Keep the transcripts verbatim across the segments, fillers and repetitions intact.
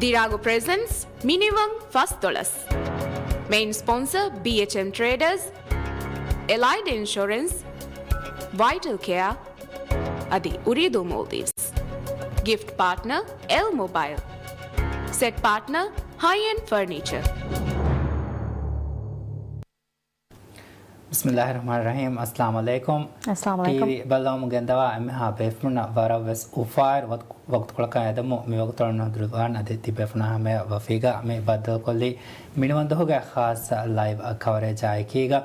ދިރާގު ޕްރެޒެންޓްސް މިނިވަން ފަސްދޮޅަސް. މެއިން ސްޕޮންސަރ ބީއެޗްއެމް ޓްރޭޑަރސް، އެލައިޑް އިންޝުރެންސް، ވައިޓަލް ކެއާ އަދި އުރީދޫ މޯލްޑިވްސް. ގިފްޓް ޕާޓްނަރ އެލް މޮބައިލް. ސެޓް ޕާޓްނަރ ހައި އެންޑް ފަރނީޗަރ. ބިސްމިއްލާހި ރަޙްމާނި ރަޙީމް. އައްސަލާމު ޢަލައިކުމް. އައްސަލާމު ޢަލައިކުމް. ޓީވީ ބައްލަވަމުން ގެންދަވާ އެންމެހާ ބޭފުޅުންނަށް ވަރަށް ވެސް އުފާވެރި ވަގު-، ވަގުތުކޮޅަކަށް އެދެމުން މި ވަގުތުކޮޅަށް ނުހަނދުރުލަވާން އަދި ތިބޭފުޅުންނާ ހަމަޔަށް ވަފީގަ މި ބައްދަލުކޮށްލީ މިނިވަންދުވަހުގެ ޚާއްޞަ ލައިވް ކަވަރޭޖާ އެކީގަ.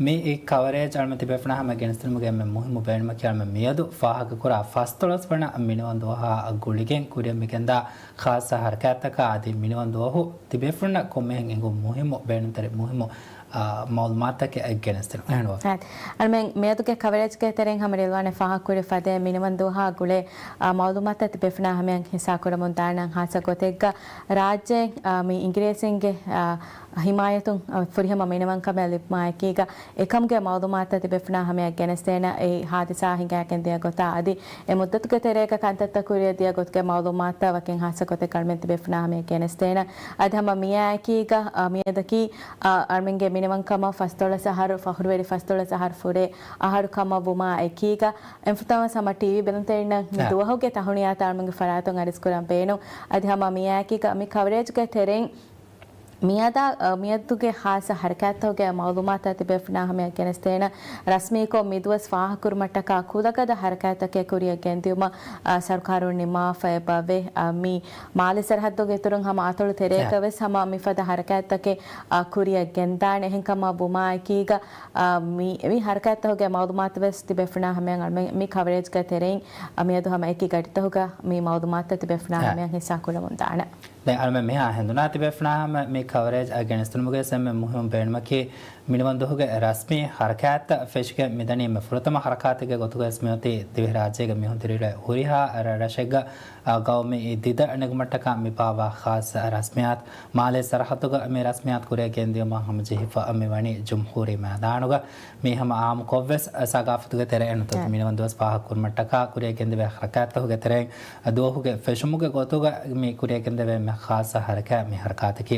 މި އި ކަވަރޭޖް އަޅުމެން ތިބޭފުޅުންނާ ހަމަޔަށް ގެނެސްދިނުމުގެ އެންމެ މުހިއްމު ބޭނުމަކީ އަޅުމެން މިއަދު ފާހަގަކުރާ ފަސްދޮޅަސް ވަނަ މިނިވަންދުވަހާ ގުޅިގެން ކުރިއަށް މިގެންދާ ޚާއްޞަ ހަރަކާތްތަކާ އަދި މިނިވަންދުވަހު ތިބޭފުޅުންނަށް ކޮންމެހެން އެނގުނު މުހިއްމު ބޭނުންތެރި މުހިއްމު، އާ، މައުލޫމާތުތަކެއް ގެނެސްދިނުން. އެހެންވާ. އާދެ. އަޅުމެން މިއަދުގެ ކަވަރޭޖްގެ ތެރެއިން ހަމަ ރިލްވާނެ ފާހަގަކުރި ފަދައިން މިނިވަންދުވަހާ ގުޅޭ، އާ، މައުލޫމާތުތައް ތިބޭފުޅުންނާ ހަމަޔަށް ހިއްސާކުރަމުން ދާނަން. ހާއްސަ ގޮތެއްގަ ރާއްޖެ، އާ، މި އިނގިރޭސިންގެ، އާ، ހިމާޔަތުން، އަ، ފުރިހަމަ މިނިވަންކަމެއް ލިބުމާ އެކީގަ، އެކަމުގެ މައުލޫމާތުތައް ތިބޭފުޅުންނާ ހަމަޔަށް ގެނެސްދޭނަ އެ ހާދިސާ ހިނގާގެން ދިޔަ ގޮތާ އަދި އެ މުއްދަތުގެ ތެރޭގަ ކަންތައްތައް ކުރިއަށް ދިޔަ ގޮތުގެ މައުލޫމާތުތައް ވަކިން ހާއްސަ ގޮތެއްގަ އަޅުމެން ތިބޭފުޅުންނާ ހަމަޔަށް ގެނެސްދޭނަ. އަދި ހަމަ މިއާ އެކީގަ، އަ، މިއަދަކީ، އަ، އަޅުމެންގެ މިނިވަންކަމަށް ފަސްދޮޅަސް އަހަރު، ފަހުރުވެރި ފަސްދޮޅަސް އަހަރު ފުރޭ އަހަރު ކަމަށް ވުމާ އެކީގަ، އެންފުތާވަސް ހަމަ ޓީވީ ބެލުންތެރިންނަށް މި އާ. ދުވަހުގެ ތަހުނިޔާތައް އަޅުމެންގެ ފަރާތުން އަރިސްކުރަން ބޭނުން. އަދި ހަމަ މިއާ އެކީގަ މި ކަވަރޭޖްގެ ތެރެއިން މިއަދާ، އަ، މިއަދުގެ ހާއްސަ ހަރަކާތްތަކުގެ މައުލޫމާތުތައް ތިބޭފުޅުންނާ ހަމަޔަށް ގެނެސްދޭނަ. ރަސްމީކޮށް މިދުވަސް ފާހަގަކުރުމަށްޓަކާ ކުލަގަދަ ހަރަކާތްތަކެއް ކުރިއަށް ގެންދިއުމަށް، އަ، ސަރުކާރުން ނިންމާފައި ބަވޭ. އަ، މި މާލެ ސަރަހައްދުގެ އިތުރުން ހަމަ އަތޮޅު ތެރޭގަ ވެސް ހަމަ މިފަދަ ހަރަކާތްތަކެއް، އަ، ކުރިއަށް ގެންދާނެ. އެހެންކަމަށް ވުމާ އެކީގަ، އަ، މި، މި ހަރަކާތްތަކުގެ މައުލޫމާތު ވެސް ތިބޭފުޅުންނާ ހަމަޔަށް އަޅުމެން މި ކަވަރޭޖްގެ ތެރެއިން، އަ، މިއަދު ހަމަ އެކި ގަޑިތަކުގަ މި މައުލޫމާތުތައް ތިބޭފުޅުންނާ އަ. ހަމަޔަށް ހިއްސާކުރަމުން ދާނެ. ދެން އަޅުމެން މިހާ ހެނދުނާ ތިބޭފުޅުންނާ ހަމަ މި ކަވަރޭޖް އަށް ގެނެސްދިނުމުގެ އެންމެ މުހިއްމު ބޭނުމަކީ މިނިވަންދުވަހުގެ ރަސްމީ ހަރަކާތްތައް ފެށިގެން މިދަނީ އެންމެ ފުރަތަމަ ހަރަކާތެއްގެ ގޮތުގަވެސް މިއޮތީ ދިވެހިރާއްޖޭގެ މީހުން ދިރިއުޅޭ ހުރިހާ ރަށެއްގަ ގައުމީ ދިދަ ނެގުމަށްޓަކާ މި ބާއްވާ ޚާއްޞަ ރަސްމިއްޔާތު. މާލޭ ސަރަހައްދުގަ މި ރަސްމިއްޔާތު ކުރިއަށް ގެންދިޔުމަށް ހަމަޖެހިފަ މި ވަނީ ޖުމްހޫރީ މައިދާނުގަ. މީ ހަމަ އާއްމުކޮށްވެސް ސަގާފަތުގެ ތެރެއިން ނުވަތަ މިނިވަންދުވަސް ފާހަގަކުރުމަށްޓަކާ ކުރިއަށް ގެންދެވޭ ހަރަކާތްތަކުގެ ތެރެއިން ދުވަހުގެ ފެށުމުގެ ގޮތުގަ މި ކުރިއަށް ގެންދެވޭ އެންމެ ޚާއްޞަ ހަރަކާތް މި ހަރަކާތަކީ.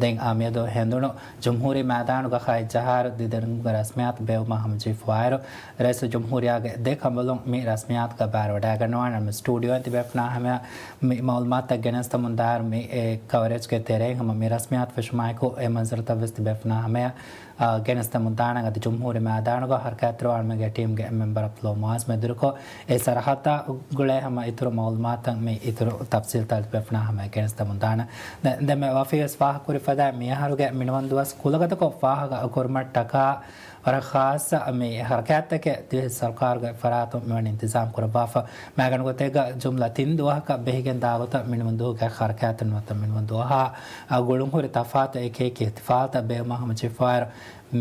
ދެން އާ މިއަދު ހެނދުނު ޖުމްހޫރީ މައިދާނުގަ ހަތް އަހަރު ދިދަނެގުމުގެ ރަސްމިއްޔާތު ބޭއްވުމަށް ހަމަޖެހިފައިވާއިރު، ރައީސުލްޖުމްހޫރިއްޔާގެ ދެ ކަނބަލުން މި ރަސްމިއްޔާތުގަ ބައިވެވަޑައިގަންނަވާނެ. އަޅުމެން ސްޓޫޑިއޯއިން ތިބޭފުޅުންނާ ހަމަޔަށް މި މައުލޫމާތުތައް ގެނެސްދެމުން ދާއިރު މި އެ ކަވަރޭޖްގެ ތެރެއިން ހަމަ މި ރަސްމިއްޔާތު ފެށުމާއެކު އެ މަންޒަރުތައްވެސް ތިބޭފުޅުންނާ ހަމަޔަށް އާ، ގެނެސްދެމުން ދާނަން. އަދި ޖުމްހޫރީ މައިދާނުގަ ހަރަކާތްތެރިވާ އަޅުމެންގެ ޓީމްގެ މެމްބަރ ފްލޯ މުއާޒް މެދުވެރިކޮށް، އެ ސަރަހައްދާ ގުޅޭ ހަމަ އިތުރު މައުލޫމާތުތައް މި އިތުރު ތަފްސީލްތައް ތިބޭފުޅުންނާ ހަމަ ގެނެސްދެމުން ދާނަން. ދެ-، ދެންމެ ވަފީވެސް ފާހަގަކުރި ފަދައިން މިއަހަރުގެ މިނިވަންދުވަސް ކުލަގަދަކޮށް ފާހަގަ ކުރުމަށްޓަކާ ވަރަށް ޚާއްޞަ މި ހަރަކާތްތަކެއް ދިވެހި ސަރުކާރުގެ ފަރާތުން މިވަނީ އިންތިޒާމް ކުރައްވާފަ. މައިގަނޑު ގޮތެއްގަ ޖުމްލަ ތިން ދުވަހަކަށް ބެހިގެން ދާ ގޮތަށް މިނިވަންދުވަހުގެ ހަރަކާތް ނުވަތަ މިނިވަންދުވަހާ އަ، ގުޅުންހުރި ތަފާތު އެކި އެކި އިޙްތިފާލްތައް ބޭއްވުމަށް ހަމަޖެހިފައިވާއިރު،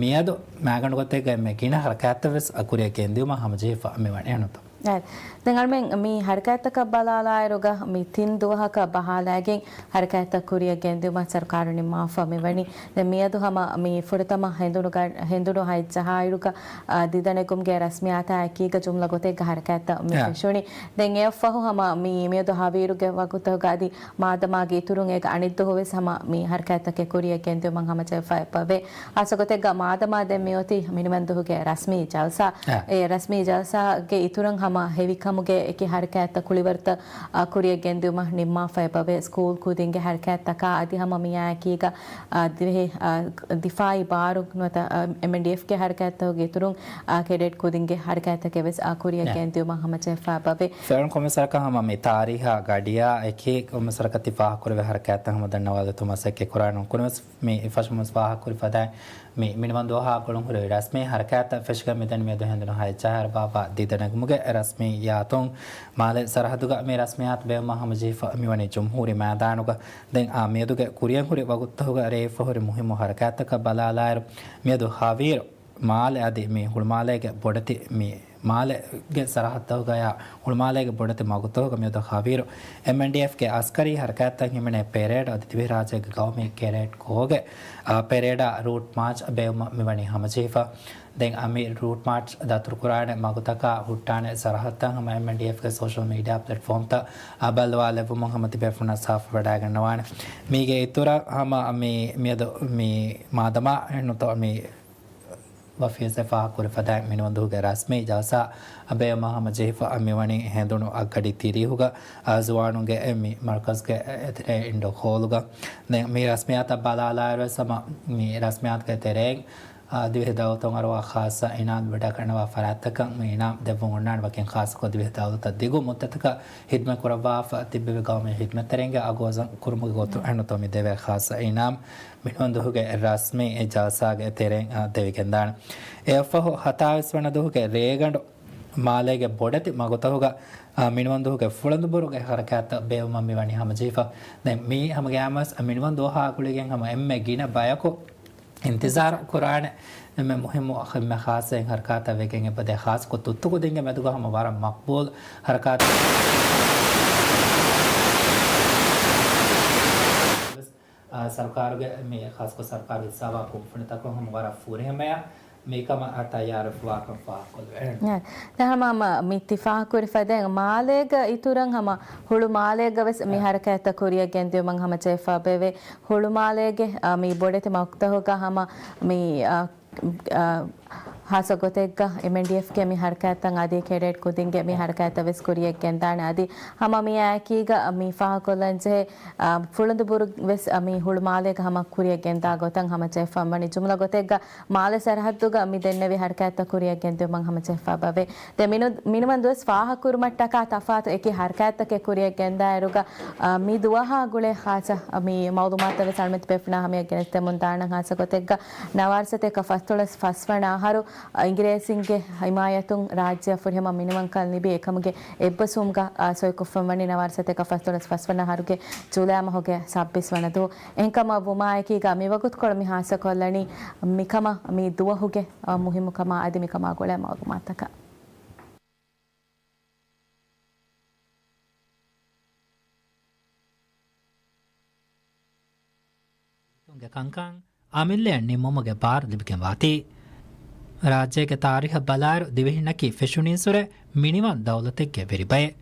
މިއަދު މައިގަނޑު ގޮތެއްގަ އެންމެ ގިނަ ހަރަކާތްތައް ވެސް އަ، ކުރިއަށް ގެންދިއުމަށް ހަމަޖެހިފަ މިވަނީ އެހެންތޯ؟ އެ، ދެން އަޅުމެން މި ހަރަކާތްތަކަށް ބަލާލާއިރުގަ މި ތިން ދުވަހަކަށް ބަހާލައިގެން ހަރަކާތްތައް ކުރިއަށް ގެންދިއުމަށް ސަރުކާރުން ނިންމާފަ މިވަނީ. ދެން މިއަދު ހަމަ މި ފުރަތަމަ ހެނދުނުގަ-، ހެނދުނު ހަތް އަހަރުގަ، އަ، ދިދަނެގުމުގެ ރަސްމިއްޔާތާ އެކީގަ ޖުމްލަ ގޮތެއްގަ ހަރަކާތްތައް މި އެ. ފެށުނީ. ދެން އެއަށްފަހު ހަމަ މި މިއަދު ހަވީރުގެ ވަގުތުގަ އަދި މާދަމާގެ އިތުރުން އޭގެ އަނެއް ދުވަހު ވެސް ހަމަ މި ހަރަކާތްތަކެއް ކުރިއަށް ގެންދިއުމަށް ހަމަޖެހިފަ އެބަވޭ. ހާއްސަ ގޮތެއްގަ މާދަމާ ދެން މިއޮތީ މިނިވަންދުވަހުގެ ރަސްމީ ޖަލްސާ. އެ. އެ ރަސްމީ ޖަލްސާގެ އިތުރުން ހަމަ ހެވިކަމުގެ އެކި ހަރަކާތްތައް ކުޅިވަރުތައް، އަ، ކުރިއަށް ގެންދިއުމަށް ނިންމާފަ އެބަވޭ. ސްކޫލް ކުދިންގެ ހަރަކާތްތަކާ އަދި ހަމަ މިއާއެކީގަ، އަ، ދިވެހި، އަ، ދިފާއީ ބާރު ނުވަތަ، އަ، އެމްއެންޑީއެފްގެ ހަރަކާތްތަކުގެ އިތުރުން، އަ، ކެޑެޓް ކުދިންގެ ހަރަކާތްތަކެއް ވެސް، އަ، ކުރިއަށް އެ. ގެންދިއުމަށް ހަމަޖެހިފަ އެބަވޭ. ފެރުން ކޮމިސަރަކަށް ހަމަ މި ތާރީހާ ގަޑިޔާ އެކީ ކޮމިސަރަކަށް ތި ފާހަގަކުރެވޭ ހަރަކާތްތައް ހަމަ ދަންނަވާލައްވަމުން މަސައްކަތް ކުރާނަން. ކުރިންވެސް މި ފަށުމުސް ފާހަގަކުރި ފަދައިން މި މިނިވަންދުވަހާ ގުޅުންހުރި ރަސްމީ ހަރަކާތްތައް ފެށިގެން މިދަނީ މިއަދު ހެނދުނު ހަތް އަހަރު ބާއްވާ ދިދަނެގުމުގެ ރަސްމިއްޔާތުން. މާލެ ސަރަހައްދުގަ މި ރަސްމިއްޔާތު ބޭއްވުމަށް ހަމަޖެހިފަ މިވަނީ ޖުމްހޫރީ މައިދާނުގަ. ދެން އާ މިއަދުގެ ކުރިއަށްހުރި ވަގުތުތަކުގަ ރޭވިފަ ހުރި މުހިއްމު ހަރަކާތްތަކަށް ބަލާލާއިރު، މިއަދު ހަވީރު މާލެ އަދި މި ހުޅުމާލޭގެ ބޮޑެތި މި މާލެގެ ސަރަހައްދުތަކުގަޔާ ހުޅުމާލޭގެ ބޮޑެތި މަގުތަކުގަ މިއަދު ހަވީރު އެމްއެންޑީއެފްގެ އަސްކަރީ ހަރަކާތްތައް ހިމެނޭ ޕެރޭޑް އަދި ދިވެހިރާއްޖޭގެ ގައުމީ ކެރޭޓް ކޯގެ، އާ، ޕެރޭޑާ ރޫޓް މާޗް ބޭއްވުމަށް މިވަނީ ހަމަޖެހިފަ. ދެން އަ، މި ރޫޓް މާޗް ދަތުރުކުރާނެ މަގުތަކާ ހުއްޓާނެ ސަރަހައްދަށް ހަމަ އެމްއެންޑީއެފްގެ ސޯޝަލް މީޑިއާ ޕްލެޓްފޯމްތައް، އާ، ބައްލަވާލެއްވުމުން ހަމަ ތިބޭފުޅުންނަށް ސާފުވެވަޑައިގަންނަވާނެ. މީގެ އިތުރަށް ހަމަ މި، މިއަދު މި މާދަމާ އެހެންނުތޯ މި އޮފީސް ފާހަގަކުރި ފަދައިން މިނިވަންދުހުގެ ރަސްމީ ޖަލްސާ ބޭއްވުމަށް ހަމަޖެހިފަ މިވަނީ ހެނދުނު އަށްގަޑި ތިރީހުގަ، އާ، ޒުވާނުންގެ މި މަރުކަޒްގެ އެތެރޭ އިންޑޯ ހޯލުގަ. ދެން މި ރަސްމިއްޔާތަށް ބަލާލާއިރުވެސް ހަމަ މި ރަސްމިއްޔާތުގެ ތެރެއިން، އާ، ދިވެހި ދައުލަތުން އަރުވާ ޚާއްޞަ އިނާމް ވެޑަކަންނަވާ ފަރާތްތަކަށް މި އިނާމް ދެއްވުން އޮންނާނެ. ވަކިން ޚާއްޞަކޮށް ދިވެހި ދައުލަތަށް ދިގު މުއްދަތަކަށް ހިދުމަތް ކުރައްވާފަ ތިއްބެވި ގައުމީ ހިދުމަތްތެރިންގެ އަގު ވަޒަން ކުރުމުގެ ގޮތުން އެހެންނުތޯ މި ދެވޭ ޚާއްޞަ އިނާމް މިނިވަންދުހުގެ ރަސްމީ ޖަލްސާގެ ތެރެއިން، އާ، ދެވިގެންދާނެ. އެއަށްފަހު ހަތާވީސް ވަނަ ދުހުގެ ރޭގަނޑު މާލޭގެ ބޮޑެތި މަގުތަކުގަ، އާ، މިނިވަންދުހުގެ ފުޅަނދުބުރުގެ ހަރަކާތްތައް ބޭއްވުމަށް މިވަނީ ހަމަޖެހިފަ. ދެން މީ ހަމަގައިމުވެސް މިނިވަންދު އަހާ ގުޅިގެން ހަމަ އެންމެ ގިނަ ބަޔަކު އިންތިޒާރު ކުރާނެ އެންމެ މުހިއްމު އެންމެ ޚާއްޞައިން ހަރަކާތަށް ވެގެން އެބަދޭ ޚާއްޞަކޮށް ތުއްތު ކުދިންގެ މެދުގަ ހަމަ ވަރަށް މަޤްބޫލު ހަރަކާތެއް. އާ، ސަރުކާރުގެ މި ޚާއްޞަކޮށް ސަރުކާރު ހިއްސާވާ ކުންފުނިތަކުން ހަމަ ވަރަށް ފުރިހަމަޔަށް މިކަމަށް ތައްޔާރުވެފަވާކަން ފާހަގަކޮށްލެވޭ. އެ، ދެން ހަމަ މި ތި ފާހަގަކުރި ފަދައިން މާލޭގަ އިތުރަށް ހަމަ ހުޅު މާލޭގަ ވެސް މި އެ. ހަރަކާތްތައް ކުރިއަށް ގެންދިއުމަށް ހަމަޖެހިފަ ބެވޭ. ހުޅު މާލޭގެ، އާ، މި ބޮޑެތި މަގުތަކުގަ ހަމަ މި، އާ، އާ، ހާއްސަ ގޮތެއްގަ އެމްއެންޑީއެފްގެ މި ހަރަކާތްތައް އަދި ކެޑެޓް ކުދިންގެ މި އެ. ހަރަކާތްތައް ވެސް ކުރިއަށް ގެންދާނެ. އަދި ހަމަ މިއާއެކީގަ މި ފާހަގަކޮށްލަންޖެހޭ، އާ، ފުޅަނދު ބުރު ވެސް މި ހުޅު މާލޭގަ ހަމަ ކުރިއަށް ގެންދާ ގޮތަށް ހަމަޖެހިފަ ވަނީ. ޖުމްލަ ގޮތެއްގަ މާލެ ސަރަހައްދުގަ މި ދެންނެވި ހަރަކާތްތައް ކުރިއަށް ގެންދިއުމަށް ހަމަޖެހިފަ ބަވޭ. ދެން މިނު-، މިނިވަންދުވަސް ފާހަގަކުރުމަށްޓަކާ ތަފާތު އެކި ހަރަކާތްތަކެއް ކުރިއަށް ގެންދާއިރުގަ، އާ، މި ދުވަހާ ގުޅޭ ޚާއްޞަ، އާ، މި މައުލޫމާތު ވެސް އަޅުމެން ތިބޭފުޅުންނާ ހަމަޔަށް ގެނެސްދެމުން ދާނަން. ހާއްސަ ގޮތެއްގަ ނަވާރަސަތޭކަ ފަސްދޮޅަސް ފަސްވަނަ އަހަރު، އާ، އިނގިރޭސިންގެ ހިމާޔަތުން ރާއްޖެއަށް ފުރިހަމަ މިނިވަންކަން ލިބި އެކަމުގެ އެއްބަސްވުމުގަ، އާ، ސޮއިކޮށްފަ ވަނީ ނަވާރަސަތޭކަ ފަސްދޮޅަސް ފަސްވަނަ އަހަރުގެ ޖުލައި މަހުގެ ސައްބީސް ވަނަ ދުވަހު. އެހެންކަމަށް ވުމާއެކީގަ މިވަގުތުކޮޅު މި ހާއްސަކޮށްލަނީ މިކަމަށް މި ދުވަހުގެ، އާ، މުހިއްމުކަމާ އަދި މިކަމާ ގުޅޭ މައުލޫމާތަކަށް. ގެ ކަންކަން އަމިއްލައަށް ނިންމުމުގެ ބާރު ލިބިގެން ވާތީ. ރާއްޖޭގެ ތާރީހަށް ބަލާއިރު ދިވެހިންނަކީ ފެށުނީއްސުރެ މިނިވަން ދައުލަތެއްގެ ވެރިބައެއް.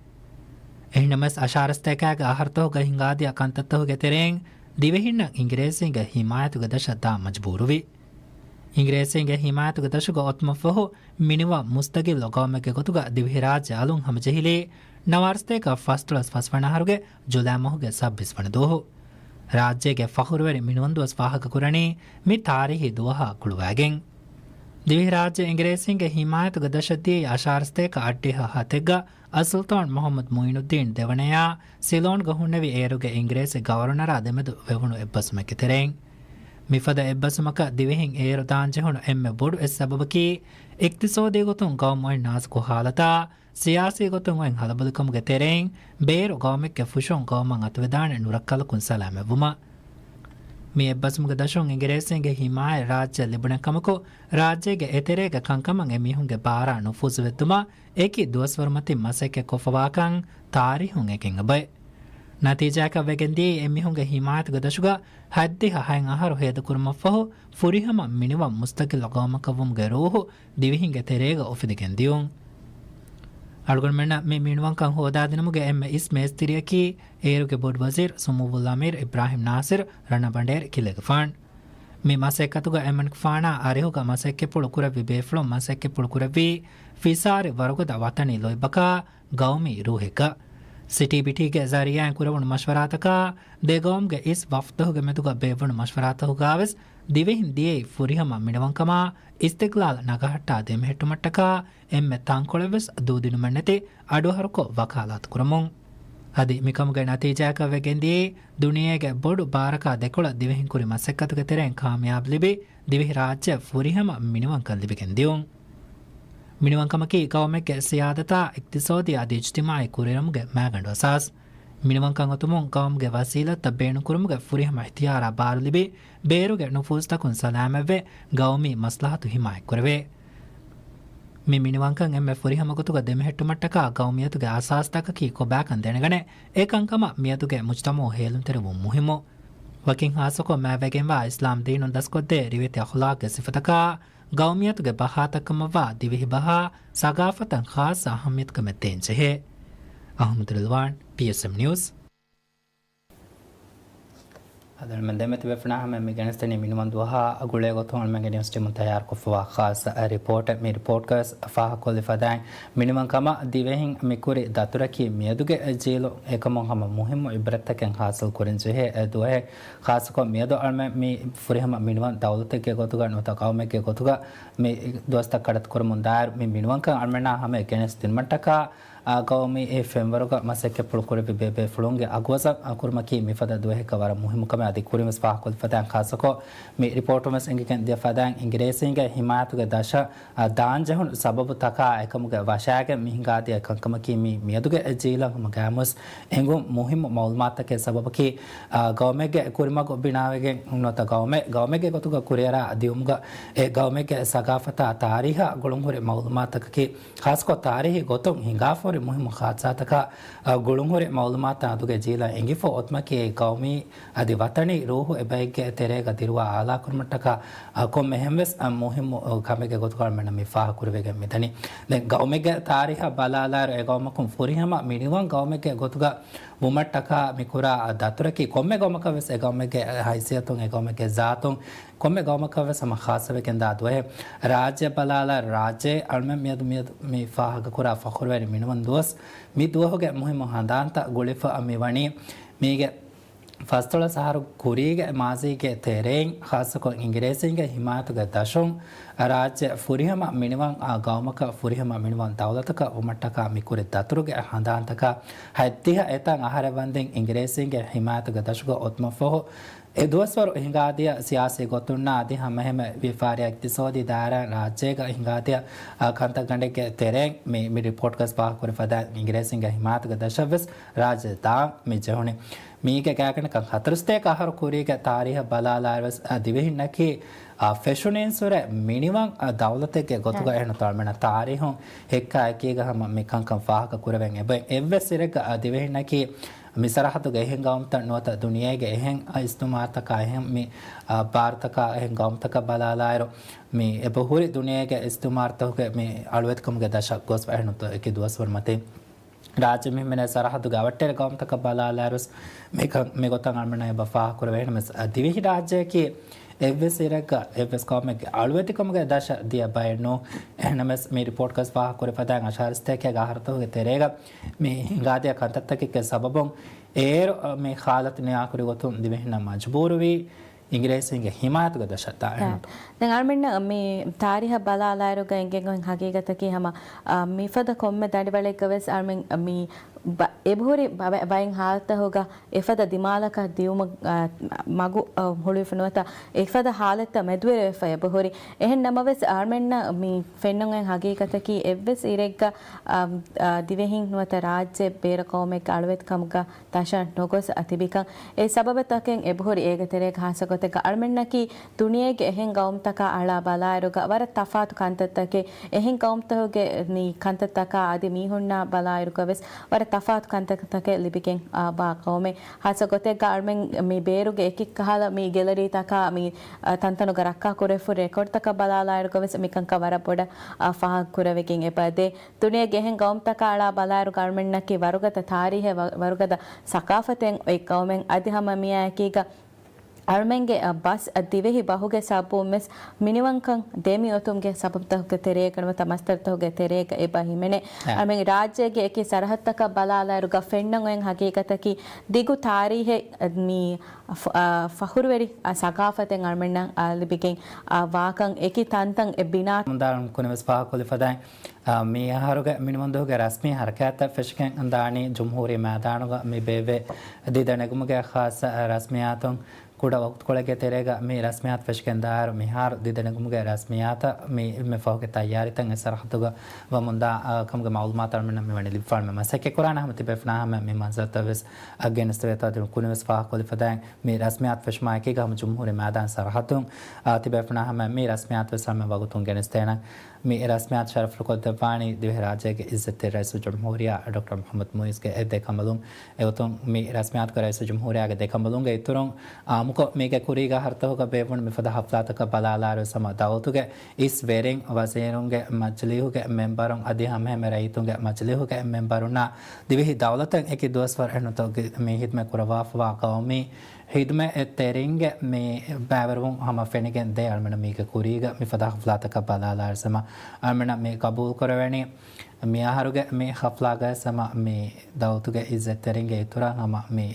އެހެންނަމަވެސް އަށާރަސަތޭކާގެ އަހަރުތަކުގަ ހިނގާދިޔަ ކަންތައްތަކުގެ ތެރެއިން ދިވެހިންނަށް އިނގިރޭސީންގެ ހިމާޔަތުގެ ދަށަށް ދާން މަޖުބޫރުވި. އިނގިރޭސީންގެ ހިމާޔަތުގެ ދަށުގަ އޮތުމަށްފަހު މިނިވަން މުސްތަގިއްލު ގައުމެއްގެ ގޮތުގަ ދިވެހިރާއްޖެ އަލުން ހަމަޖެހިލީ ނަވާރަސަތޭކަ ފަސްދޮޅަސް ފަސްވަނަ އަހަރުގެ ޖުލައި މަހުގެ ސައްބީސް ވަނަ ދުވަހު. ރާއްޖޭގެ ފަޚުރުވެރި މިނިވަންދުވަސް ފާހަގަކުރަނީ މި ތާރީހީ ދުވަހާ ގުޅުވައިގެން. ދިވެހިރާއްޖެ އިނގިރޭސީންގެ ހިމާޔަތުގެ ދަށަށް ދިޔައީ އަށާރަސަތޭކަ އަށްޑިހަ ހަތެއްގަ އައްސުލްޠާން މުޙައްމަދު މުޢީނުއްދީން ދެވަނަޔާ ސިލޯންގަ ހުންނެވި އޭރުގެ އިނގިރޭސި ގަވަރުނަރާ ދެމެދު ވެވުނު އެއްބަސްވުމެއްގެ ތެރެއިން. މިފަދަ އެއްބަސްވުމަކަށް ދިވެހިން އޭރު ދާން ޖެހުނު އެންމެ ބޮޑު އެއް ސަބަބަކީ، އިޤްތިޞާދީ ގޮތުން ގައުމު އޮތް ނާޒުކު ޙާލަތާ، ސިޔާސީ ގޮތުން އޮތް ހަލަބޮލިކަމުގެ ތެރެއިން ބޭރު ގައުމެއްގެ ފުށުން ގައުމަށް އަތުވެދާނެ ނުރައްކަލަކުން ސަލާމަތްވުމަށް. މި އެއްބަސްވުމުގެ ދަށުން އިނގިރޭސީންގެ ހިމާޔަތް ރާއްޖެއަށް ލިބުނެއްކަމަކު، ރާއްޖޭގެ އެތެރޭގެ ކަންކަމަށް އެމީހުންގެ ބާރާ ނުފޫޒުވެއްދުމަށް އެކި ދުވަސްވަރުމަތިން މަސައްކަތްކޮށްފަވާކަން ތާރީހުން އެނގެން އެބައޮތް. ނަތީޖާއަކަށް ވެގެންދިޔައީ އެމީހުންގެ ހިމާޔަތުގެ ދަށުގަ ހަތްދިހަ ހަތް އަހަރު ހޭދަކުރުމަށްފަހު ފުރިހަމަ މިނިވަން މުސްތަގިއްލު ގައުމަކަށްވުމުގެ ރޫހު ދިވެހިންގެ ތެރޭގަ އުފެދިގެން ދިޔުން. އަޅުގަނޑުމެންނަށް މި މިނިވަންކަން ހޯދާދިނުމުގެ އެންމެ އިސް މޭސްތިރިއަކީ އޭރުގެ ބޮޑުވަޒީރު ސުމޫއުލްއަމީރު އިބްރާހިމް ނާސިރު ރަނަބަނޑޭރި ކިލެގެފާން. މި މަސައްކަތުގަ އެމަނިކުފާނާ އަރިހުގަ މަސައްކަތްޕުޅު ކުރެއްވި ބޭފުޅުން މަސައްކަތްޕުޅު ކުރެއްވީ ފިސާރި ވަރުގަދަ ވަތަނީ ލޯތްބަކާ ގައުމީ ރޫހެއްގަ. ސިޓީބިޓީގެ ޒަރީޢާއިން ކުރެވުނު މަޝްވަރާތަކާ، ދެ ގައުމުގެ އިސް ވަފްދުގެ މެދުގަ ބޭއްވުނު މަޝްވަރާތަކުގަވެސް ދިވެހިން ދިޔައީ ފުރިހަމަ މިނިވަންކަމާ، އިސްތިޤްލާލް ނަގަހައްޓާ ދެމެހެއްޓުމަށްޓަކާ އެންމެ ތަންކޮޅެއްވެސް ދޫދިނުމެއްނެތި އަޑުއަހަރުކޮށް ވަކާލާތު ކުރަމުން. އަދި މިކަމުގެ ނަތީޖާއަކަށް ވެގެންދިޔައީ ދުނިޔޭގެ ބޮޑު ބާރަކާ ދެކޮޅަށް ދިވެހިން ކުރި މަސައްކަތުގެ ތެރެއިން ކާމިޔާބު ލިބި، ދިވެހިރާއްޖެ ފުރިހަމަ މިނިވަންކަން ލިބިގެން ދިޔުން. މިނިވަންކަމަކީ ގައުމެއްގެ ސިޔާދަތާ، އިޤްތިޞާދީ އަދި އިޖްތިމާޢީ ކުރިއެރުމުގެ މައިގަނޑު އަސާސް. މިނިވަންކަން އޮތުމުން ގައުމުގެ ވަސީލަތްތައް ބޭނުންކުރުމުގެ ފުރިހަމަ އިހްތިޔާރާ ބާރުލިބި، ބޭރުގެ ނުފޫޒުތަކުން ސަލާމަތްވެ، ގައުމީ މަސްލަހަތު ހިމާޔަތްކުރެވޭ. މި މިނިވަންކަން އެންމެ ފުރިހަމަ ގޮތުގަ ދެމެހެއްޓުމަށްޓަކާ ގައުމިއްޔަތުގެ އަސާސްތަކަކީ ކޮބާކަން ދެނެގަނެ، އެކަންކަމަށް މިއަދުގެ މުޖްތަމަޢު ހޭލުންތެރިވުން މުހިއްމު. ވަކިން ހާއްސަކޮށް މާތްވެގެންވާ އިސްލާމް ދީނުން ދަސްކޮށްދޭ ރިވެތި އަޚުލާޤުގެ ސިފަތަކާ، ގައުމިއްޔަތުގެ ބަހާތަކަށްކަމަށްވާ ދިވެހި ބަހާ، ސަގާފަތަށް ޚާއްޞަ އަހައްމިޔަތުކަމެއް ދޭންޖެހޭ. އަޙްމަދު ރިލްވާން، ޕީއެސްއެމް ނިއުސް. އަދި އަޅުމެން ދެމެތި ބޭފުޅުންނާ ހަމަ މި ގެނެސްދެނީ މިނިވަން ދުވަހާ ގުޅޭ ގޮތުން އަޅުމެންގެ ނިއުސް ޓީމުން ތައްޔާރުކޮށްފަވާ ޚާއްޞަ ރިޕޯޓެއް. މި ރިޕޯޓްގަ ފާހަގަކޮށްލި ފަދައިން، މިނިވަން ކަމަށް ދިވެހިން މި ކުރި ދަތުރަކީ މިއަދުގެ ޖީލު އެކަމުން ހަމަ މުހިއްމު އިބްރަތްތަކެއް ހާސިލް ކުރަން ޖެހޭ ދުވަހެއް. ޚާއްޞަކޮށް މިއަދު އަޅުމެން މި ފުރިހަމަ މިނިވަން ދައުލަތެއްގެ ގޮތުގަ ނުވަތަ ޤައުމެއްގެ ގޮތުގަ މި ދުވަސްތައް ކަޑައްތުކުރަމުން ދާއިރު މި މިނިވަންކަން އަޅުމެންނާ ހަމަ ގެނެސް ދިނުމަށްޓަކާ، އާ، ގައުމީ އެ ފެންވަރުގަ މަސައްކަތްޕުޅު ކުރެއްވި ބޭބޭފުޅުންގެ އަގުވަޒަށް އަ، ކުރުމަކީ މިފަދަ ދުވަހެއްގަ ވަރަށް މުހިއްމު ކަމެއް. އަދި ކުރިންވެސް ފާހަގަކޮށްލި ފަދައިން ޚާއްޞަކޮށް މި ރިޕޯޓުންވެސް އެނގިގެން ދިޔަ ފަދައިން އިނގިރޭސީންގެ ހިމާޔަތުގެ ދަށަށް އާ، ދާންޖެހުނު ސަބަބުތަކާ އެކަމުގެ ވަށާގެން މި ހިނގާދިޔަ ކަންކަމަކީ މި މިއަދުގެ ޖީލަށް ހަމަ ގައިމުވެސް އެނގުން މުހިއްމު މައުލޫމާތުތަކެއް. ސަބަބަކީ، އާ، ގައުމެއްގެ ކުރިމަގު ބިނާވެގެން ނުވަތަ ގައުމެއް، ގައުމެއްގެ ގޮތުގަ ކުރިއަރާ ދިއުމުގަ އެ ގައުމެއްގެ ސަގާފަތާ ތާރީހާ ގުޅުންހުރި މައުލޫމާތުތަކަކީ، ޚާއްޞަކޮށް ތާރީހީ ގޮތުން ހިނގާފަހުރި މުހިއްމު ޚާއްސާތަކާ، އާ، ގުޅުންހުރި މައުލޫމާތު އަދުގެ ޖީލަށް އެނގިފަ އޮތުމަކީ ގައުމީ އަދި ވަތަނީ ރޫހު އެބައެއްގެ ތެރޭގަ ދިރުވާ އާލާކުރުމަށްޓަކާ، އަ، ކޮންމެ ހެންވެސް، އަ، މުހިއްމު، އަ، ކަމެއްގެ ގޮތުގަ އަޅުމެންނަށް މި ފާހަގަކުރެވިގެން މިދަނީ. ދެން ގައުމެއްގެ ތާރީހަށް ބަލާލާއިރު، އެ ގައުމަކުން ފުރިހަމަ މިނިވަން ގައުމެއްގެ ގޮތުގަ ވުމަށްޓަކާ މި ކުރާ، އަ، ދަތުރަކީ ކޮންމެ ގައުމަކަށް ވެސް އެ ގައުމެއްގެ ހައިސިއްޔަތުން، އެ ގައުމެއްގެ ޒާތުން، ކޮންމެ ގައުމަކަށް ވެސް ހަމަ ޚާއްޞަވެގެން ދާ ދުވަހެއް. ރާއްޖެ ބަލާލާއިރު، ރާއްޖެ އަޅުމެން މިއަދު، މިއަދު މި ފާހަގަކުރާ ފަޚުރުވެރި މިނިވަން ދުވަސް، މި ދުވަހުގެ މުހިއްމު ހަނދާންތައް ގުޅިފަ މި ވަނީ މީގެ ފަސްދޮޅަސް އަހަރު ކުރީގެ މާޒީގެ ތެރެއިން، ޚާއްޞަކޮށް އިނގިރޭސީންގެ ހިމާޔަތުގެ ދަށުން، ރާއްޖެ ފުރިހަމަ މިނިވަން، އާ، ގައުމަކަށް ފުރިހަމަ މިނިވަން ދައުލަތަކަށް ވުމަށްޓަކާ މި ކުރި ދަތުރުގެ ހަނދާންތަކާ ހަތްދިހަ އެތައް އަހަރެއް ވަންދެން އިނގިރޭސީންގެ ހިމާޔަތުގެ ދަށުގަ އޮތުމަށްފަހު، އެ ދުވަސްވަރު ހިނގާދިޔަ ސިޔާސީ ގޮތުންނާ އަދި ހަމަހެމަ ވިޔަފާރި އިޤްތިޞާދީ ދާއިރާ ރާއްޖޭގަ ހިނގާދިޔަ، އާ، ކަންތައް ގަނޑެއްގެ ތެރެއިން މި، މި ރިޕޯޓްގަސް ފާހަގަކުރި ފަދަ އިނގިރޭސީންގެ ހިމާޔަތުގެ ދަށަށްވެސް ރާއްޖެ ދާން މި ޖެހުނީ. މީގެ ގާތްގަނޑަކަށް ހަތަރުސަތޭކަ އަހަރު ކުރީގެ ތާރީހަށް ބަލާލާއިރުވެސް، އަ، ދިވެހިންނަކީ، އަ، ފެށުނީންސުރެ މިނިވަން، އަ، ދައުލަތެއްގެ ގޮތުގަ އެހެން ތަޅުމެނަ ތާރީހުން ހެއްކާ އެކީގަ ހަމަ މި ކަންކަން ފާހަގަ ކުރެވެން އެބައި. އެއްވެސް އިރެއްގަ، އަ، ދިވެހިންނަކީ މި ސަރަހައްދުގެ އެހެން ގައުމުތައް ނުވަތަ ދުނިޔޭގެ އެހެން، އަ، އިސްތުމާރުތަކާ އެހެން މި، އަ، ބާރުތަކާ އެހެން ގައުމުތަކަށް ބަލާލާއިރު، މި އެބަހުރި ދުނިޔޭގެ އިސްތުމާރުތަކުގެ މި އަޅުވެތިކަމުގެ ދަށަށް ގޮސްފަ އެހެން އެކި ދުވަސްވަރު މަތިން. ރާއްޖެ މި ހިމެނޭ ސަރަހައްދުގެ އަވަށްޓެރި ގައުމުތަކަށް ބަލާލާއިރުވެސް މިކަން، މިގޮތަށް އަޅުމެންނަށް އެބަ ފާހަގަކުރެވޭނަމަވެސް، ދިވެހި ރާއްޖެއަކީ އެއްވެސް އިރެއްގަ އެއްވެސް ގައުމެއްގެ އަޅުވެތިކަމުގެ ދަށަށް ދިޔަ ބައެއް ނޫން. އެހެނަމެސް މި ރިޕޯޓްގަސް ފާހަގަކުރި ފަދައިން އަށާރަ ސަތޭކައިގެ އަހަރުތަކުގެ ތެރޭގަ މި ހިނގާދިޔަ ކަންތައްތަކެއްގެ ސަބަބުން އޭރު މި ހާލަތު ނިޔާކުރި ގޮތުން ދިވެހިންނަށް މަޖުބޫރުވީ އިނގިރޭސީންގެ ހިމާޔަތުގެ ދަށަށް ދާ އެހެން. ދެން އަޅުމެންނަށް މި ތާރީހަށް ބަލާލާއިރުގަ އެނގެން އޮތް ހަގީގަތަކީ ހަމަ، އަ، މިފަދަ ކޮންމެ ދަނޑިވަޅެއްގަ ވެސް އަޅުމެން މި ބަ-، އެބަހުރި ބަ-، ބައެއް ހާލަތުތަކުގަ އެފަދަ ދިމާލަކަށް ދިއުމަށް، އަ، މަގު، އަ، ހުޅުވިފަ ނުވަތަ އެފަދަ ހާލަތްތައް މެދުވެރިވެފަ އެބަހުރި. އެހެން ނަމަވެސް އަޅުމެންނަށް މި ފެންނަން އޮތް ހަގީގަތަކީ އެއްވެސް އިރެއްގަ، އަ، އަ، ދިވެހިން ނުވަތަ ރާއްޖެ ބޭރަ ޤައުމެއްގެ އަޅުވެތިކަމުގަ ދަށަށް ނުގޮސް އަ ތިބިކަން. އެ ސަބަބެއް ތަކެއް އެބަހުރި. އޭގެ ތެރޭގަ ހާއްސަ ގޮތެއްގަ އަޅުމެންނަކީ ދުނިޔޭގެ އެހެން ގައުމުތަކާ އަޅާ ބަލާއިރުގަ ވަރަށް ތަފާތު ކަންތައްތަކެއް، އެހެން ގައުމުތަކުގެ މި ކަންތައްތަކާ އަދި މީހުންނާ ބަލާއިރުގަ ވެސް ވަރަށް ތަފާތު ކަންތައްތަކެއް ލިބިގެން، އާ، ވާ ގައުމެއް. ހާއްސަ ގޮތެއްގަ އަޅުމެން މި ބޭރުގެ އެކި ކަހަލަ މި ގެލަރީތަކާ މި، އާ، ތަންތަނުގަ ރައްކާ ކުރެފު ރެކޯޑްތަކަށް ބަލާލާއިރުގަ ވެސް މިކަންކަން ވަރަށް ބޮޑަށް، އާ، ފާހަގަ ކުރެވިގެން އެބަ ދޭ. ދުނިޔޭގެ އެހެން ގައުމުތަކާ އަޅާ ބަލާއިރުގަ އަޅުމެންނަކީ ވަރުގަދަ ތާރީހެއް، ވަ-، ވަރުގަދަ ސަޤާފަތެއް އޮތް ގައުމެއް. އަދި ހަމަ މިއާއެކީގަ އަޅުމެންގެ، އަ، ބަސް، އަ، ދިވެހި ބަހުގެ ސަބަބުން ވެސް މިނިވަންކަން ދެމިއޮތުމުގެ ސަބަބުތަކުގެ ތެރޭގަ ނުވަތަ މަސްދަރުތަކުގެ ތެރޭގަ އެބަ ހިމެނޭ. އަ. އަޅުމެން ރާއްޖޭގެ އެކި ސަރަހައްދުތަކަށް ބަލާލާއިރުގަ ފެންނަން އޮތް ހަގީގަތަކީ ދިގު ތާރީހެއް، އަ، މި ފަ-، އާ، ފަޚުރުވެރި، އާ، ސަޤާފަތެއް އަޅުމެންނަށް، އާ، ލިބިގެން، އާ، ވާކަން އެކި ތަންތަން އެ ބިނާ. މުންދާރުން ކުނިވެސް ފާހަގަކޮށްލި ފަދައިން، އާ، މި އަހަރުގެ މިނިވަންދުވަހުގެ ރަސްމީ ހަރަކާތްތައް ފެށިގެން ދާނީ ޖުމްހޫރީ މައިދާނުގަ މި ބޭއްވޭ ދީދަ ނެގުމުގެ ޚާއްޞަ ރަސްމިއްޔާތުން. ކުޑަ ވަގުތުކޮޅެއްގެ ތެރޭގަ މި ރަސްމިއްޔާތު ފެށިގެންދާއިރު، މިހާރު ދިދަ ނެގުމުގެ ރަސްމިއްޔާތަށް މި އެންމެ ފަހުގެ ތައްޔާރީތައް އެ ސަރަހައްދުގަ ވަމުންދާ، އާ، ކަމުގެ މައުލޫމާތު އަޅުމެންނަށް މިވަނީ ލިބިފާން. މަސައްކަތް ކުރާނެ ހަމަ ތިބޭފުޅުންނާ ހަމަ މި މަންޒަރުތައް ވެސް، އާ، ގެނެސްދެވޭތޯ އަދި ކުރިން ވެސް ފާހަގަކޮށްލި ފަދައިން މި ރަސްމިއްޔާތު ފެށުމާ އެކީގަ ހަމަ ޖުމްހޫރީ މައިދާން ސަރަހައްދުން، އާ، ތިބޭފުޅުންނާ ހަމަ މި ރަސްމިއްޔާތު ވެސް ހަމަ ވަގުތުން ގެނެސްދޭނަން. މި ރަސްމިއްޔާތު ޝަރަފުވެރިކޮށްދެއްވާނީ ދިވެހިރާއްޖޭގެ އިއްޒަތްތެރި ރައީސުލްޖުމްހޫރިއްޔާ ޑޮކްޓަރ މުޙައްމަދު މުޢިއްޒުގެ އެ ދެކަނބަލުން. އެގޮތުން މި ރަސްމިއްޔާތުގެ ރައީސުލްޖުމްހޫރިއްޔާގެ ދެކަނބަލުންގެ އިތުރުން، އާއްމުކޮށް މީގެ ކުރީގެ އަހަރުތަކުގަ ބޭއްވުނު މިފަދަ ހަފްލާތަކަށް ބަލާލާއިރު ވެސް ހަމަ ދައުލަތުގެ އިސް ވެރިން، ވަޒީރުންގެ މަޖިލީހުގެ މެންބަރުން އަދި ހަމައެހެންމެ ރައްޔިތުންގެ މަޖިލީހުގެ މެންބަރުންނާ ދިވެހި ދައުލަތަށް އެކި ދުވަސްވަރު އެންމެ މި ހިދުމަތް ކުރައްވާފަވާ ގައުމީ ހިދުމަތްތެރިންގެ މި ބައިވެރިވުން ހަމަ ފެނިގެން ދޭ. އަޅުމެންނަށް މީގެ ކުރީގަ މިފަދަ ހަފްލާތަކަށް ބަލާލާއިރު ހަމަ އަޅުމެންނަށް މި ގަބޫލު ކުރެވެނީ. މި އަހަރުގެ މި ހަފްލާގައި ހަމަ މި ދައުލަތުގެ އިއްޒަތްތެރިންގެ އިތުރަށް ހަމަ މި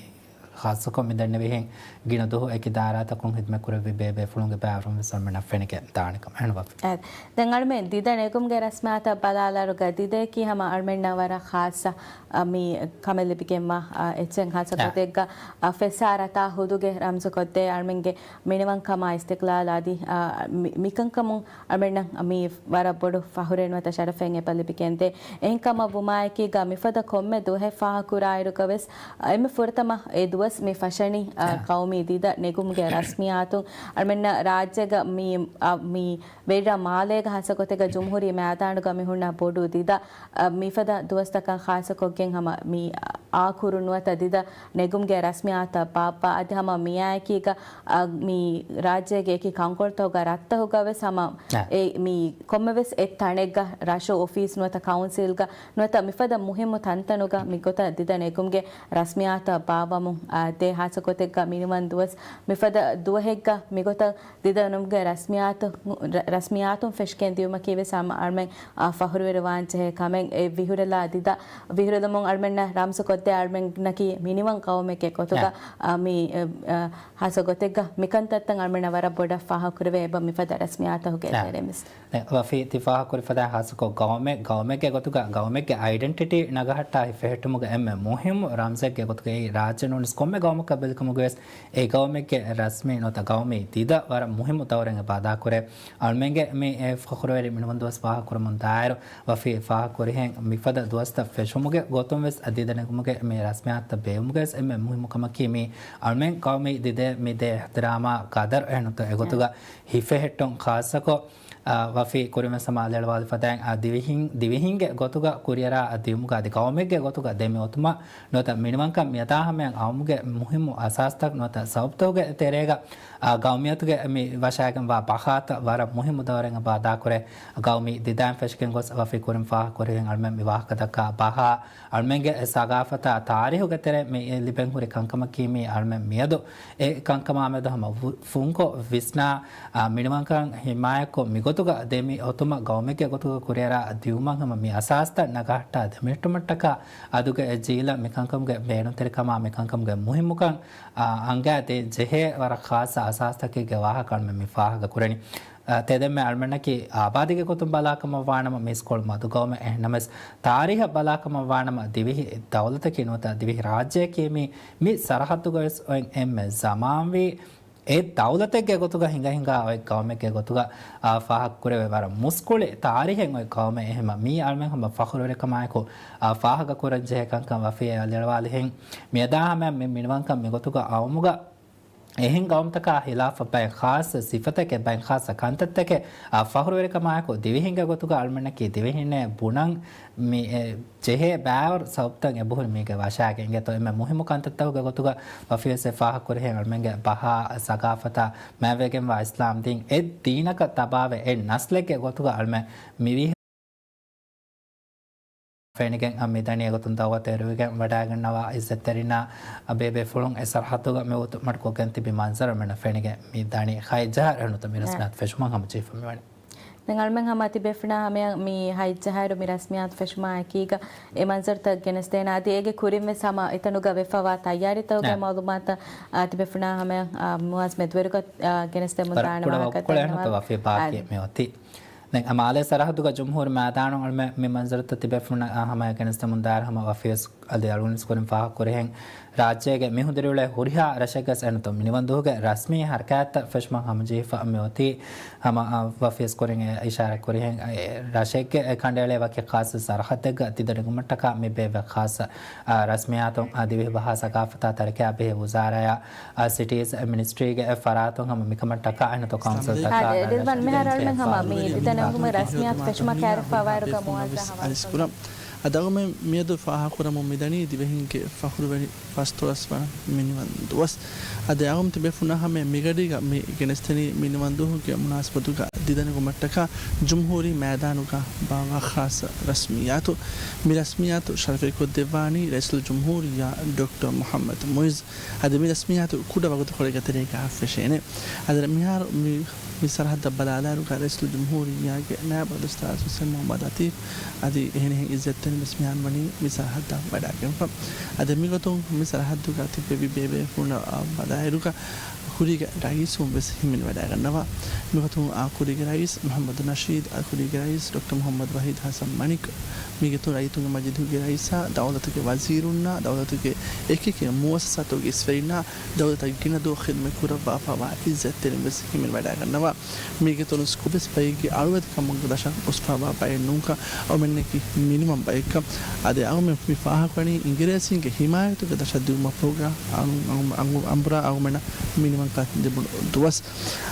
ޚާއްޞަކޮށް މި ދެންނެވިހެން ގިނަ ދުވަހު އެކި ދާއިރާތަކުން ހިދުމަތް ކުރެއްވި ބޭބޭފުޅުންގެ ބައިވެރިވުން ވެސް އަޅުމެންނަށް ފެނިގެން ދާނެކަމަށް އެހެންވާ. އެ، ދެން އަޅުމެން ދިދަ ނެގުމުގެ ރަސްމިއްޔާތަށް ބަލާލާއިރުގަ ދިދައަކީ ހަމަ އަޅުމެންނަށް ވަރަށް ޚާއްޞަ، އަ، މި ކަމެއް ލިބިގެންވާ، އަ، އެއްޗެއް ޚާއްޞަ އާ. ގޮތެއްގަ، އަ، ފެއްސާރަތާ ހުދުގެ ރަމްޒު ކޮށްދޭ އަޅުމެންގެ މިނިވަންކަމާ އިސްތިޤްލާލާ އަދި، އަ، މި، މިކަންކަމުން އަޅުމެންނަށް މި ވަރަށް ބޮޑު ފަޚުރެއް ނުވަތަ ޝަރަފެއް އެބަ ލިބިގެންދޭ. އެހެންކަމަށް ވުމާއެކީގަ މިފަދަ ކޮންމެ ދުވަހެއް ފާހަގަކުރާއިރުގަ ވެސް، އަ، އެންމެ ފުރަތަމަ އެ ދުވަސް މި ފަށަނީ، އަ، އާ. ޤައުމީ ދިދަ ނެގުމުގެ ރަސްމިއްޔާތުން އަޅުމެންނަށް ރާއްޖޭގަ މި، އަ، މި ވެރިރަށް މާލޭގަ ޚާއްޞަ ގޮތެއްގަ ޖުމްހޫރީ މައިދާނުގަ މި ހުންނަ ބޮޑު ދިދަ، އަ، މިފަދަ ދުވަސްތަކަށް ޚާއްޞަކޮށްގެން ހަމަ މި އާކުރު ނުވަތަ ދިދަ ނެގުމުގެ ރަސްމިއްޔާތަށް ބާއްވާ އަދި ހަމަ މިއާއެކީގަ، އަ، މި ރާއްޖޭގެ އެކި ކަންކޮޅުތަކުގަ ރަށްތަކުގަ ވެސް ހަމަ އާ. އެ މި ކޮންމެވެސް އެއް ތަނެއްގަ ރަށު އޮފީސް ނުވަތަ ކައުންސިލްގަ ނުވަތަ މިފަދަ މުހިއްމު ތަންތަނުގަ މިގޮތަށް ދިދަ ނެގުމުގެ ރަސްމިއްޔާތަށް ބާއްވަމުން، އާ، ދޭ. ޚާއްޞަ ގޮތެއްގަ މިނިވަން ދުވަސް މިފަދަ ދުވަހެއްގަ މިގޮތަށް ދިދަ ނެގުމުގެ ރަސްމިއްޔާތު، ރަ-، ރަސްމިއްޔާތުން ފެށިގެން ދިޔުމަކީ ވެސް ހަމަ އަޅުމެން، އާ، ފަޚުރުވެރިވާން ޖެހޭ ކަމެއް. އެ ވިހުރެލާ ދިދަ ވިހުރެލުމުން އަޅުމެންނަށް ރަމްޒު ކޮށްދޭ އަޅުމެންނަކީ މިނިވަން ޤައުމެއްގެ ގޮތުގަ، އާ. އާ، މި، އެ، އާ، ޚާއްޞަ ގޮތެއްގަ މިކަންތައްތައް އަޅުމެންނަށް ވަރަށް ބޮޑަށް ފާހަގަކުރެވޭ އެބަ މިފަދަ ރަސްމިއްޔާތަކުގެ އާ. ތެރޭ މިސް. ދެން ވަފީ ތި ފާހަގަކުރި ފަދައިން ޚާއްޞަކޮށް ގައުމެއް، ގައުމެއްގެ ގޮތުގަ، ގައުމެއްގެ އައިޑެންޓިޓީ ނަގަހައްޓާ ހިފެހެއްޓުމުގެ އެންމެ މުހިއްމު ރަމްޒެއްގެ ގޮތުގައި ރާއްޖެ ނޫނީސް ކޮންމެ ގައުމަކަށް ބެލިކަމުގަވެސް އެ ގައުމެއްގެ ރަސްމީ ނުވަތަ ގައުމީ ދިދަ ވަރަށް މުހިއްމު ދައުރެއް އެބަ އަދާކުރޭ. އަޅުމެންގެ މި އެ ފަޚުރުވެރި މިނިވަން ދުވަސް ފާހަގަކުރަމުން ދާއިރު ވަފީ ފާހަގަކުރިހެން މިފަދަ ދުވަސްތައް ފެށުމުގެ ގޮތުން ވެސް ދިދަ ނެގުމުގެ މި ރަސްމިއްޔާތުތައް ބޭއްވުމުގަ ވެސް އެންމެ މުހިއްމު ކަމަކީ މި އަޅުމެން ގައުމީ ދިދައެއް މި ދޭ އިޙްތިރާމާ ޤަދަރު އެހެން ނުވަތަ އެގޮތުގަ ހިފެހެއްޓުން ޚާއްޞަކޮށް، އާ، ވަފީ ކުރިންވެސް ހަމަ އަލިއަޅުވާލި ފަދައިން، އާ، ދިވެހިން، ދިވެހިންގެ ގޮތުގަ ކުރިއަރާ ދިއުމުގަ އަދި ގައުމެއްގެ ގޮތުގަ ދެމި އޮތުމަށް ނުވަތަ މިނިވަންކަން މިއަދާ ހަމަޔަށް އައުމުގެ މުހިއްމު އަސާސްތައް ނުވަތަ ސަބަބުތަކުގެ ތެރޭގަ، އާ، ގައުމިއްޔަތުގެ މި ވަށައިގެންވާ ބަހާތައް ވަރަށް މުހިއްމު ދައުރެއް އެބަ އަދާކުރޭ. ގައުމީ ދިދައިން ފެށިގެން ގޮސް ވަފީ ކުރިން ފާހަގަކުރިހެން އަޅުމެން މި ވާހަކަ ދައްކާ ބަހާ، އަޅުމެންގެ ސަގާފަތާ ތާރީހުގެ ތެރެއިން މި ލިބެން ހުރި ކަންކަމަކީ މީ އަޅުމެން މިއަދު އެ ކަންކަމާ މެދު ހަމަ ވު-، ފުންކޮށް ވިސްނާ، އާ، މިނިވަންކަން ހިމާޔަތްކޮށް މިގޮތުގަ ދެމި އޮތުމަށް ގައުމެއްގެ ގޮތުގަ ކުރިއަރާ ދިއުމަށް ހަމަ މި އަސާސްތައް ނަގަހައްޓާ ދެމިހެއްޓުމަށްޓަކާ އަދުގެ އެ ޖީލަށް މިކަންކަމުގެ ބޭނުންތެރިކަމާ މިކަންކަމުގެ މުހިއްމުކަން، އާ، އަންގާ ދޭން ޖެހޭ ވަރަށް ޚާއްޞަ އަސާސްތަކެއްގެ ވާހަކަ އަޅުމެން މި ފާހަގަކުރަނީ. އަ، ތެދެންމެ އަޅުމެންނަކީ އާބާދީގެ ގޮތުން ބަލާކަމަށް ވާނަމަ މީސްކޮޅު މަދުގައުމެއް އެހެންނަމަވެސް، ތާރީހަށް ބަލާކަމަށް ވާނަމަ ދިވެހި ދައުލަތަކީ ނުވަތަ ދިވެހި ރާއްޖެއަކީ މި، މި ސަރަހައްދުގަވެސް އޮތް އެންމެ ޒަމާންވީ އެ ދައުލަތެއްގެ ގޮތުގަ ހިނގަ ހިނގާ އޮތް ގައުމެއްގެ ގޮތުގަ، އާ، ފާހަގަކުރެވޭ ވަރަށް މުސްކުޅި ތާރީހެއް އޮތް ގައުމެއް. އެހެންމަ މީ އަޅުމެން ހަމަ ފަޚުރުވެރިކަމާއެކު، އާ، ފާހަގަކުރަން ޖެހޭ ކަންކަން ވަފީ އަލިއަޅުވާލިހެން މިއަދާ ހަމަޔަށް މި މިނިވަންކަން މިގޮތުގަ އައުމުގަ އެހެން ގައުމުތަކާ ހިލާފަށް ބައެއް ޚާއްޞަ ސިފަތަކެއް، ބައެއް ޚާއްޞަ ކަންތައްތަކެއް، އާ، ފަޚުރުވެރިކަމާއެކު ދިވެހިންގެ ގޮތުގަ އަޅުމެންނަކީ ދިވެހިންނޭ ބުނަން މި، އެ، ޖެހޭ ބައިވަރު ސަބަބުތައް އެބަހުރި މީގެ ވަށައިގެން އިނގޭތޯ. އެންމެ މުހިއްމު ކަންތައްތަކުގެ ގޮތުގަ ވަފީވެސް އެ ފާހަގަކުރިހެން އަޅުމެންގެ ބަހާ، ސަގާފަތާ މާތްވެގެންވާ އިސްލާމް ދީން އެ ދީނަކަށް ތަބާވެ އެ ނަސްލެއްގެ ގޮތުގަ އަޅުމެން މިވީ ފެނިގެން މިދަނީ. އެގޮތުން ދައުވަތު އެރުވިގެން ވަޑައިގަންނަވާ އިއްޒަތްތެރިންނާ ބޭބޭފުޅުން އެ ސަރަހައްދުގަ މިވަގުތު މަޑުކޮށްގެން ތިބި މަންޒަރު އަޅުމެންނަށް ފެނިގެން މި ދަނީ. ހަތްޖަހާއިރު ނުވަތަ މި ރަސްމިއްޔާތު ފެށުމަށް ހަމަޖެހިފަ މިވަނީ. ދެން އަޅުމެން ހަމަ ތިބޭފުޅުންނާ ހަމަޔަށް މި ހަތްޖަހާއިރު މި ރަސްމިއްޔާތު ފެށުމާ އެކީގަ އެ މަންޒަރުތައް ގެނެސްދޭނަ. އަދި އޭގެ ކުރިން ވެސް ހަމަ އެތަނުގަ ވެފަވާ ތައްޔާރީތަކުގެ މައުލޫމާތު، އާ، ތިބޭފުޅުންނާ ހަމަޔަށް، އާ، މުވާޒް މެދުވެރިކޮށް، އާ، ގެނެސްދެމުން ދާނެ ވާހަކަ ވަރަށް ކުޑަ ވަގުތުކޮޅެއް ނުވަތަ ވަފީ ބާކީ މި އޮތީ. ދެން މާލޭ ސަރަހައްދުގަ ޖުމްހޫރީ މައިދާނު އަޅުމެން މި މަންޒަރުތައް ތިބޭފުޅުންނަށް، އާ، ހަމަޔަށް ގެނެސްދެމުން ދާއިރު ހަމަ ވަފީވެސް އަދި އަޅުގަނޑުވެސް ކުރިން ފާހަގަކުރިހެން، ރާއްޖޭގެ މި ހުނދުރިއުޅޭ ހުރިހާ ރަށެއްގަސް އެންމެ މިނިވަން ދުވަހުގެ ރަސްމީ ހަރަކާތްތައް ފެށުމަށް ހަމަޖެހިފަ މިއޮތީ. ހަމަ، އަ، ވަފީސް ކުރިން އެ އިޝާރާތް ކުރިހެން، އެ ރަށެއްގެ ކަނޑައެޅޭ ވަކި ޚާއްޞަ ސަރަހައްދެއްގަ ތިދަނެގުމަށްޓަކާ މި ބޭއްވޭ ޚާއްޞަ، އަ، ރަސްމިއްޔާތު، އަ، ދިވެހި ބަހާ ސަގާފަތާ ތަރައްޤިއާ ބެހޭ ވުޒާރާއާ، އަ، ސިޓީޒް މިނިސްޓްރީގެ ފަރާތުން ހަމަ މިކަމަށްޓަކާ އަހަންނަތޯ ކައުންސިލްތަކާ އަދި ރިދްވާން މިހާރު އަޅުމެން ހަމަ މި ދިދަނެގުމުގެ ރަސްމިއްޔާތު ފެށުމާ ކައިރިފައިވާއިރުގަ މުއައްޒަ ހަވާލުކުރަމުން. އަދި އަޅުމެން މިއަދު ފާހަގަކުރަމުން މިދަނީ ދިވެހިންގެ ފަޚުރުވެރި ފަސްދޮޅަސް ވަނަ މިނިވަން ދުވަސް. އަދި އަޅުގަނޑު ތިބޭފުޅުންނާ ހަމަޔަށް މިގަޑީގަ މި ގެނެސްދެނީ މިނިވަން ދުވަހުގެ މުނާސަބަތުގަ ދިދަނެގުމަށްޓަކާ ޖުމްހޫރީ މައިދާނުގަ ބާއްވާ ޚާއްޞަ ރަސްމިއްޔާތު. މި ރަސްމިއްޔާތު ޝަރަފެއްކޮށްދެއްވާނީ ރައީސުލްޖުމްހޫރިއްޔާ ޑޮކްޓަރ މުޙައްމަދު މުޢިއްޒު. އަދި މި ރަސްމިއްޔާތު ކުޑަ ވަގުތުކޮޅެއްގެ ތެރޭގަ ފެށޭނެ. އަދި މިހާރު މި، މި ސަރަހައްދަށް ބަލާލާއިރުގަ ރައީސުލްޖުމްހޫރިއްޔާގެ ނައިބު ރައީސް އަލްއަސްހަރު ޙުސައިން މުޙައްމަދު ލަޠީފް އަދި އެހެނިހެން އިއްޒަތްތެރިން ވެސް މިހާރު ވަނީ މި ސަރަހައްދަށް ވަޑައިގެންފަ. އަދި މިގޮތުން މި ސަރަހައްދުގަ ތިއްބެވި ބޭބޭފުޅުންނަށް ބަލާއިރުގަ ކުރީގެ ރައީސުން ވެސް ހިމެނިވަޑައިގަންނަވާ. މިގޮތުން އާ ކުރީގެ ރައީސް މުޙައްމަދު ނަޝީދު، އަދި ކުރީގެ ރައީސް ޑޮކްޓަރ މުޙައްމަދު ވަހީދު ޙަސަން މަނިކު، މީގެ ގޮތުން ރައްޔިތުންގެ މަޖިލީހުގެ ރައީސާ، ދައުލަތުގެ ވަޒީރުންނާ، ދައުލަތުގެ އެކިއެކި މުއައްސަސާތަކުގެ އިސްވެރިންނާ، ދައުލަތަށް ގިނަ ދުވަހު ޚިދުމަތް ކުރައްވާފައިވާ އިއްޒަތްތެރިން ވެސް ހިމެނިވަޑައިގަންނަވާ. މީގެ ގޮތުން ކޮބެސް ބައެއްގެ އަޅުވެތިކަމުގެ ދަށަށް އުސްފައިވާ ބައެއް ނޫންކަން، އަޅުމެންނަކީ މިނިވަން ބައެއްކަން. އަދި އަޅުމެން މި ފާހަގަކުރަނީ އިނގިރޭސީންގެ ހިމާޔަތުގެ ދަށަށް ދިއުމަށްފަހުގަ އަނބުރާ އަޅުމެންނަށް މިނިވަންކަން ލިބުނު ދުވަސް.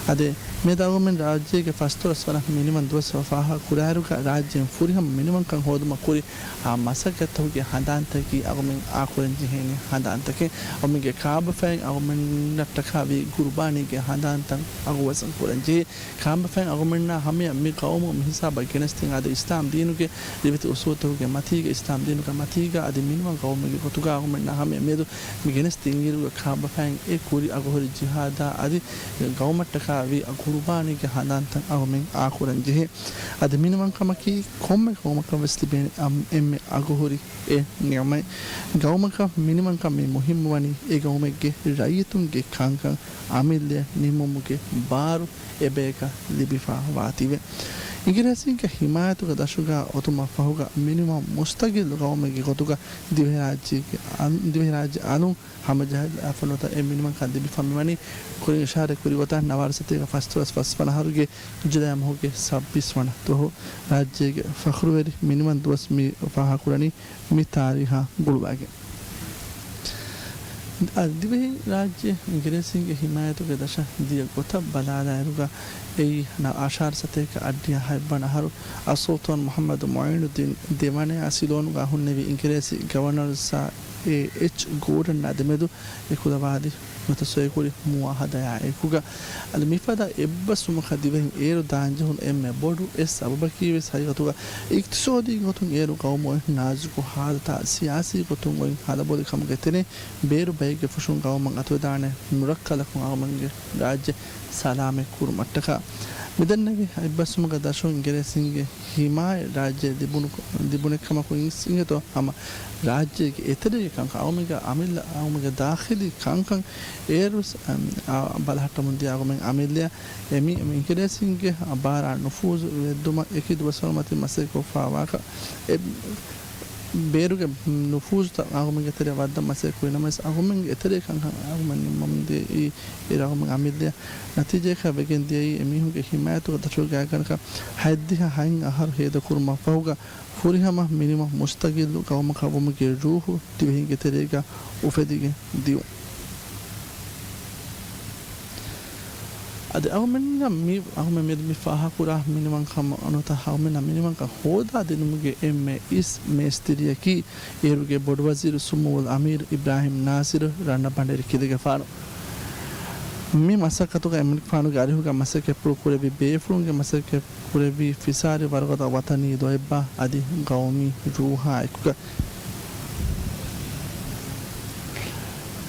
އަދި މިއަދު އަޅުމެން ރާއްޖޭގެ ފަސްދޮޅަސް ވަނަ މިނިވަން ދުވަސް ފާހަގަ ކުރާއިރުގަ ރާއްޖޭން ފުރިހަމަ މިނިވަންކަން ހޯދުމަށް ކުރި އާ މަސައްކަތްތަކުގެ ހަނދާންތަކަކީ އަޅުމެން އާކުރަން ޖެހޭނެ ހަނދާންތަކެއް. އަޅުމެންގެ ކާބަފައިން އަޅުމެންނަށްޓަކާ ވީ ގުރުބާނީގެ ހަނދާންތައް އަގުވަޒަން ކުރަން ޖެހޭ. ކާބަފައިން އަޅުމެންނާ ހަމަޔަށް މި ގައުމު މި ހިސާބަށް ގެނެސްދިން އަދި އިސްލާމް ދީނުގެ ރިވެތި އުސޫލުތަކުގެ މަތީގަ، އިސްލާމް ދީނުގެ މަތީގަ އަދި މިނިވަން ގައުމެއްގެ ގޮތުގަ އަޅުމެންނާ ހަމަޔަށް މިއަދު މި ގެނެސްދިންއިރުގަ ކާބަފައިން އެ ކުރި އަގުހުރި ޖިހާދާ އަދި ގައުމަށްޓަކާ ވީ ގުރުބާނީގެ ހަނދާންތައް އަޅުމެން އާކުރަން ޖެހޭ. އަދި މިނިވަންކަމަކީ ކޮންމެ ގައުމަކަށް ވެސް ލިބޭނެ އަމް އެންމެ އަގުހުރި އެއް ނިޢުމަތް. ގައުމަކަށް މިނިވަންކަން މި މުހިއްމުވަނީ އެ ގައުމެއްގެ ރައްޔިތުންގެ ކަންކަން އަމިއްލަޔަށް ނިންމުމުގެ ބާރު އެބަޔަކަށް ލިބިފަ ވާތީވެ. އިނގިރޭސީންގެ ހިމާޔަތުގެ ދަށުގަ އޮތުމަށްފަހުގަ މިނިވަން މުސްތަގިއްލު ގައުމެއްގެ ގޮތުގަ ދިވެހިރާއްޖޭގެ އަން-، ދިވެހިރާއްޖެ އަލުން ހަމަޖަހައިލާފަ ނުވަތަ އެ މިނިވަންކަން ލިބިފަ މިވަނީ ކުރިން އިޝާރަތް ކުރި ގޮތަށް ނަވާރަ ސަތޭކަ ފަސްދޮޅަސް ފަސްވަނަ އަހަރުގެ ޖުލައި މަހުގެ ސައްބީސް ވަނަ ދުވަހު ރާއްޖޭގެ ފަޚުރުވެރި މިނިވަން ދުވަސް މި ފާހަގަކުރަނީ މި ތާރީހާ ގުޅުވައިގެން. އަދި ދިވެހިރާއްޖެ އިނގިރޭސީންގެ ހިމާޔަތުގެ ދަށަށް ދިޔަ ގޮތަށް ބަލާލާއިރުގަ އެއީ އަށާރަ ސަތޭކަ އަށްޑިހަ ހަތްވަނަ އަހަރު އައްސުލްޠާން މުޙައްމަދު މުޢީނުއްދީން ދެވަނަޔާ ސިލޯނުގަ ހުންނެވި އިނގިރޭސި ގަވަނަރު ސާ އޭ އެޗް ގޯޑަންއާ ދެމެދު އެކުލަވާލި ނުވަތަ ސޮއިކުރި މުއާހަދާއާ އެކުގަ، އަދި މިފަދަ އެއްބަސްވުމަކަށް ދިވެހިން އޭރު ދާންޖެހުނު އެންމެ ބޮޑު އެއް ސަބަބަކީވެސް ހަގީގަތުގަ އިޤްތިޞާދީ ގޮތުން އޭރު ގައުމު އޮތް ނާޒުކު ހާލަތާ ސިޔާސީ ގޮތުން އޮތް ކަލަބޮލިކަމުގެ ތެރެއިން ބޭރު ބައެއްގެ ފުށުން ގައުމަށް އަތުވެދާނެ ނުރައްކަލަކުން އަޅުމެންގެ ރާއްޖެ ސަލާމަތް ކުރުމަށްޓަކާ. މިދެންނެވި އެއްބަސްވުމުގެ ދަށުން އިނގިރޭސީންގެ ހިމާޔަތް ރާއްޖެ ލިބުނު، ލިބުނެއްކަމަކު އިނގޭތޯ ހަމަ ރާއްޖޭގެ އެތެރޭގެ ކަންކަން އަޅުމެންގެ އަމިއްލަ އަޅުމެންގެ ދާޚިލީ ކަންކަން އޭރު ވެސް، އަ، ބަލަހައްޓަމުން ދިޔަ އަޅުމެން އަމިއްލަޔަށް އެ މި، މި އިނގިރޭސީންގެ ބާރާ ނުފޫޒު ވެއްދުމަށް އެކި ދުވަސްވަރު މަތިން މަސައްކަތް ކޮށްފައިވާކަށް އެ ބޭރުގެ ނުފޫޒުތައް އަޅުމެންގެ ތެރެއަށް ވައްދަން މަސައްކަތް ކުރިނަމަވެސް އަޅުމެންގެ އެތެރޭ ކަންކަން އަޅުމެން ނިންމަމުން ދިޔައީ އޭރު އަޅުމެން އަމިއްލަޔަށް. ނަތީޖާއަކަށް ވެގެން ދިޔައީ އެމީހުންގެ ހިމާޔަތުގެ ދަށުގެ ގާތްގަނޑަކަށް ހަތްދިހަ ހަތް އަހަރު ހޭދަކުރުމަށްފަހުގަ ފުރިހަމަ މިނިވަން މުސްތަގިއްލު ގައުމަކަށް ވުމުގެ ރޫހު ދިވެހިންގެ ތެރޭގަ އުފެދިގެން ދިޔުން. އަދި އަޅުމެންނަށް މި، އަޅުމެން މިއަދު މި ފާހަގަކުރާ މިނިވަންކަމަށް ނުވަތަ އަޅުމެންނަށް މިނިވަންކަން ހޯދާދިނުމުގެ އެންމެ އިސް މޭސްތިރިއަކީ އޭރުގެ ބޮޑުވަޒީރު ސުމޫލް އަމީރު އިބްރާހިމް ނާސިރު ރަންނަ ބަނޑޭރި ކިލެގެފާނު. މި މަސައްކަތުގަ އެމަނިކުފާނުގެ އަރިހުގަ މަސައްކަތްޕުޅު ކުރެއްވި ބޭފުޅުންގެ މަސައްކަތް ކުރެއްވީ ފިސާރި ވަރުގަދަ ވަޠަނީ ލޯތްބާ އަދި ގައުމީ ރޫހާ އެކުގަ.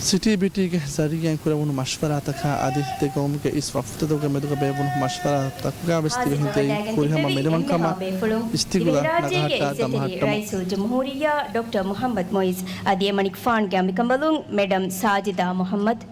ސިޓީ ބިޓީގެ ޒަރީއާއިން ކުރެވުނު މަޝްވަރާތަކާ އަދި ދެ ގައުމުގެ އިސް ވަފުދުތަކުގެ މެދުގަ ބޭއްވުނު މަޝްވަރާތަކުގަ ވެސް ދިވެހިން ދިޔައީ ހުރިހަމަ މިނިވަންކަމަށް އިސްތިގުލަ ނަގަހައްޓާ ދަމަހައްޓަމުން. ރައީސުލްޖުމްހޫރިއްޔާ ޑޮކްޓަރ މުޙައްމަދު މުޢިއްޒު އަދި އެމަނިކުފާނުގެ އަނބިކަނބަލުން މެޑަމް ސާޖިދާ މުޙައްމަދު.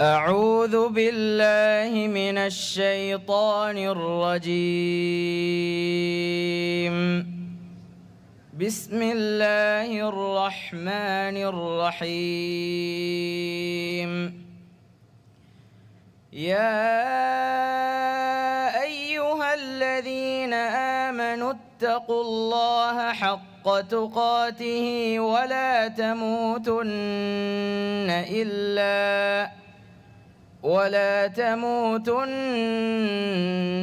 أعوذ بالله من الشيطان الرجيم. بسم الله الرحمن الرحيم. يا أيها الذين آمنوا اتقوا الله حق تقاته ولا تموتن إلا، ولا تموتن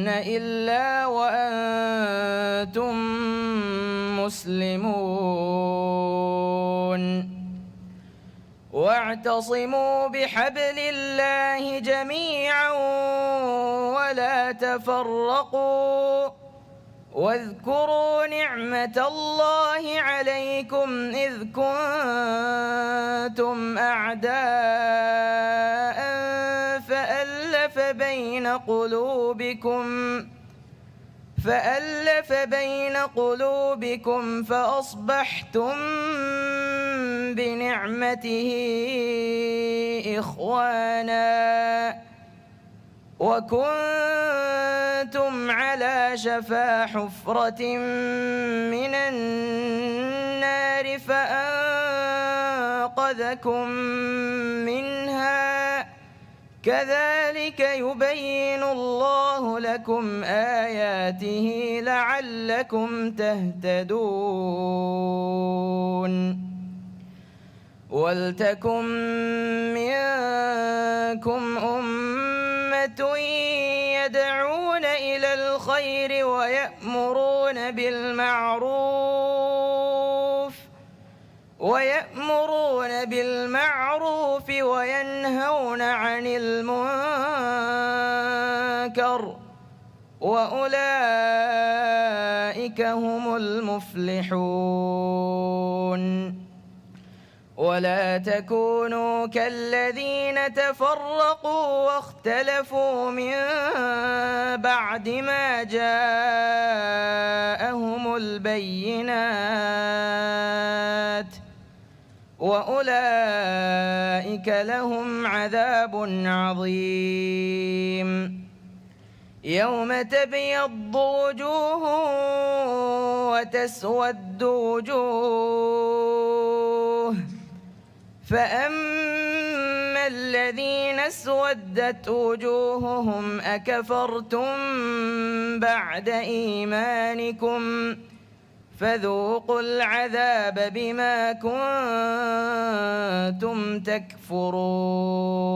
إلا وأنتم مسلمون. واعتصموا بحبل الله جميعا ولا تفرقوا، واذكروا نعمة الله عليكم إذ كنتم أعداء فألف بين قلوبكم، فألف بين قلوبكم فأصبحتم بنعمته إخوانا، وكنتم على شفا حفرة من النار فأنقذكم منها، كذلك يبين الله لكم آياته لعلكم تهتدون. ولتكن منكم أمة يدعون إلى الخير ويأمرون بالمعروف، ويأمرون بالمعروف وينهون عن المنكر، وأولئك هم المفلحون. ولا تكونوا كالذين تفرقوا واختلفوا من بعد ما جاءهم البينات، وأولئك لهم عذاب عظيم. يوم تبيض وجوه وتسود وجوه، فأما الذين اسودت وجوههم أكفرتم بعد إيمانكم فذوقوا العذاب بما كنتم تكفرون.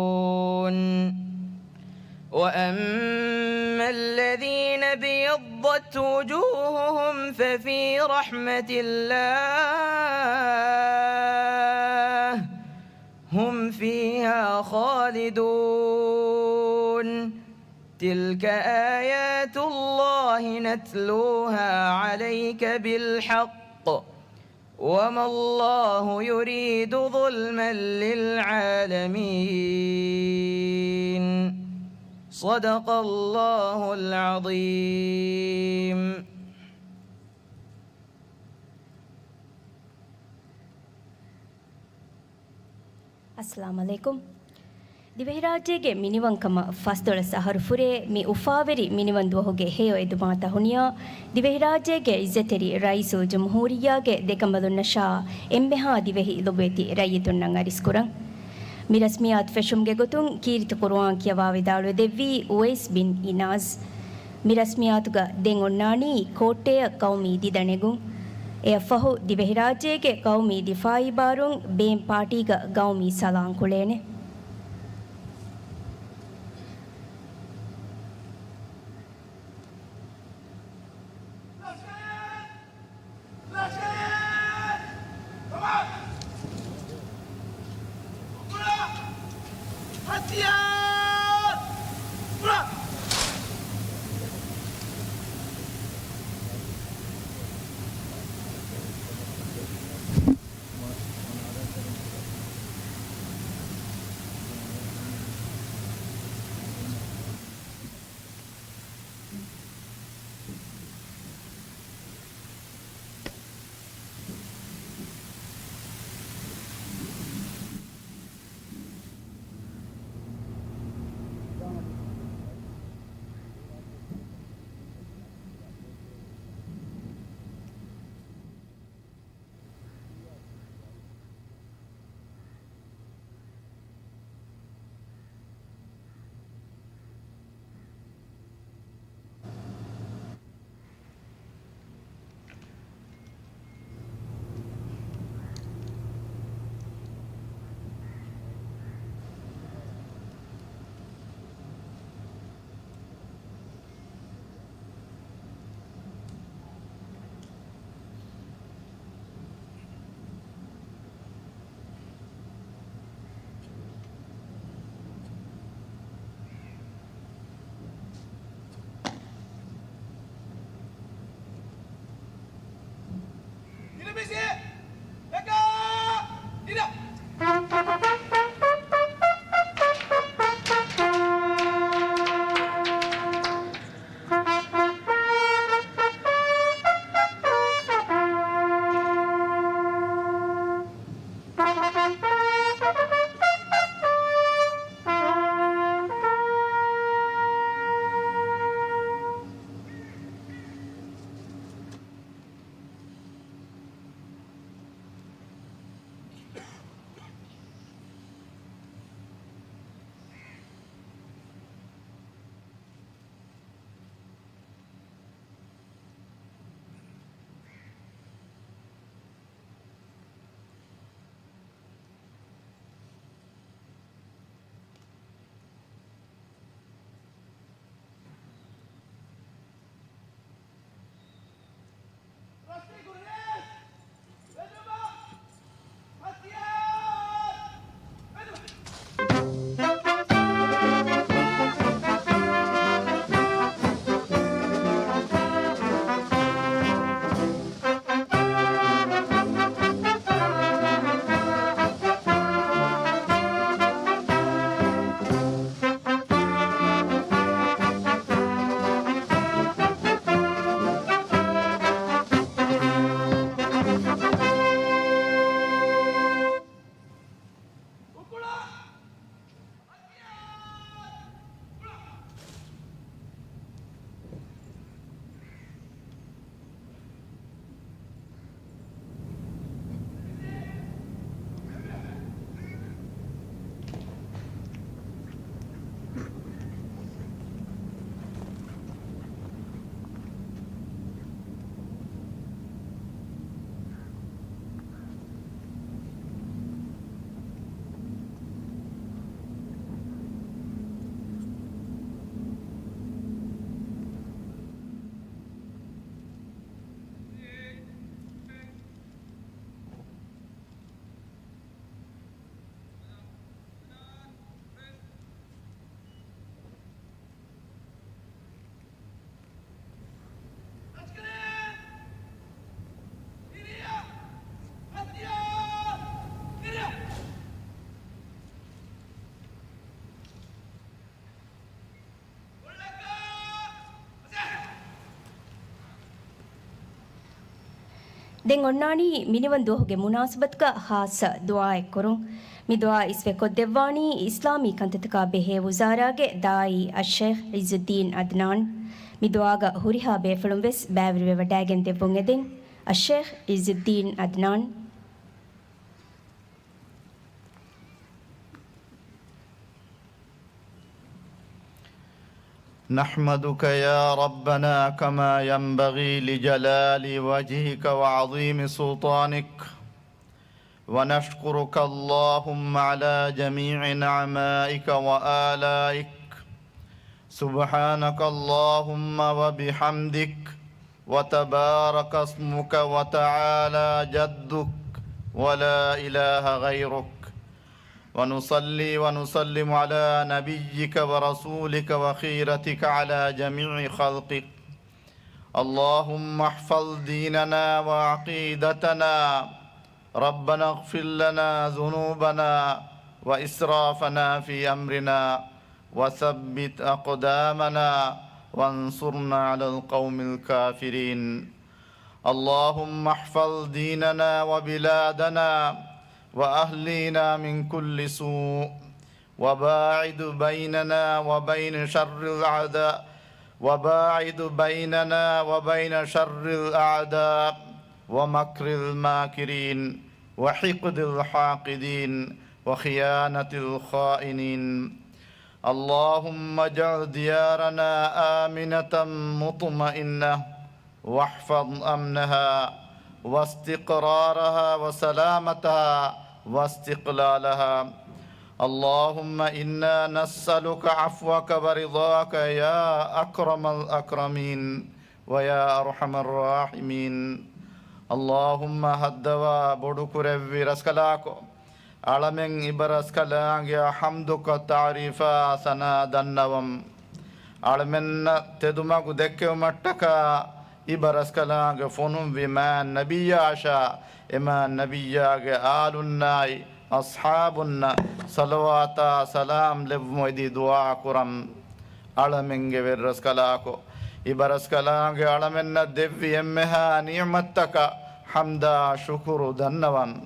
وأما الذين ابيضت وجوههم ففي رحمة الله هم فيها خالدون. تلك آيات الله نتلوها عليك بالحق وما الله يريد ظلما للعالمين. صدق الله العظيم. އައްސަލާމު ޢަލައިކުމް. ދިވެހިރާއްޖޭގެ މިނިވަންކަމަށް ފަސްދޮޅަސް އަހަރު ފުރޭ މި އުފާވެރި މިނިވަން ދުވަހުގެ ހެޔޮ އެދުމާ ތަހުނިޔާ، ދިވެހިރާއްޖޭގެ އިއްޒަތްތެރި ރައީސުލްޖުމްހޫރިއްޔާގެ ދެކަނބަލުންނަށާ އެންމެހާ ދިވެހި ލޮބުވެތި ރައްޔިތުންނަށް އަރިސްކުރަން. މި ރަސްމިއްޔާތު ފެށުމުގެ ގޮތުން ކީރިތި ޤުރުއާން ކިޔަވާ ވިދާޅުވެދެއްވީ އުވައިސް ބިން އިނާޒް. މި ރަސްމިއްޔާތުގަ ދެން އޮންނާނީ ކޯއްޓެއަށް ޤައުމީ ދިދަ ނެގުން. އެއަށްފަހު ދިވެހިރާއްޖޭގެ ޤައުމީ ދިފާޢީ ބާރުން ބޭން ޕާޓީގަ ޤައުމީ ސަލާން ކުޅޭނެ. ދެން އޮންނާނީ މިނިވަން ދުވަހުގެ މުނާސަބަތުގަ ޚާއްޞަ ދުޢާއެއް ކުރުން. މި ދުޢާ އިސްވެ ކޮށްދެއްވާނީ އިސްލާމީ ކަންތައްތަކާ ބެހޭ ވުޒާރާގެ ދާއީ އައްޝައިޚް ޢިއްޒުއްދީން އަދްނާން. މި ދުޢާގަ ހުރިހާ ބޭފުޅުން ވެސް ބައިވެރިވެވަޑައިގެން ދެއްވުން އެދެން. އައްޝައިޚް ޢިއްޒުއްދީން އަދްނާން. نحمدك يا ربنا كما ينبغي لجلال وجهك وعظيم سلطانك، ونشكرك اللهم على جميع نعمائك وآلائك. سبحانك اللهم وبحمدك، وتبارك اسمك وتعالى جدك ولا إله غيرك. ونصلي ونسلم على نبيك ورسولك وخيرتك على جميع خلقك. اللهم احفظ ديننا وعقيدتنا. ربنا اغفر لنا ذنوبنا وإسرافنا في أمرنا وثبت أقدامنا وانصرنا على القوم الكافرين. اللهم احفظ ديننا وبلادنا وأهلينا من كل سوء، وباعد بيننا وبين شر الأعداء، وباعد بيننا وبين شر الأعداء ومكر الماكرين وحقد الحاقدين وخيانة الخائنين. اللهم اجعل ديارنا آمنة مطمئنة، واحفظ أمنها واستقرارها وسلامتها واستقلالها. اللهم إنا نسألك عفوك ورضاك يا أكرم الأكرمين ويا أرحم الراحمين. اللهم، ހައްދަވާ ބޮޑުކުރެއްވި ރަސްކަލާކޮ، އަޅަމެން އިބަރަސްކަލާނގެއަށް ޙަމްދުކޮށް ތަޢުރީފާ ސަނާ ދަންނަވަމު. އަޅަމެންނަށް ތެދުމަގު ދެއްކެވުމަށްޓަކާ އިބަރަސްކަލާނގެ ފޮނުއްވި މާތް ނަބިއްޔާއަށާ އެމާތް ނަބިއްޔާގެ އާލުންނާއި އަޞްޙާބުންނަށް ޞަލަވާތާ ސަލާމް ލެއްވުމަށް އެދި ދުޢާ ކުރަން. އަޅަމެންގެ ވެރިރަސްކަލާކޮ، އިބަރަސްކަލާނގެ އަޅަމެންނަށް ދެއްވި އެންމެހާ ނިޢުމަތްތަކަށް ޙަމްދާ ޝުކުރު ދަންނަވަން.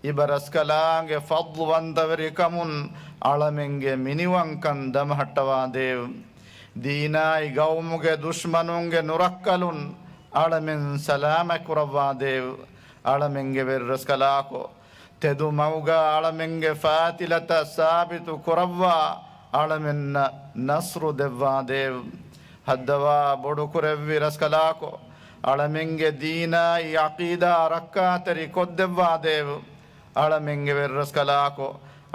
އިބަރަސްކަލާނގެ ފަޟްލުވަންތަވެރިކަމުން އަޅަމެންގެ މިނިވަންކަން ދަމަހައްޓަވާދޭވެ. ދީނާއި ގައުމުގެ ދުޝްމަނުންގެ ނުރައްކަލުން އަޅަމެން ސަލާމަތް ކުރައްވާދޭވެ. އަޅަމެންގެ ވެރިރަސްކަލާކޮ، ތެދު މަގުގަ އަޅަމެންގެ ފާތިލަތައް ސާބިތު ކުރައްވާ، އަޅަމެންނަށް ނަޞްރު ދެއްވާދޭވެ. ހައްދަވާ ބޮޑުކުރެއްވި ރަސްކަލާކޮ، އަޅަމެންގެ ދީނާއި ޢަޤީދާ ރައްކާތެރި ކޮށްދެއްވާދޭވެ. އަޅަމެންގެ ވެރިރަސްކަލާކޮ،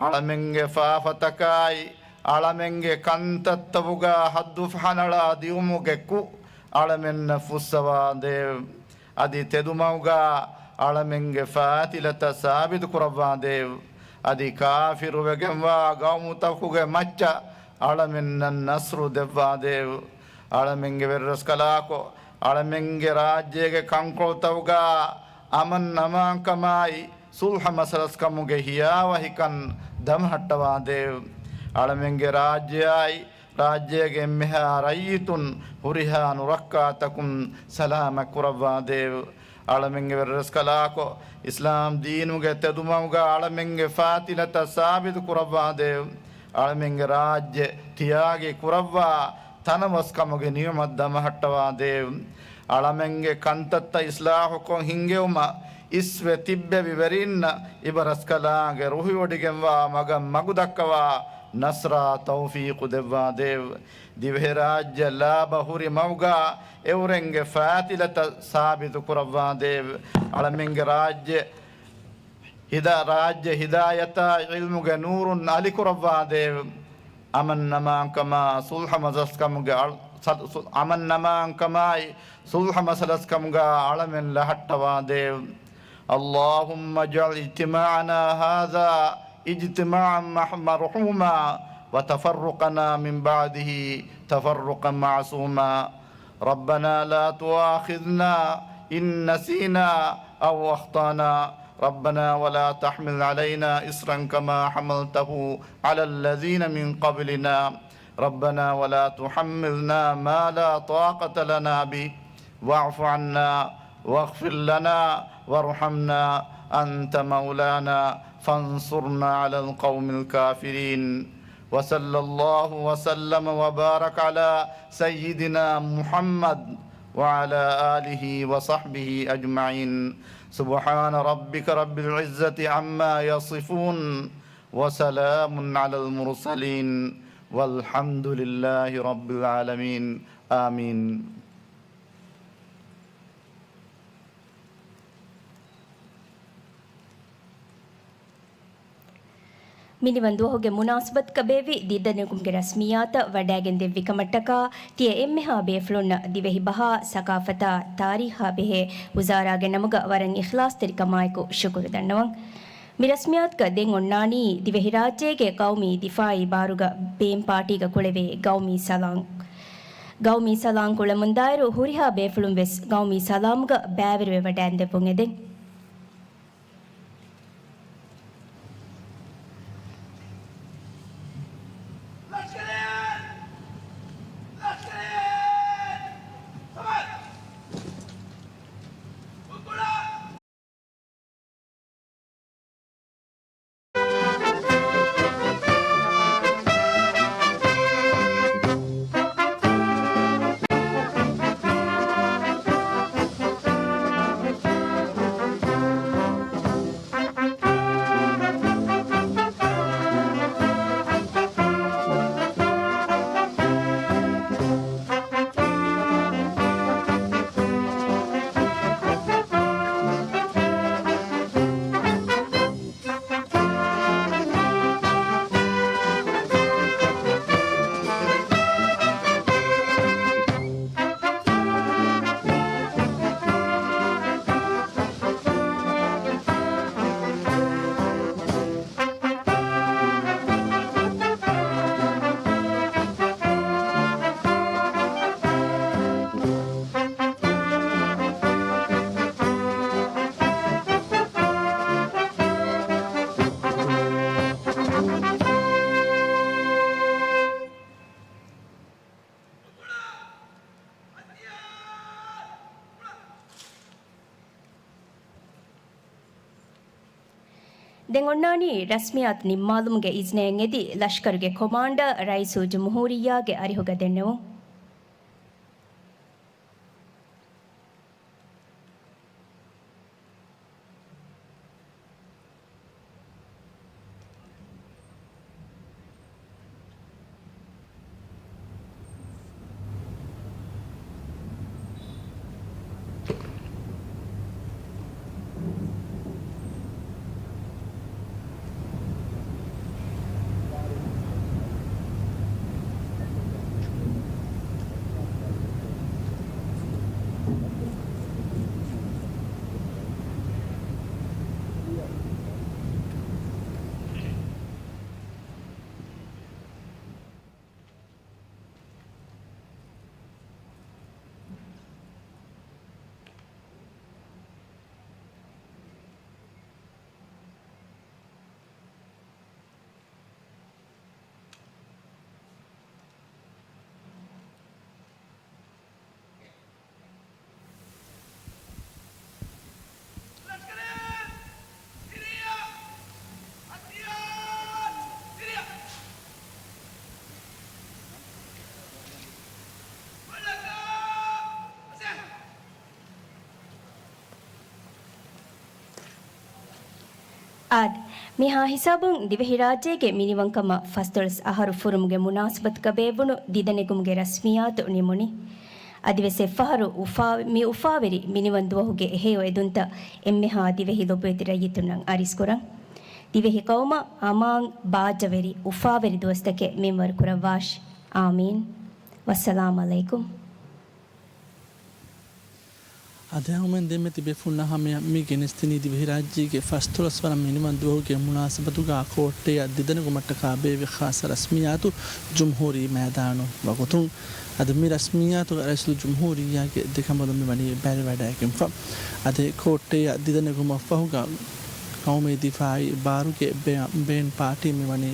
އަޅަމެންގެ ފާފަތަކާއި، އަޅަމެންގެ ކަންތައްތައް ވުގާ ހައްދު ފަހަނަޅާ ދިއުމުގެ ކުށް އަޅަމެންނަށް ފުއްސަވާދޭވެ. އަދި ތެދުމަގުގަ އަޅަމެންގެ ފާތިލަތައް ސާބިތު ކުރައްވާދޭވެ. އަދި ކާފިރުވެގެންވާ ގައުމުތަކުގެ މައްޗަށް އަޅަމެންނަށް ނަޞްރު ދެއްވާދޭވެ. އަޅަމެންގެ ވެރިރަސްކަލާކޮ، އަޅަމެންގެ ރާއްޖޭގެ ކަންކޮޅުތަކުގަ އަމަން އަމާންކަމާއި، ޞުލްޙަ މަސަލަސްކަމުގެ ހިޔާވަހިކަން ދަމަހައްޓަވާދޭވެ. އަޅަމެންގެ ރާއްޖެއާއި، ރާއްޖޭގެ އެންމެހާ ރައްޔިތުން ހުރިހާ ނުރައްކާތަކުން ސަލާމަތް ކުރައްވާދޭވެ. އަޅަމެންގެ ވެރިރަސްކަލާކޮ، އިސްލާމް ދީނުގެ ތެދުމަގުގަ އަޅަމެންގެ ފާތިލަތައް ސާބިތު ކުރައްވާދޭވެ. އަޅަމެންގެ ރާއްޖެ ތިޔާގި ކުރައްވާ ތަނަވަސްކަމުގެ ނިޢުމަތް ދަމަހައްޓަވާދޭވެ. އަޅަމެންގެ ކަންތައްތައް އިޞްލާޙުކޮށް ހިންގެވުމަށް އިސްވެ ތިއްބެވި ވެރީންނަށް އިބަރަސްކަލާނގެ ރުހިވޮޑިގެންވާ މަގަށް މަގުދައްކަވާ ނަޞްރާ ތައުފީޤު ދެއްވާދޭވެ. ދިވެހިރާއްޖެ ލާބަ ހުރި މަގުގަ އެއުރެންގެ ފާތިލަތައް ސާބިތު ކުރައްވާދޭވެ. އަޅަމެންގެ ރާއްޖެ ހިދާ-، ރާއްޖެ ހިދާޔަތާއި ޢިލްމުގެ ނޫރުން އަލިކުރައްވާދޭވެ. އަމަން އަމާންކަމާ ޞުލްޙަ މަސަލަސްކަމުގެ އަޅ-، ސަ-، ސު-، އަމަން އަމާންކަމާއި ޞުލްޙަ މަސަލަސްކަމުގަ އަޅަމެން ލަހައްޓަވާދޭވެ. اللهم اجعل اجتماعنا هذا اجتماعا مح-، مرحوما وتفرقنا من بعده تفرقا معصوما. ربنا لا تؤاخذنا إن نسينا أو أخطأنا. ربنا ولا تحمل علينا إصرا كما حملته على الذين من قبلنا. ربنا ولا تحملنا ما لا طاقة لنا به. واعف عنا واغفر لنا وارحمنا، أنت مولانا فانصرنا على القوم الكافرين. وصلى الله وسلم وبارك على سيدنا محمد وعلى آله وصحبه أجمعين. سبحان ربك رب العزة عما يصفون، وسلام على المرسلين، والحمد لله رب العالمين. آمين. މިނިވަން ދުވަހުގެ މުނާސަބަތުގަ ބޭއްވި ދިދަނެގުމުގެ ރަސްމިއްޔާތަށް ވަޑައިގެން ދެއްވި ކަމަށްޓަކާ، ތިޔަ އެންމެހާ ބޭފުޅުންނަށް ދިވެހި ބަހާ، ސަގާފަތާ، ތާރީހާ ބެހޭ ވުޒާރާގެ ނަމުގަ ވަރަށް އިޚްލާޞްތެރިކަމާއެކު ޝުކުރު ދަންނަވަން. މި ރަސްމިއްޔާތުގަ ދެން އޮންނާނީ ދިވެހިރާއްޖޭގެ ގައުމީ ދިފާއީ ބާރުގަ ބޭން ޕާޓީގަ ކުޅެވޭ ގައުމީ ސަލާން. ގައުމީ ސަލާން ކުޅަމުންދާއިރު ހުރިހާ ބޭފުޅުން ވެސް ގައުމީ ސަލާމުގަ ބައިވެރިވެވަޑައިން ދެއްވުން އެދެން. ދެން އޮންނާނީ ރަސްމިއްޔާތު ނިންމާލުމުގެ އިޒްނައެއް އެދި، ލަޝްކަރުގެ ކޮމާންޑަރ ރައީސުލްޖުމްހޫރިއްޔާގެ އަރިހުގަ ދެންނެވުން. އާދެ، މިހާ ހިސާބުން ދިވެހިރާއްޖޭގެ މިނިވަންކަމަށް ފަސްދޮޅަސް އަހަރު ފުރުމުގެ މުނާސަބަތުގަ ބޭއްވުނު ދިދަނެގުމުގެ ރަސްމިއްޔާތު ނިމުނީ. އަދިވެސް އެއްފަހަރު އުފާ-، މި އުފާވެރި މިނިވަން ދުވަހުގެ ހެޔޮ އެދުންތައް އެންމެހާ ދިވެހި ލޮބުވެތި ރައްޔިތުންނަށް އަރިސްކުރަން. ދިވެހި ޤައުމަށް އަމާން ބާއްޖަވެރި އުފާވެރި ދުވަސްތަކެއް މިންވަރު ކުރައްވާށި. އާމީން. ވައްސަލާމް ޢަލައިކުމް. އަދި އަހުމެން ދެންމެ ތިބޭފުޅުންނާ ހަމަޔަށް މި ގެނެސްދިނީ ދިވެހިރާއްޖޭގެ ފަސްދޮޅަސް ވަނަ މިނިވަން ދުވަހުގެ މުނާސަބަތުގަ ކޯއްޓެއަށް ދިދަނެގުމަށްޓަކާ ބޭއްވި ޚާއްޞަ ރަސްމިއްޔާތު ޖުމްހޫރީ މައިދާނު ވަގުތުން. އަދި މި ރަސްމިއްޔާތުގަ ރައީސުލްޖުމްހޫރިއްޔާގެ ދެކަނބަލުން މިވަނީ ބައިވެވަޑައިގެންފަ. އަދި ކޯއްޓެއަށް ދިދަނެގުމަށްފަހުގަ ޤައުމީ ދިފާއީ ބާރުގެ ބޭ-، ބޭން ޕާޓީ މިވަނީ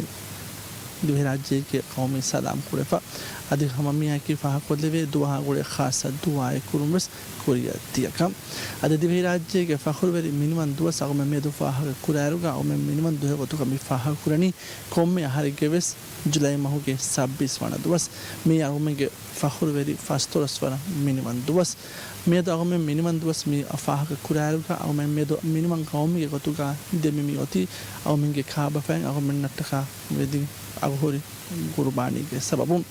ދިވެހިރާއްޖޭގެ ޤައުމީ ސަލާމް ކުރެފަ. އަދި ހަމަ މިއާއެކީ ފާހަގަކޮށްލެވޭ ދުވަހާ ގުޅޭ ޚާއްޞަ ދުޢާއެއް ކުރުން ވެސް ކުރިއަށް ދިޔަކަން. އަދި ދިވެހިރާއްޖޭގެ ފަޚުރުވެރި މިނިވަން ދުވަސް އަޅުގަނޑުމެން މިއަދު ފާހަގަ ކުރާއިރުގަ އަޅުގަނޑުމެން މިނިވަން ދުވަހެއް ގޮތުގަ މި ފާހަގަ ކުރަނީ ކޮންމެ އަހަރެއްގެ ވެސް ޖުލައި މަހުގެ ސައްބީސް ވަނަ ދުވަސް. މީ އަޅުގަނޑުމެންގެ ފަޚުރުވެރި ފަސްދޮޅަސް ވަނަ މިނިވަން ދުވަސް. މިއަދު އަޅުގަނޑުމެން މިނިވަން ދުވަސް މި ފާހަގަ ކުރާއިރުގަ އަޅުގަނޑުމެން މިއަދު މިނިވަން ގައުމެއްގެ ގޮތުގަ ދެމި މި އޮތީ އަޅުގަނޑުމެންގެ ކާބަފައިން އަޅުގަނޑުމެންނަށްޓަކާ ވެދި އަގުހުރި ގުރުބާނީގެ ސަބަބުން.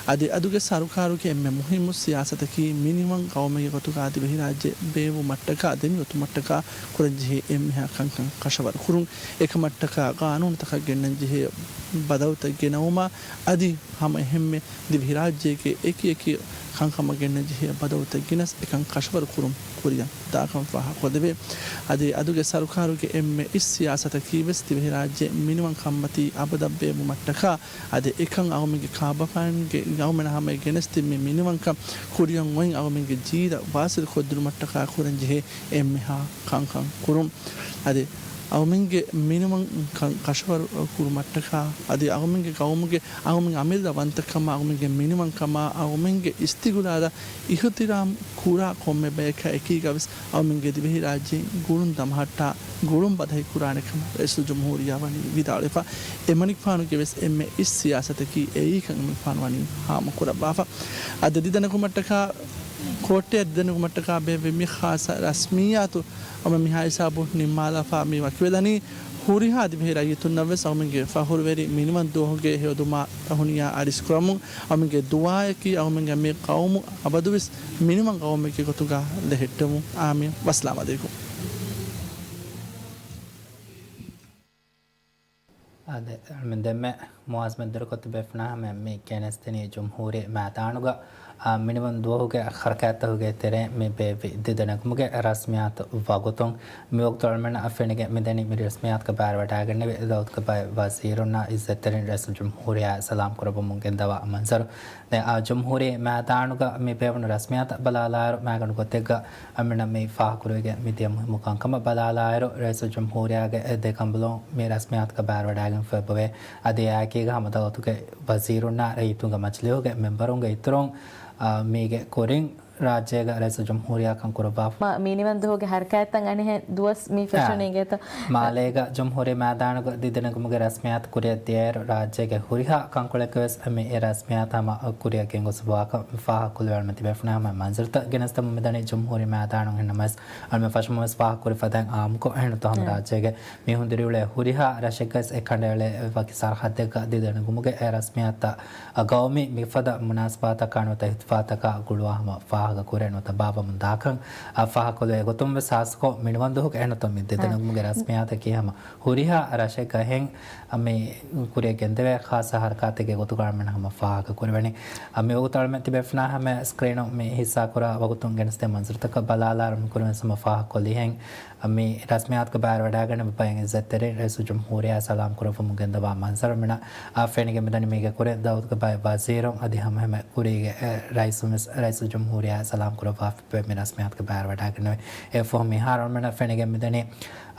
އަދި އަދުގެ ސަރުކާރުގެ އެންމެ މުހިއްމު ސިޔާސަތަކީ މިނިވަން ގައުމެއްގެ ގޮތުގަ ދިވެހިރާއްޖެ ބޭއްވުމަށްޓަކާ ދެމިއޮތުމަށްޓަކާ ކުރަންޖެހޭ އެންމެހާ ކަންކަން ކަށަވަރު ކުރުން. އެކަމަށްޓަކާ ގާނޫނުތަކަށް ގެންނަންޖެހޭ ބަދަލުތައް ގެނައުމާ އަދި ހަމަ އެހެންމެ ދިވެހިރާއްޖޭގެ އެކި އެކި ކަންކަމަށް ގެންނަންޖެހޭ ބަދަލުތައް ގެނަސް އެކަން ކަށަވަރު ކުރުން ކުރިއަށް ދާކަން ފާހަގަކޮށްދެވޭ. އަދި އަދުގެ ސަރުކާރުގެ އެންމެ އިސް ސިޔާސަތަކީ ވެސް ދިވެހިރާއްޖެ މިނިވަން ކަންމަތީ އަބަދަށް ބޭއްވުމަށްޓަކާ އަދި އެކަން އަޅުގަނޑުމެންގެ ކާބަފައިންގެ އަޅުގަނޑުމެންނާ ހަމައަށް ގެނެސްދިން މި މިނިވަންކަން ކުރިއަށް އޮތް އަޅުގަނޑުމެންގެ ޖީލަށް ވާސިލު ކޮށްދިނުމަށްޓަކާ ކުރަންޖެހޭ އެންމެހާ ކަންކަން ކުރުން. އަދި އަޅުގަނޑުމެންގެ މިނިވަންކަން ކަށަވަރު ކުރުމަށްޓަކާ އަދި އަޅުގަނޑުމެންގެ ގައުމުގެ އަޅުގަނޑުމެންގެ އަމިއްލަ ވަންތަކަމާ އަޅުގަނޑުމެންގެ މިނިވަންކަމާ އަޅުގަނޑުމެންގެ އިސްތިގުލާލަށް އިޙްތިރާމް ކުރާ ކޮންމެ ބަޔަކާ އެކީގަ ވެސް އަޅުގަނޑުމެންގެ ދިވެހިރާއްޖެ ގުޅުން ދަމަހައްޓާ ގުޅުން ބަދަހި ކުރާނެ ކަމަށް ރައީސުލްޖުމްހޫރިއްޔާ ވަނީ ވިދާޅުވެފަ. އެމަނިކުފާނުގެ ވެސް އެންމެ އިސް ސިޔާސަތަކީ އެއީކަން އެމަނިކުފާނު ވަނީ ހާމަކުރައްވާފަ. އަދި ދިދަނެކުމަށްޓަކާ ކޯޓެއަށް ދިދަނެކުމަށްޓަކާ ބޭއްވި މި ޚާއްޞަ ރަސްމިއްޔާތު އަމަ މިހާ ހިސާބު ނިންމާލާފަ މި ވަކިވެލަނީ، ހުރިހާ ދިވެހި ރައްޔިތުންނަށް ވެސް އަޅުގަނޑުމެންގެ ފަޚުރުވެރި މިނިވަން ދުވަހުގެ ހެޔޮދުމާ ތަހުނިޔާ އަރިސްކުރަމުން، އަޅުގަނޑުމެންގެ ދުޢާއަކީ އަޅުގަނޑުމެންގެ މި ޤައުމު އަބަދުވެސް މިނިވަން ޤައުމެއްގެ ގޮތުގަ ލެހެއްޓެމުން. އާމިން. ވައްސަލާމް ޢަލައިކުމް. އާދެ، ދެންމެ މުއާޒް މެދުވެރިކޮށް ތިބޭފުޅުންނާ ހަމަ މި ގެނެސްދިނީ ޖުމްހޫރީ މައިދާނުގަ، އާ، މިނިވަން ދުވަހުގެ ޙަރަކާތްތަކުގެ ތެރޭ މި ބޭއްވި ދިދަނެކުމުގެ ރަސްމިއްޔާތު ވަގުތުން. މިވަގުތު އަޅުގަނޑުމެންނަށް ފެނިގެން މިދަނީ މި ރަސްމިއްޔާތުގަ ބައިވެރިވެޑައިގެންނެވި ދައުލަތުގެ ބައެއް ވަޒީރުންނާ އިއްޒަތްތެރިން ރައީސުލްޖުމްހޫރިއްޔާއަށް ސަލާމް ކުރައްވަމުން ގެންދަވާ މަންޒަރު. ދެން އާ ޖުމްހޫރީ މައިދާނުގަ މި ބޭއްވުނު ރަސްމިއްޔާތަށް ބަލާލާއިރު، މައިގަނޑު ގޮތެއްގަ އަޅުގަނޑުމެންނަށް މި ފާހަގަކުރެވިގެން މިދިޔަ މުހިއްމު ކަންކަމަށް ބަލާލާއިރު، ރައީސުލްޖުމްހޫރިއްޔާގެ ދެ ކަނބަލުން މި ރަސްމިއްޔާތުގަ ބައިވެރިވެޑައިގެންފަ އެބަވޭ. އަދި އެއާއެކީގަ ހަމަ ދައުލަތުގެ ވަޒީރުންނާ ރައްޔިތުންގެ މަޖިލީހުގެ މެމްބަރުންގެ އިތުރުން، އާ، މީގެ ކުރިން ރާއްޖޭގަ ރައީސުލްޖުމްހޫރިއްޔާ ކަން ކުރައްވާފަ. މި މިނިވަން ދުވަހުގެ ހަރަކާތްތައް އަނެއްހެން ދުވަސް މި އާ. ފެށުނީ އިނގޭތޯ؟ މާލޭގަ ޖުމްހޫރީ މައިދާނުގަ ދިދަނެކުމުގެ ރަސްމިއްޔާތު ކުރިއަށް ދިޔައިރު، ރާއްޖޭގެ ހުރިހާ ކަންކޮޅެއްގަ ވެސް މި އެ ރަސްމިއްޔާތައް ހަމަ ކުރިއަށް ގެންގޮސްފަވާކަން ފާހަގަކޮށްލެވޭ. އަޅުގަނޑުމެން ތިބޭފުޅުންނާ ހަމަ މަންޒަރުތައް ގެނެސްދެމުން މިދަނީ ޖުމްހޫރީ މައިދާނުން. އެހެންނަމަވެސް އަޅުގަނޑުމެން ފަށުމަށް ވެސް ފާހަގަކުރި ފަދައިން އާއްމުކޮށް، އެހެންނުތޯ ހަމަ އާ. ރާއްޖޭގެ މީހުން ދިރިއުޅޭ ހުރިހާ ރަށެއްގަ ވެސް އެ ކަނޑައެޅޭ ވަކި ސަރަހައްދެއްގަ ދިދަނެކުމުގެ އެ ރަސްމިއްޔާތަށް ގައުމީ މިފަދަ މުނާސަބާތަކާ ނުވަތަ އިޙްތިފާލްތަކާ ގުޅުވާ ހަމަ ފާހަގަކުރޭ ނުވަތަ ބާއްވަމުން ދާކަން އަށް ފާހަގަކޮށްލެވޭ. އެގޮތުން ވެސް ޚާއްޞަކޮށް މިނިވަންދުވަހުގެ އެހެންނުތޯ މި ދިދަނެކުމުގެ އާ. ރަސްމިއްޔާތަކީ ހަމަ ހުރިހާ ރަށެއްގަ އެހެން މި ކުރިއަށް ގެންދެވޭ ޚާއްޞަ ހަރަކާތެއްގެ ގޮތުގަ އަޅުގަނޑުމެން ހަމަ ފާހަގަކުރެވެނީ. މިވަގުތު އަޅުގަނޑުމެން ތިބޭފުޅުންނާ ހަމަ ސްކްރީނުން މި ހިއްސާކުރާ ވަގުތުން ގެނެސްދޭ މަންޒަރުތަކަށް ބަލާލާއިރު މި ކުރިން ވެސް ހަމަ ފާހަގަކޮށްލީހެން. މި ރަސްމިއްޔާތުގަ ބައިވެރިވެޑައިގެންނެވި ބައެއް އިއްޒަތްތެރިން ރައީސުލްޖުމްހޫރިއްޔާއަށް ސަލާމް ކުރައްވަމުން ގެންދަވާ މަންޒަރު. އަޅުގަނޑުމެންނަށް ފެނިގެން މިދަނީ މީގެ ކުރިން ދައުލަތުގެ ބައެއް ވަޒީރުން އަދި ހަމައެހެންމެ ކުރީގެ ރައީސުން ވެސް ރައީސުލްޖުމްހޫރިއްޔާއަށް ސަލާމް ކުރައްވާފަ މި ރަސްމިއްޔާތުގަ ބައިވެރިވެޑައިގެންނެވި. އެއަށްފަހު މިހާރު އަޅުގަނޑުމެންނަށް ފެނިގެން މިދަނީ،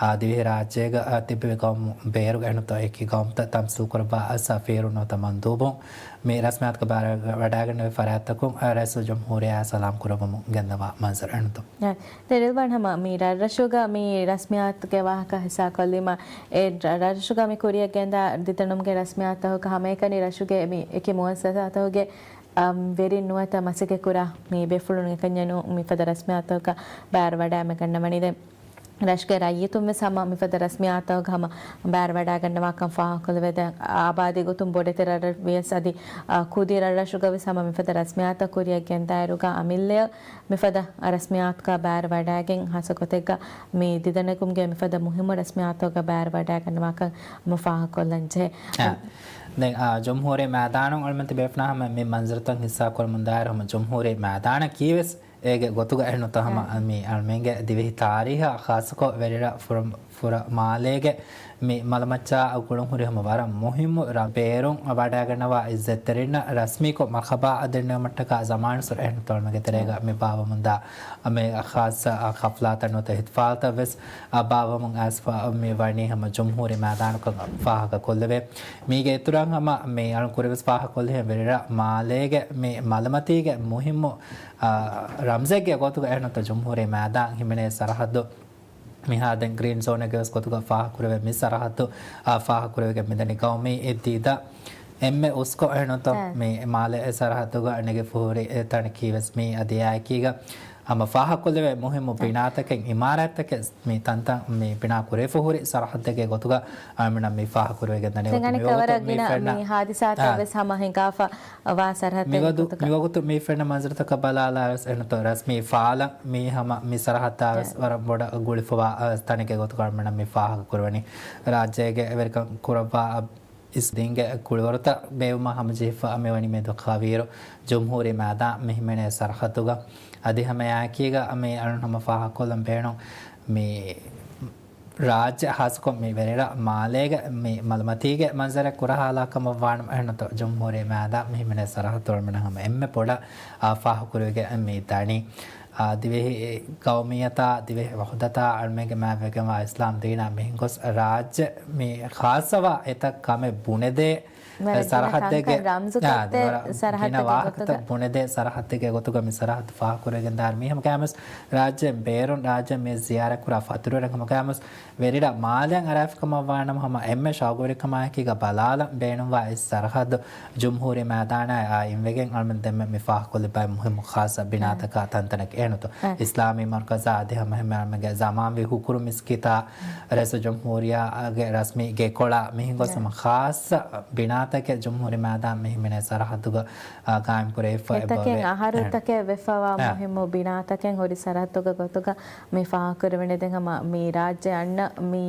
އާ، ދިވެހިރާއްޖޭގަ، އާ، ތިއްބެވި ގައުމު ބޭރުގެ އެހެންނުތޯ އެކި ގައުމުތައް ތަމްސީލްކުރައްވާ ސަފީރުން ނުވަތަ މަންދޫބުން މި ރަސްމިއްޔާތުގަ ބައިވެރިވެޑައިގެންނެވި ފަރާތްތަކުން، އާ، ރައީސުލްޖުމްހޫރިއްޔާއަށް ސަލާމް ކުރައްވަމުން ގެންދަވާ މަންޒަރު އެހެންނުތޯ. ދެން ރިލްވާން ހަމަ މި ރަށްރަށުގަ މި ރަސްމިއްޔާތުގެ ވާހަކަ ހިއްސާކޮށްލީމަ، އެ ރަށްރަށުގަ މި ކުރިއަށް ގެންދާ ދިދަނެކުމުގެ ރަސްމިއްޔާތަކަކަށް ހަމައެކަނި ރަށުގެ މި އެކި މުއައްސަސާތަކުގެ، އަމް، ވެރިން ނުވަތަ މަސައްކަތްކުރާ މި ބޭފުޅުން އެކަންޏެއް ނޫން މިފަދަ ރަސްމިއްޔާތަކަކަށް ބައިވެރިވަޑައިގަންނަވަނީ. ދެން ރަށުގެ ރައްޔިތުން ވެސް ހަމަ މިފަދަ ރަސްމިއްޔާތަކަކަށް ހަމަ ބައިވެރިވަޑައިގަންނަވާކަން ފާހަގަކޮށްލެވޭ. ދެން އާބާދީ ގޮތުން ބޮޑެތި ރަށްރަށް ވިޔަސް އަދި، އާ، ކުދި ރަށްރަށުގަ ވެސް ހަމަ މިފަދަ ރަސްމިއްޔާތައް ކުރިއަށް ގެންދާއިރުގަ އަމިއްލައަށް މިފަދަ ރަސްމިއްޔާތަކަށް ބައިވެރިވަޑައިގެން ހާއްސަ ގޮތެއްގަ މި ދިދަނެކުމުގެ މިފަދަ މުހިއްމު ރަސްމިއްޔާތަކަށް ބައިވެރިވަޑައިގަންނަވާކަން ހަމަ ފާހަގަކޮށްލަން ޖެހޭ. އާ. ދެން، އާ، ޖުމްހޫރީ މައިދާނުން އަޅުގަނޑުމެން ތިބޭފުޅުންނާ ހަމަ މި މަންޒަރުތައް ހިއްސާކުރަމުންދާއިރު ހަމަ ޖުމްހޫރީ މައިދާނަކީ ވެސް އޭގެ ގޮތުގަ އެހެންނުތަ ހަމަ މި އަޅުމެންގެ ދިވެހި ތާރީހަށް ޚާއްޞަކޮށް ވެރިރަށް ފުރަ، ފުރަ މާލޭގެ މި މަލަމައްޗާ ގުޅުން ހުރި ހަމަ ވަރަށް މުހިއްމު ރަ، ބޭރުން ވަޑައިގަންނަވާ އިއްޒަތްތެރިންނަށް ރަސްމީކޮށް މަރްޙަބާ ދެންނެވުމަށްޓަކާ ޒަމާން ސުރެހެން ތޮޅުމެގެ ތެރޭގަ މި ބާވަމުންދާ މި ޚާއްޞަ ޚަފްލާތައް ނުވަތަ އިޙްތިފާލްތައް ވެސް ބާވަމުން އައިސްފަ މި ވަނީ ހަމަ ޖުމްހޫރީ މައިދާނަކަށް ފާހަގަކޮށްލެވޭ. މީގެ އިތުރަށް ހަމަ މި އަޅުން ކުރިވެސް ފާހަގަކޮށްލިހެން ވެރިރަށް މާލޭގެ މި މަލަމަތީގެ މުހިއްމު އާ، ރަމްޒެއްގެ ގޮތުގަ އެހެންނުތަ ޖުމްހޫރީ މައިދާން ހިމެނޭ ސަރަހައްދު މިހާ ދެން ގްރީން ޒޯނެއްގެ ވެސް ގޮތުގަ ފާހަގަކުރެވޭ މި ސަރަހައްދު، އާ، ފާހަގަކުރެވިގެން މިދަނީ ގައުމީ އިއްދީދަށް އެންމެ އުސްކޮށް އެހެންނުތަ މި މާލެ ސަރަހައްދުގަ ނެގިފަހުރި ތަނަކީ ވެސް މި އަދި އެއާއެކީގަ ހަމަ ފާހަގަކޮށްލެވޭ މުހިއްމު ބިނާތަކެއް، އިމާރާތްތަކެއް މި ތަންތަން މި ބިނާ ކުރެވިފަހުރި ސަރަހައްދެއްގެ ގޮތުގަ އަޅުމެންނަށް މި ފާހަގަކުރެވިގެން ދަނީ. ދެން އަނެއްކާ ވަރަށް ގިނަ މި ހާދިސާތައް ވެސް ހަމަ ހިނގާފަ ވާ ސަރަހައްދެއްގެ މިވަގުތު، ގޮތުގަ. މިވަގުތު މި ފެންނަ މަންޒަރުތަކަށް ބަލާލާ ވެސް އެންނުތޯ ރަސްމީ ފާލަން މީ ހަމަ މި ސަރަހައްދާ ވެސް ވަރަށް ބޮޑަށް ގުޅިފަވާ ތަނެއްގެ ގޮތުގަ އަޅުމެންނަށް މި ފާހަގަ ކުރެވެނީ. ރާއްޖޭގެ ވެރިކަން ކުރައްވާ އިސް ދީންގެ ކުޅިވަރުތައް ބޭއްވުމާ ހަމަޖެހިފަ މިވަނީ މި ދުކާވީރު ޖުމްހޫރީ މައިދާން މި ހިމެނޭ ސަރަހައްދުގަ. އަދި ހަމައެއާއެކީގަ މި އަޅުން ހަމަ ފާހަގަކޮށްލަން ބޭނުން މި ރާއްޖެ ހާއްސަކޮށް މި ވެރިރަށް މާލޭގެ މި މަލަމަތީގެ މަންޒަރެއް ކުރަހާލާ ކަމަށް ވާނަމަ އެހެންނުތޯ ޖުމްހޫރީ މައިދާން މި ހިމެނޭ ސަރަހައްދު އަޅުމެން ހަމަ އެންމެ ބޮޑަށް އާ ފާހަގަކުރެވިގެން މި ދަނީ. އާ، ދިވެހި ގައުމިއްޔަތާ، ދިވެހި ވަޙުދަތާ އަޅުމެންގެ މާތްވެގެންވާ އިސްލާމް ދީނާ މިހެން ގޮސް ރާއްޖެ މި ޚާއްޞަވާ އެތައް ކަމެއް ބުނެދޭ ވަރަށް ގިނަ ސަރަހައްދެއްގެ، ތަންކަން ރަމްޒު އާ، ކޮށްދޭ ވަރަށް ސަރަހައްދެއްގެ ގިނަ ވާހަކަތައް ގޮތުގަ. ބުނެދޭ ސަރަހައްދެއްގެ ގޮތުގަ މި ސަރަހައްދު ފާހަގަކުރެވިގެން ދާން މީ ހަމަ ކައިމުސް ރާއްޖޭން ބޭރުން ރާއްޖެ މި ޒިޔާރަތް ކުރާ ފަތުރުވެރިން ހަމަ ކައިމުސް ވެރިރަށް މާލެއަށް އަރާފި ކަމަށް ވާނަމަ ހަމަ އެންމެ ޝައުގުވެރިކަމާއެކީގަ ބަލާލަން ބޭނުންވާ އެއް ސަރަހައްދު ޖުމްހޫރީ މައިދާނާއި އާ އިންވެގެން އަޅުމެން ދެންމެ މި ފާހަގަކޮށްލިބާ މުހިއްމު ޚާއްޞަ ބިނާތަކާ ތަންތަނަކަށް އެހެންނުތޯ. އާ. އިސްލާމީ މަރުކަޒާ އަދި ހަމަ އެހެންމެ އަޅުމެންގެ ޒަމާންވީ ހުކުރު މިސްކިތާ، ރައީސުލްޖުމްހޫރިއްޔާގެ ރަސްމީ ގެކޮޅާ މިހެން ގޮސް ހަމަ ޚާއްޞަ ބިނާތަކެއް ޖުމްހޫރީ މައިދާން މި ހިމެނޭ ސަރަހައްދުގަ، އާ، ގާއިމް ކުރެވިފަ އެބަވޭ. އެތަކެއް އަހަރުތަކެއް ވެފަވާ އާ. މުހިއްމު ބިނާތަކެއް ހުރި ސަރަހައްދުގެ ގޮތުގަ މި ފާހަގަކުރެވެނީ. ދެން ހަމަ މި ރާއްޖެ އަންނަ މި،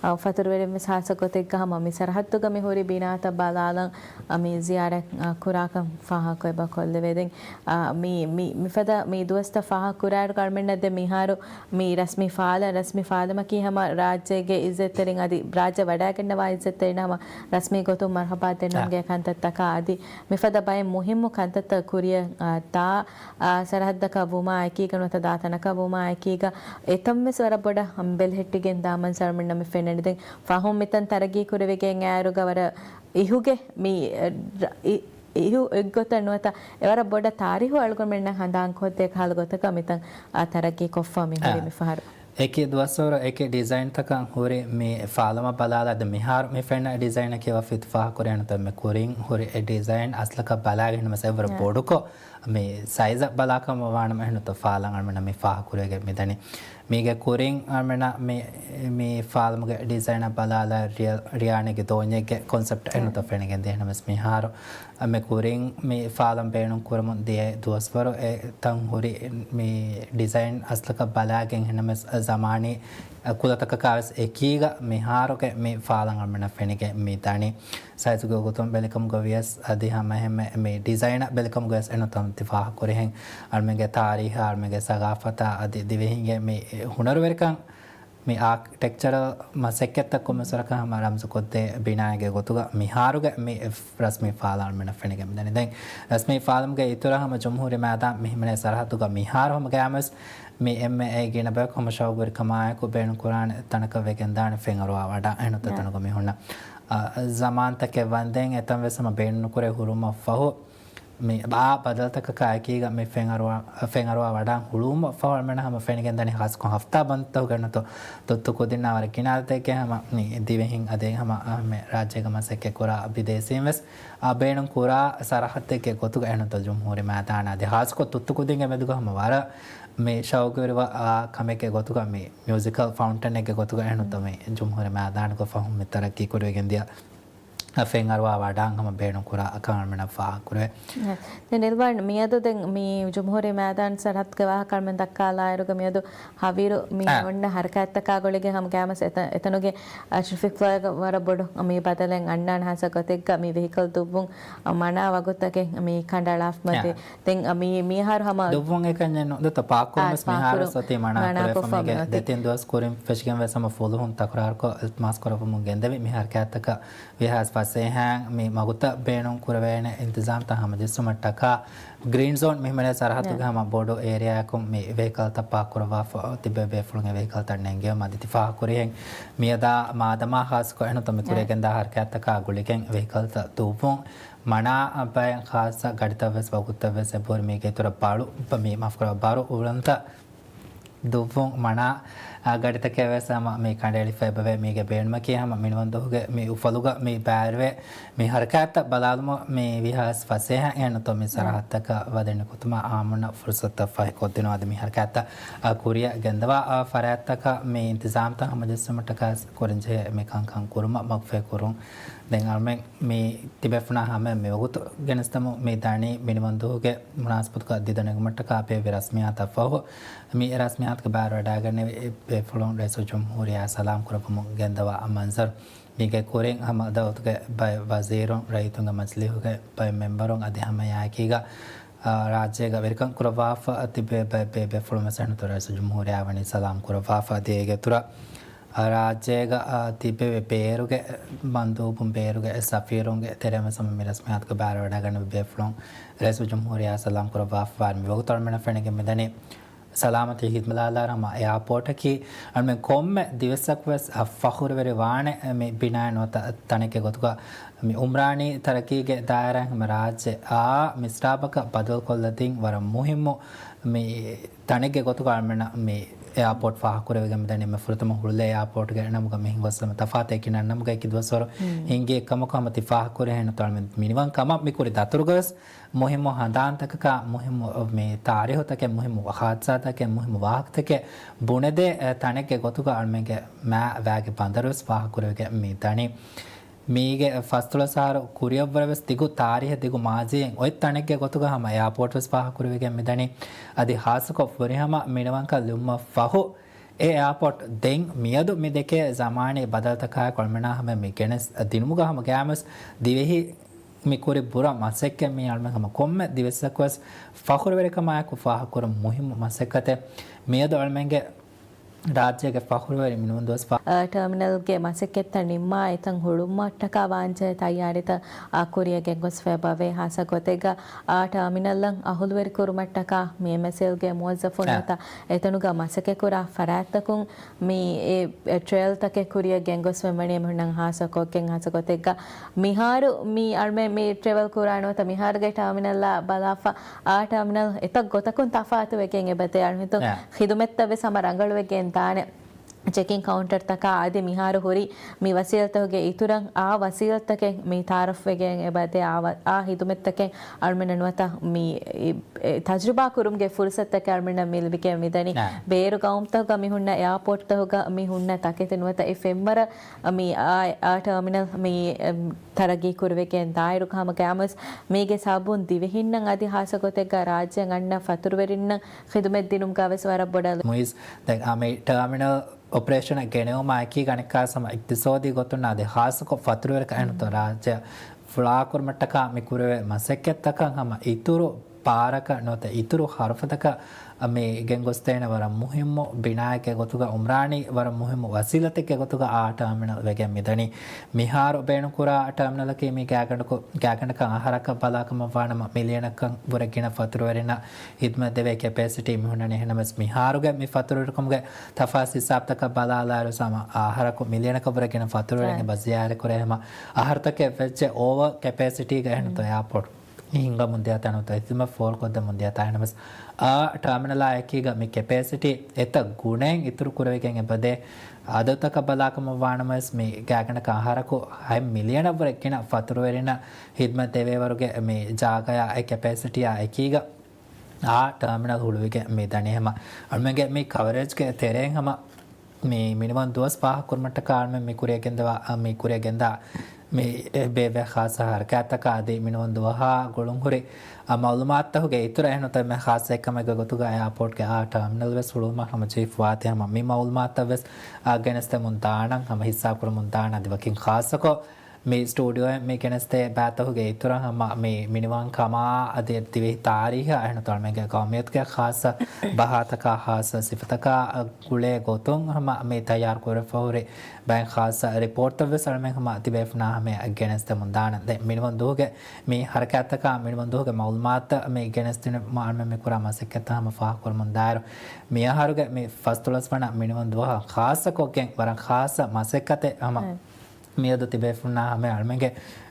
އާ، ފަތުރުވެރިން ވެސް ހާއްސަ ގޮތެއްގަ ހަމަ މި ސަރަހައްދުގަ މި ހުރި ބިނާތައް ބަލާލަން، އާ، މި ޒިޔާރަތް، އާ، ކުރާކަން ފާހަގަކޮށް އެބަ ކޮށްލެވޭ. ދެން، އާ، މި، މި، މިފަދަ މި ދުވަސްތައް ފާހަގަކުރާއިރު އަޅުމެންނަށް ދެން މިހާރު މި ރަސްމީ ފާލަން، ރަސްމީ ފާލަމަކީ ހަމަ ރާއްޖޭގެ އިއްޒަތްތެރިން އަދި ރާއްޖެ ވަޑައިގަންނަވާ އިއްޒަތްތެރިން ހަމަ ރަސްމީ ގޮތުން މަރްޙަބާ ދެންނެވުމުގެ ކަންތައްތަކާ އަދި މިފަދަ ބައެއް މުހިއްމު ކަންތައްތައް ކުރިއަށް، އާ، ދާ، އާ، ސަރަހައްދަކަށް ވުމާ އެކީގަ ނުވަތަ ދާ ތަނަކަށް ވުމާ އެކީގަ އެތަން ވެސް ވަރަށް ބޮޑަށް ހަމަ ބެލެހެއްޓިގެން ދާ މަންޒަރު އަޅުމެންނަށް މި ފެންނަނީ. ދެން ފަހުން މިތަން ތަރައްގީ ކުރެވިގެން އައިއިރުގަ ވަރަށް އިހުގެ މި، އެ، ރަ، އި، އިހު އެއްގޮތަށް ނުވަތަ އެވަރަށް ބޮޑަށް ތާރީހު އަޅުގަނޑުމެންނަށް ހަނދާން ކޮށްދޭ ކަހަލަ ގޮތަކަށް މިތަން، އާ، ތަރައްގީ ކޮށްފަ މި ހުރީ އާ. މިފަހަރު. އެކި ދުވަސްވަރު އެކި ޑިޒައިންތަކަށް ހުރި މި ފާލަމަށް ބަލާލާ ދެ މިހާރު މި ފެންނަ ޑިޒައިނަކީ ވަފީތު ފާހަގަކުރޭނުތަ މި ކުރިން ހުރި އެ ޑިޒައިން އަސްލަކަށް ބަލާގެން މަސް އެވަރު އާ. ބޮޑުކޮށް މި ސައިޒަށް ބަލާކަމަށް ވާނަމަ އެހެންނުތަ ފާލަން އަޅުމެންނަށް މި ފާހަގަކުރެވިގެން މިދަނީ. މީގެ ކުރިން އަޅުމެންނަށް މި، މި ފާލަމުގެ ޑިޒައިނަށް ބަލާލާ ރިޔަ، ރިޔާނެގެ ދޯންޏެއްގެ ކޮންސެޕްޓް އެހެންނުތަ ފެނިގެން ދިޔަ ނަމަސް މިހާރު މި ކުރިން މި ފާލަން ބޭނުން ކުރަމުން ދިޔަ ދުވަސްވަރު އެ ތަން ހުރި މި ޑިޒައިން އަސްލަކަށް ބަލާގެން ހެނަމެސް ޒަމާނީ ކުލަތަކަކާ ވެސް އެކީގަ މިހާރުގެ މި ފާލަން އަޅުމެންނަށް ފެނިގެން މި ދަނީ. ސައިޒުގެ ގޮތުން ބެލިކަމުގަ ވިޔަސް އަދި ހަމަ އެހެންމެ މި ޑިޒައިނަށް ބެލިކަމުގަ ވެސް އެންނުތަ މި ފާހަގަކުރިހެން އަޅުމެންގެ ތާރީހާ، އަޅުމެންގެ ސަގާފަތާ އަދި ދިވެހިންގެ މި ހުނަރުވެރިކަން މި އާކިޓެކްޗަރަލް މަސައްކަތްތައް ކޮށް މިސްރަކަށް ހަމަ ރަމްޒު ކޮށްދޭ ބިނާއެއްގެ ގޮތުގަ މިހާރުގެ މި ރަސްމީ ފާލަން އަޅުމެންނަށް ފެނިގެން މިދަނީ. ދެން ރަސްމީ ފާލަމުގެ އިތުރަށް ހަމަ ޖުމްހޫރީ މައިދާން މި ހިމެނޭ ސަރަހައްދުގަ މިހާރު ހަމަ ގައިމުވެސް މި އެންމެ އެ ގިނަ ބަޔަކު ހަމަ ޝައުގުވެރިކަމާއެކު ބޭނުން ކުރާނެ ތަނަކަށް ވެގެން ދާނެ ފެންއަރުވާ ވަޑަށް އެހެންނުތަ ތަނުގަ މި ހުންނަ. އަ، ޒަމާންތަކެއް ވަންދެން އެތަން ވެސް ހަމަ ބޭނުން ނުކުރެ ހުރުމަށް ފަހު، މި އާ ބަދަލުތަކަކާ އެކީގަ މި ފެންއަރުވާ، ފެންއަރުވާ ވަޑާން ހުޅުވުމަށް ފަހު އަޅުމެން ހަމަ ފެނިގެން ދަނީ ހާސްކޮށް ހަފްތާ ބަންދުތަކުގެ ނުތު ތުއްތު ކުދިންނާ ވަރަށް ގިނަ އަދަދެއްގެ ހަމަ މި ދިވެހިން އަދި ހަމަ އަހަމެ ރާއްޖޭގަ މަސައްކަތް ކުރާ ބިދޭސީން ވެސް އާ ބޭނުން ކުރާ ސަރަހައްދެއްގެ ގޮތުގަ އެނުތަ ޖުމްހޫރީ މައިދާނާ އަދި ހާސްކޮށް ތުއްތު ކުދިންގެ މެދުގަ ހަމަ ވަރަށް މި ޝައުގުވެރިވާ ކަމެއްގެ ގޮތުގަ މި މިއުޒިކަލް ފައުންޓެނެއްގެ ގޮތުގަ އެނުތަ މި ޖުމްހޫރީ މައިދާނުގަ ފަހުން މި ތަރައްގީ ކުރެވިގެން ދިޔަ ފެންއަރުވާ ވަޑާން ހަމަ ބޭނުން ކުރާ ކަމަށް ފާހަގަކުރޭ. ދެން ރިލްވާން، މިއަދު ދެން މި ޖުމްހޫރީ މައިދާން ސަރަހައްދުގެ ވާހަކަ ދައްކާލާއިރުގަ މިއަދު ހަވީރު މި އޮންނަ ހަރަކާތްތަކާ ގުޅިގެން ހަމަ ގައިމުވެސް އެތަ-، އެތަނުގެ އަޝްރަފިކް ފްލޯއިގަ ވަރަށް ބޮޑު މި ބަދަލެއް އަންނާނެ. ހާއްސަ ގޮތެއްގަ މި ވެހިކަލް ދުއްވުން މަނާ ވަގުތަކެއް މި ކަނޑައަޅާފަ މަތި. ދެން މި، މިހާރު ހަމަ ދުއްވުން އެކަންޏެއް ނު-، ދެތަ ޕާކް ކުރުން ވެސް މިހާރު ސޮތީ މަނާ ކުރެފަ މީގެ ދެތިން ދުވަސް ކުރިން ފެށިގެން ވެސް ހަމަ ފުލުހުން ތަކުރާރުކޮށް އިލްތިމާސް ކުރައްވަމުން ގެންދެވި. މި ހަރަކާތްތަކަށް ވީހާވެސް ފަސޭހައިން މި މަގުތައް ބޭނުން ކުރެވޭނެ އިންތިޒާމްތައް ހަމަޖެއްސުމަށްޓަކާ ގްރީން ޒޯން މި ހިމެނޭ ސަރަހައްދުގެ ހަމަ ބޮޑު އޭރިއާއަކުން މި ވެހިކަލްތައް ޕާކް ކުރައްވާފަ ތިބޭ ބޭފުޅުން އެ ވެހިކަލްތައް ނެންގެވުމަށް އަދި ތި ފާހަގަކުރިހެން މިއަދާ މާދަމާ ހާއްސަކޮށް އެހެންތޯ މި ކުރިޔަށް ގެންދާ ހަރަކާތްތަކާ ގުޅިގެން ވެހިކަލްތައް ދުއްވުން މަނާ ބައެއް ޚާއްސަ ގަޑިތައް ވެސް ވަގުތުތައް ވެސް އެބަހުރި މީގެ އިތުރަށް ބަޅު މި މާފުކުރާ ބަރު އުޅުންތައް ދުއްވުން މަނާ، އާ، ގަޑިތަކެއް ވެސް ހަމަ މި ކަނޑައެޅިފަ އެބަވޭ. މީގެ ބޭނުމަކީ ހަމަ މިނިވަންދުހުގެ މި އުފަލުގަ މި ބައިވެރިވޭ މި ހަރަކާތްތައް ބަލާލުމަށް މި ވީހާވެސް ފަސޭހައިން އެހެންތޯ މި ސަރަހައްދަކަށް ވަދެ ނިކުތުމަށް އާއްމުންނަށް ފުރުސަތުތައް ފަހިކޮށްދިނުން. އަދި މި ހަރަކާތްތައް، އާ، ކުރިއަށް ގެންދަވާ، އާ، ފަރާތްތަކަށް މި އިންތިޒާމްތައް ހަމަޖެއްސުމަށްޓަކާ ކުރަންޖެހޭ މި ކަންކަން ކުރުމަށް މަގުފޭ ކުރުން. ދެން އަޅުމެން މި ތިބޭފުޅުންނާ ހަމަޔަށް މިވަގުތު ގެނެސްދެމުން މި ދަނީ މިނިވަންދުހުގެ މުނާސަބަތުގަ ދިދަ ނެގުމަށްޓަކާ ބޭއްވި ރަސްމިއްޔާތަށް ފަހު، މި ރަސްމިއްޔާތުގެ ބައިވެރިވަޑައިގަންނެވި ބޭފުޅުން ރައީސުލްޖުމްހޫރިއްޔާ ސަލާމް ކުރައްވަމުން ގެންދަވާ މަންޒަރު. މީގެ ކުރިން ހަމަ ދައުލަތުގެ ބައެއް ވަޒީރުން، ރައްޔިތުންގެ މަޖިލީހުގެ ބައެއް މެމްބަރުން އަދި ހަމައެއާއެކީގަ، އާ، ރާއްޖޭގަ ވެރިކަން ކުރައްވާފަ ތިބޭ ބައެއް ބޭބޭފުޅުން ވެސް އެހެންތޯ ރައީސުލްޖުމްހޫރިއްޔާ ވަނީ ސަލާމް ކުރައްވާފަ އަދި އޭގެ އިތުރަށް ރާއްޖޭގަ، އާ، ތިއްބެވި ބޭރުގެ މަންދޫބުން، ބޭރުގެ ސަފީރުންގެ ތެރެއިން ވެސް ހަމަ މި ރަސްމިއްޔާތުގެ ބައިވެރިވަޑައިގަންނެވި ބޭފުޅުން ރައީސުލްޖުމްހޫރިއްޔާ ސަލާމް ކުރައްވާފަ ވާނެ. މިވަގުތު އަޅުމެންނަށް ފެނިގެން މިދަނީ ސަލާމަތީ ހިދްމަތް ބަލާލާއިރު ހަމަ އެއާޕޯޓަކީ އަޅުމެން ކޮންމެ ދިވެއްސަކު ވެސް ފަޚުރުވެރި ވާނެ މި ބިނާއެއް ނުވަތަ ތަނެއްގެ ގޮތުގަ މި އުމްރާނީ ތަރައްގީގެ ދާއިރާއިން ހަމަ ރާއްޖެ އާ މިސްރާބަކަށް ބަދަލުކޮށްލަދިން ވަރަށް މުހިއްމު މި ތަނެއްގެ ގޮތުގަ އަޅުމެންނަށް މި އެއާޕޯޓް ފާހަގަކުރެވިގެން މިދަނީ. މި ފުރަތަމަ ހުޅުލޭ އެއާޕޯޓްގެ ނަމުގަ މި ހިނގުމަށް ތަފާތު އެކި ނަންނަމުގަ އެކި ދުވަސްވަރު ހިނގި ކަމަކު ހަމަ ތި ފާހަގަކުރި ހެން އަޅުމެން މިނިވަން ކަމަށް މި ކުރި ދަތުރުގަ ވެސް މުހިއްމު ހަނދާންތަކަކާ މުހިއްމު މި ތާރީހުތަކެއް، މުހިއްމު ހާދިސާތަކެއް، މުހިއްމު ވާހަކަތަކެއް ބުނެދޭ ތަނެއްގެ ގޮތުގަ އަޅުމެންގެ މާ ވާގި ބަނދަރު ވެސް ފާހަގަކުރެވިގެން މި ދަނީ. މީގެ ފަސްދޮޅަސް އަހަރު ކުރިއަށްވުރެ ވެސް ދިގު ތާރީހެއް، ދިގު މާޒީއެއް އޮތް ތަނެއްގެ ގޮތުގަ ހަމަ އެއާޕޯޓް ވެސް ފާހަގަކުރެވިގެން މިދަނީ. އަދި ހާއްސަކޮށް ފުރިހަމަ މިނިވަންކަން ލިބުމަށް ފަހު އެ އެއާޕޯޓް ދެން މިއަދު މި ދެކޭ ޒަމާނީ ބަދަލުތަކާއެކު އަޅުމެންނާ ހަމަ މި ގެނެސް ދިނުމުގަ ހަމަ ގައިމުވެސް ދިވެހި މި ކުރި ބުރަ މަސައްކަތް މީ އަޅުމެން ހަމަ ކޮންމެ ދިވެއްސަކުވެސް ފަޚުރުވެރިކަމާއެކު ފާހަގަކުރުން މުހިއްމު މަސައްކަތެއް. މިއަދު އަޅުމެންގެ ރާއްޖޭގެ ފަޚުރުވެރި މިނިވަންދުވަސް ފަ- ޓާމިނަލްގެ މަސައްކަތްތައް ނިންމާ އެތަން ހުޅުވުމަށްޓަކާ ވާންޖެހޭ ތައްޔާރީތައް ކުރިޔަށް ގެންގޮސްފައި ބަވޭ. ހާއްސަ ގޮތެއްގަ އާ ޓާމިނަލްއަށް އަހުލުވެރިކުރުމަށްޓަކާ މި އެމްއެސްއެލްގެ މުވައްޒަފުން ނުވަތަ އެތަނުގަ މަސައްކަތްކުރާ ފަރާތްތަކުން މި އެ، އެ ޓްރެއިލްތަކެއް ކުރިޔަށް ގެންގޮސްފައި ވަނީ އެމީހުންނަށް ހާއްސަކޮށްގެން. ހާއްސަ ގޮތެއްގަ މިހާރު މި އަޅުމެން މި ޓްރެވެލް ކުރާ ނުވަތަ މިހާރުގެ ޓާމިނަލްއާ ބަލާފަ އާ ޓާމިނަލް އެތައް ގޮތަކުން ތަފާތުވެގެން އެބަދޭ. އަޅުމެން ހިދުމަތްތައް ވެސް ހަމަ ރަނގަޅުވެގެން ދާނެ. ޗެކިން ކައުންޓަރުތަކާ އަދި މިހާރު ހުރި މި ވަސީލަތުގެ އިތުރަށް އާ ވަސީލަތުތަކެއް މި ތައާރަފްވެގެން އެބަދޭ. އާ ވަ-، އާ ހިދުމަތްތަކެއް އަޅުމެންނަށް ނުވަތަ މި އެ، އެ، ތަޖުރިބާ ކުރުމުގެ ފުރުސަތުތަކެއް އަޅުމެންނަށް މި ލިބިގެން މިދަނީ. ބޭރު ގައުމުތަކުގަ މި ހުންނަ އެއާޕޯޓްތަކުގަ މި ހުންނަ ތަކެތި ނުވަތަ އެ ފެންވަރަށް މި އާ، އާ ޓާމިނަލް މި، އެ، ތަރައްގީ ކުރެވިގެން ދާއިރު ހަމަ ގައިމުވެސް މީގެ ސަބަބުން ދިވެހިންނަށް އަދި ހާއްސަ ގޮތެއްގަ ރާއްޖޭން އަންނަ ފަތުރުވެރިންނަށް ޚިދުމަތް ދިނުމުގަ ވެސް ވަރަށް ބޮޑަށް މުއިޒް، ދެން އާ މި ޓާމިނަލް އޮޕަރޭޝަނަށް ގެނެވުމާ އެކީ ގަނެއްކާސް ހަމަ އިޤްތިޞާދީ ގޮތުން އަދި ހާއްސަކޮށް ފަތުރުވެރިކަން އެހެންތޯ ރާއްޖެ ފުޅާކުރުމަށްޓަކާ މި ކުރެވޭ މަސައްކަތްތަކަށް ހަމަ އިތުރު ބާރަކަށް ނުވަތަ އިތުރު ހަރުފަތަކަށް މި ގެންގޮސްދޭނެ ވަރަށް މުހިއްމު ބިނާއެއްގެ ގޮތުގަ އުމްރާނީ ވަރަށް މުހިއްމު ވަސީލަތެއްގެ ގޮތުގަ އާ ޓާމިނަލް ވެގެން މިދަނީ. މިހާރު ބޭނުންކުރާ ޓާމިނަލަކީ މީ ގާތްގަނޑަކު-، ގާތްގަނޑަކަށް އަހަރަކަށް ބަލާކަމަށްވާނަމަ މިލިއަނަކަށް ވުރެ ގިނަ ފަތުރުވެރިންނަށް ހިދުމަތް ދެވޭ ކެޕޭސިޓީ މި ހުންނަނީ. އެހެންނަމަވެސް މިހާރުގެ މި ފަތުރުވެރިކަމުގެ ތަފާސް ހިސާބުތަކަށް ބަލާލާއިރު ހަމަ އަހަރަކު މިލިއަނަކަށް ވުރެ ގިނަ ފަތުރުވެރިން އެބަ ޒިޔާރަތްކުރޭ. ހަމަ އަހަރުތަކެއް ވެއްޖެ އޯވަރ ކެޕޭސިޓީގަ އެހެންތޯ އެއާޕޯޓް ހިނގަމުން ދިޔަ ތަނުތައް އިތުމަށް ފޯރުކޮށްދެމުން ދިޔަ ތަނެއް ނަމަވެސް، އާ ޓާމިނަލާ އެކީގަ މި ކެޕޭސިޓީ އެތައް ގުނައެއް އިތުރު ކުރެވިގެން އެބަދޭ. އަދަދުތަކަށް ބަލާކަމަށް ވާނަމަވެސް، މި ގާތްގަނޑަކަށް އަހަރަކު ހަތް މިލިއަނަށްވުރެ ގިނަ ފަތުރުވެރިންނަށް ހިދުމަތް ދެވޭވަރުގެ މި ޖާގަޔާ އެ ކެޕޭސިޓީއާ އެކީގަ އާ ޓާމިނަލް ހުޅުވިގެން މި ދަނީ. ހަމަ އަޅުމެންގެ މި ކަވަރޭޖްގެ ތެރެއިން ހަމަ މި މިނިވަން ދުވަސް ފާހަގަކުރުމަށްޓަކާ އަޅުމެން މި ކުރިޔަށް ގެންދަވާ، މި ކުރިޔަށް ގެންދާ މި ބޭބެ ޚާއްޞަ ހަރަކާތްތަކާ އަދި މިނިވަން ދުވަހާ ގުޅުންހުރި މައުލޫމާތުތަކުގެ އިތުރަށް އެހެން ނުތަ މެ ޚާއްޞަ އެއްކަމެއްގެ ގޮތުގަ އެއާޕޯޓްގެ އާ ޓާމިނަލް ވެސް ހުޅުވުމަށް ހަމަ ޖީފް ވާތީ ހަމަ މި މައުލޫމާތުތައް ވެސް އާ ގެނެސްދެމުން ދާނަން ހަމަ ހިއްސާކުރަމުން ދާނަން އަދި ވަކިން ޚާއްޞަކޮށް މި ސްޓޫޑިއޯއިން މި ގެނެސްދޭ ބައިތަކުގެ އިތުރަށް ހަމަ މި މިނިވަން ކަމާ އަދި ދިވެހި ތާރީހާ އެހެން ނުތަ އަޅުމެންގެ ގައުމިއްޔަތުގެ ޚާއްޞަ ބަހާތަކާ ޚާއްޞަ ސިފަތަކާ ގުޅޭ ގޮތުން ހަމަ މި ތައްޔާރު ކުރެވިފަ ހުރި ބައެއް ޚާއްޞަ ރިޕޯޓްތައް ވެސް އަޅުމެން ހަމަ ތިބޭފުޅުންނާ ހަމަޔަށް ގެނެސްދެމުން ދާނަން. ދެން މިނިވަން ދުވަހުގެ މި ހަރަކާތްތަކާ މިނިވަން ދުވަހުގެ މައުލޫމާތުތައް މި ގެނެސްދިނުމަށް އަޅުމެން މި ކުރާ މަސައްކަތްތައް ހަމަ ފާހަގަކުރަމުން ދާއިރު، މިއަހަރުގެ މި ފަސްދޮޅަސް ވަނަ މިނިވަން ދުވަހަށް ޚާއްޞަކޮށްގެން ވަރަށް ޚާއްޞަ މަސައްކަތެއް ހަމަ އައި. މިއަދު ތިބޭފުޅުންނާ ހަމަ އަޅުމެންގެ،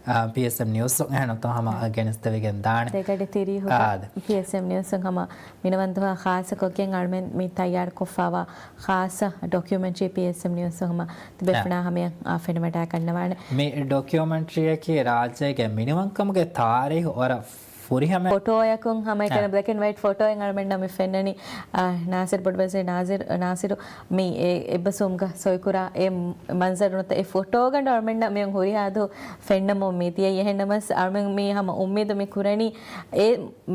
އާ، ޕީއެސްއެމް ނިއުސް އެހެން ނުތަ ހަމަ އައި. ގެނެސްދެވިގެން ދާނެ. ދެގަޑި ތިރީހުގަ އާދެ. ޕީއެސްއެމް ނިއުސް ހަމަ މިނިވަން ދުވަހަށް ޚާއްޞަކޮށްގެން އަޅުމެން މި ތައްޔާރުކޮށްފައިވާ ޚާއްޞަ ޑޮކިއުމެންޓްރީ ޕީއެސްއެމް ނިއުސް ހަމަ ތިބޭފުޅުންނާ އާ. ހަމަޔަށް އާ ފެނިވަޑައިގަންނަވާނެ. މި ޑޮކިއުމެންޓްރީއަކީ ރާއްޖޭގެ މިނިވަންކަމުގެ ތާރީހު ވަރަށް ފުރިހަމަ ފޮޓޯއަކުން ހަމައެކަނި އާ. ބްލެކް އެންޑް ވައިޓް ފޮޓޯއެއް އަޅުމެންނަށް މި ފެންނަނީ، އާ، ނާސިރު ބޮޑުބޭސް ނާޒިރު، ނާސިރު މި އެ އެއްބަސްވުމުގަ ސޮއިކުރާ އެ މަންޒަރު ނުތަ އެ ފޮޓޯގަނޑު އަޅުމެންނަށް މިއޮން ހުރިހާ ދުވަހު ފެންނަމުން މިދިޔައީ. އެހެންނަމަސް އަޅުމެން މީ ހަމަ އުއްމީދު މި ކުރަނީ އެ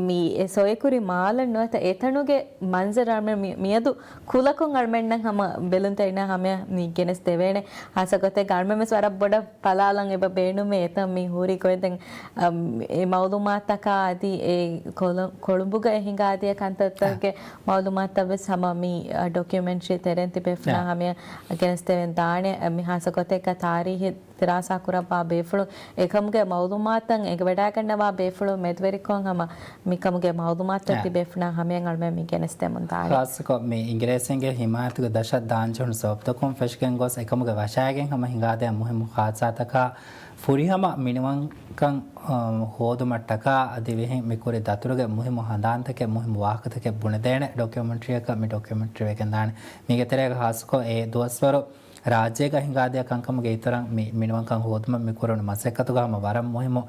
މީ އެ ސޮއިކުރި މާލަށް ނުވަތަ އެތަނުގެ މަންޒަރު އަޅުމެން މި، މިއަދު ކުލަކޮށް އަޅުމެންނަށް ހަމަ ބެލުންތެރިންނާ ހަމަޔަށް މި ގެނެސް ދެވޭނެ. ހާއްސަ ގޮތެއްގަ އަޅުމެން ވެސް ވަރަށް ބޮޑަށް ބަލާލަން އެބަ ބޭނުމޭ އެތަން މި ހުރި ގޮތް. ދެން، އަ، އެ މައުލޫމާތަކާ އަދި އެ ކޮލަ-، ކޮޅުނބުގަ އެ ހިނގާދިޔަ ކަންތައްތަކުގެ އާ. މައުލޫމާތަށް ވެސް ހަމަ މި، އަ، ޑޮކިއުމެންޓްރީ ތެރެއިން ތިބޭފުޅުންނާ އާ. ހަމަޔަށް ގެނެސްދެވެން ދާނެ. އަ، މި ހާއްސަ ގޮތެއްގަ ތާރީހި ދިރާސާ ކުރައްވާ ބޭފުޅުން، އެކަމުގެ މައުލޫމާތުތައް އެނގިވަޑައިގަންނަވާ ބޭފުޅުން މެދުވެރިކޮށް ހަމަ މިކަމުގެ މައުލޫމާތުތައް އެ. ތިބޭފުޅުންނާ ހަމަޔަށް އަޅުމެން މި ގެނެސްދެމުން ދާނެ. ޚާއްޞަކޮށް މި އިނގިރޭސިންގެ ހިމާޔަތުގެ ދަށަށް ދާންޖެހުނު ސަބަބުތަކުން ފެށިގެން ގޮސް އެކަމުގެ ވަށާގެން ހަމަ ހިނގާދިޔަ މުހިއްމު ޚާއްސާތަކާ ފުރިހަމަ މިނިވަންކަން، އަ، ހޯދުމަށްޓަކާ ދިވެހިން މި ކުރި ދަތުރުގެ މުހިއްމު ހަނދާންތަކެއް، މުހިއްމު ވާހަކަތަކެއް ބުނެދޭނެ ޑޮކިއުމެންޓްރީއަކަށް މި ޑޮކިއުމެންޓްރީ ވެގެން ދާނެ. މީގެ ތެރޭގަ ޚާއްޞަކޮށް އެ ދުވަސްވަރު ރާއްޖޭގަ ހިނގާދިޔަ ކަންކަމުގެ އިތުރަށް މި މިނިވަންކަން ހޯދުމަށް މި ކުރެވުނު މަސައްކަތުގަ ހަމަ ވަރަށް މުހިއްމު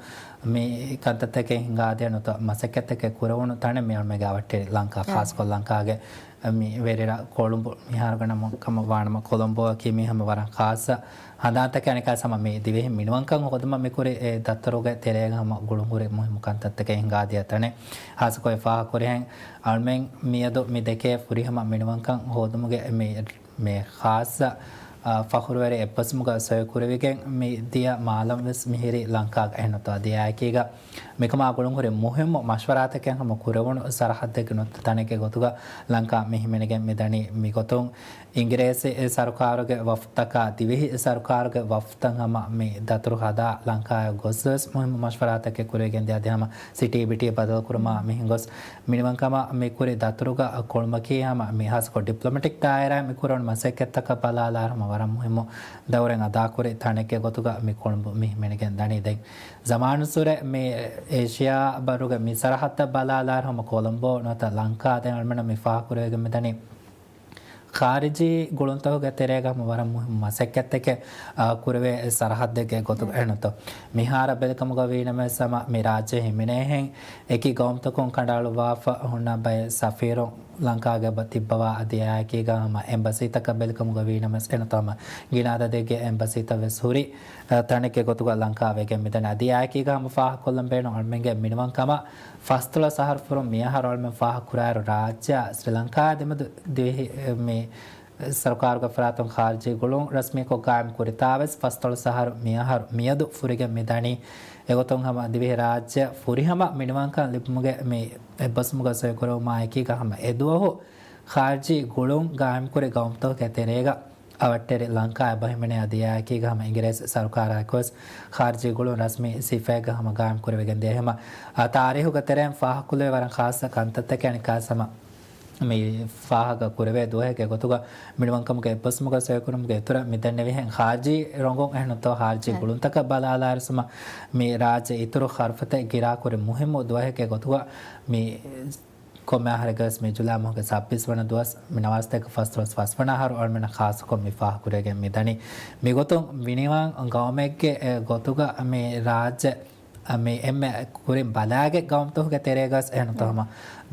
މި ކަންތައްތަކެއް ހިނގާދިޔަ ނުތަ މަސައްކަތްތަކެއް ކުރެވުނު ތަނެއް މި އަޅުމެންގެ އަވަށްޓެރި ލަންކާ. އާ. ޚާއްޞަކޮށް ލަންކާގެ މި ވެރިރަށް ކޮޅުނބު މިހާރުގަ ނަމު ކަމަށް ވާނަމަ ކޮލޮމްބޯއަކީ މީ ހަމަ ވަރަށް ޚާއްޞަ ހަނދާންތަކެއް. އަނެއްކާ ހަމަ މި ދިވެހި މިނިވަންކަން ހޯދުމަށް މި ކުރި އެ ދަތުރުގެ ތެރޭގަ ހަމަ ގުޅުންހުރި މުހިއްމު ކަންތައްތަކެއް ހިނގާދިޔަ ތަނެއް. ޚާއްޞަކޮށް އެ ފާހަގަކުރިހެން އަޅުމެން މިއަދު މި ދެކޭ ފުރިހަމަ މިނިވަންކަން ހޯދުމުގެ މި މި ޚާއްޞަ، އާ، ފަޚުރުވެރި އެއްބަސްވުމުގަ ސޮއިކުރެވިގެން މި ދިޔަ މާލަށް ވެސް މިހިރީ ލަންކާގަ އެހެންނުތޯ އަދި އެއާއެކީގަ މިކަމާ ގުޅުންހުރި މުހިއްމު މަޝްވަރާތަކެއް ހަމަ ކުރެވުނު ސަރަހައްދެއްގެ ނުވަތަ ތަނެއްގެ ގޮތުގަ ލަންކާ މި ހިމެނިގެން މިދަނީ. މިގޮތުން އިނގިރޭސި ސަރުކާރުގެ ވަފްދުތަކާ ދިވެހި ސަރުކާރުގެ ވަފްދުތައް ހަމަ މި ދަތުރު ހަދާ ލަންކާއަށް ގޮސް ވެސް މުހިއްމު މަޝްވަރާތަކެއް ކުރެވިގެން ދިޔަ އަދި ހަމަ ސިޓީ ބިޓީ ބަދަލުކުރުމާ މި ހިނގޮސް މިނިވަންކަމަށް މި ކުރި ދަތުރުގަ ކޮޅުމަކީ ހަމަ މި ހާއްސަކޮށް ޑިޕްލޮމެޓިކް ދާއިރާއިން މި ކުރެވުނު މަސައްކަތްތަކަށް ބަލާލާއިރު ހަމަ ވަރަށް މުހިއްމު ދައުރެއް އަދާކުރި ތަނެއްގެ ގޮތުގަ މި ކޮޅުނބު މި ހިމެނިގެން ދަނީ. ދެން ޒަމާނުއްސުރެ މި އޭޝިޔާ ބައްރުގެ މި ސަރަހައްދަށް ބަލާލާއިރު ހަމަ ކޮލޮމްބޯ ނުވަތަ ލަންކާ ދެން އަޅުމެންނަށް މި ފާހަގަކުރެވިގެން މިދަނީ. ޚާރިޖީ ގުޅުންތަކުގެ ތެރޭގަ ހަމަ ވަރަށް މުހިއްމު މަސައްކަތްތަކެއް، އާ، ކުރެވޭ ސަރަހައްދެއްގެ ގޮތުގަ އެން. އެން. އެން. އެން. އެން. މިހާރަށް ބެލިކަމުގަ ވީނަމަވެސް ހަމަ މި ރާއްޖެ ހިމެނޭހެން އެކި ގައުމުތަކުން ކަނޑައަޅުއްވާފަ ހުންނަ ބައެއް ސަފީރުން ލަންކާގަ ތިއްބަވާ އަދި އެއާއެކީގަ ހަމަ އެމްބަސީތަކަށް ބެލިކަމުގަ ވީނަމަވެސް އެން. އެން. އެން. ހަމަ ގިނަ އަދަދެއްގެ އެމްބަސީތައް ވެސް ހުރި، އަ، ތަނެއްގެ ގޮތުގަ ލަންކާ ވެގެން މިދަނީ. އަދި އެއާއެކީގަ ހަމަ ފާހަގަކޮށްލަން ބޭނުން އަޅުމެންގެ މިނިވަންކަމަށް ފަސްދޮޅަސް އަހަރު ފުރުން މިއަހަރު އަޅުމެން ފާހަގަކުރާއިރު ރާއްޖެއާ ސްރީލަންކާއާ ދެމެދު ދިވެހި، މި ސަރުކާރުގެ ފަރާތުން ޚާރިޖީ ގުޅުން ރަސްމީކޮށް ގާއިމް ކުރިތާވެސް ފަސްދޮޅަސް އަހަރު މިއަހަރު މިއަދު ފުރިގެން މިދަނީ. އެގޮތުން ހަމަ ދިވެހިރާއްޖެ ފުރިހަމަ މިނިވަންކަން ލިބުމުގެ މި އެއްބަސްވުމުގަ ސޮއިކުރެވުމާ އެކީގަ ހަމަ އެދުވަހު ޚާރިޖީ ގުޅުން ގާއިމްކުރި ގައުމުތަކުގެ ތެރޭގަ އަވަށްޓެރި ލަންކާ އެބަހިމެނޭ އަދި އެއާއެކީގަ ހަމަ އިނގިރޭސި ސަރުކާރާއެކުވެސް ޚާރިޖީ ގުޅުން ރަސްމީ ސިފައެއްގަ ހަމަ ގާއިމް ކުރެވިގެން ދިޔަ ހަމަ، އާ، ތާރީހުގެ ތެރެއިން ފާހަގަކުރެވޭ ވަރަށް ޚާއްޞަ ކަންތައްތަކެއް އަނެއްކާސް ހަމަ މި ފާހަގަ ކުރެވޭ ދުވަހެއްގެ ގޮތުގަ މިނިވަންކަމުގެ އެއްބަސްވުމުގަ ސޮއިކުރުމުގެ އިތުރަށް މި ދެންނެވިހެން ޚާރިޖީ ރޮނގުން އެހެންނުތޯ ޚާރިޖީ އެ. ގުޅުންތަކަށް ބަލާލާއިރު ހަމަ މި ރާއްޖެ އިތުރު ހަރުފަތެއް ގިރާކުރި މުހިއްމު ދުވަހެއްގެ ގޮތުގަ މި ކޮންމެ އަހަރެއްގަވެސް މި ޖުލައި މަހުގެ ސައްބީސް ވަނަ ދުވަސް، މި ނަވާރަސަތޭކަ ފަސްދޮޅަސް ފަސް ވަނަ އަހަރު އަޅުމެންނަށް ޚާއްޞަކޮށް މި ފާހަގަކުރެވިގެން މިދަނީ. މިގޮތުން މިނިވަން ގައުމެއްގެ ގޮތުގަ މި ރާއްޖެ މި އެންމެ ކުރިން ބަލާގެ ގައުމުތަކުގެ ތެރޭގަސް އެހެންތޯ ހަމަ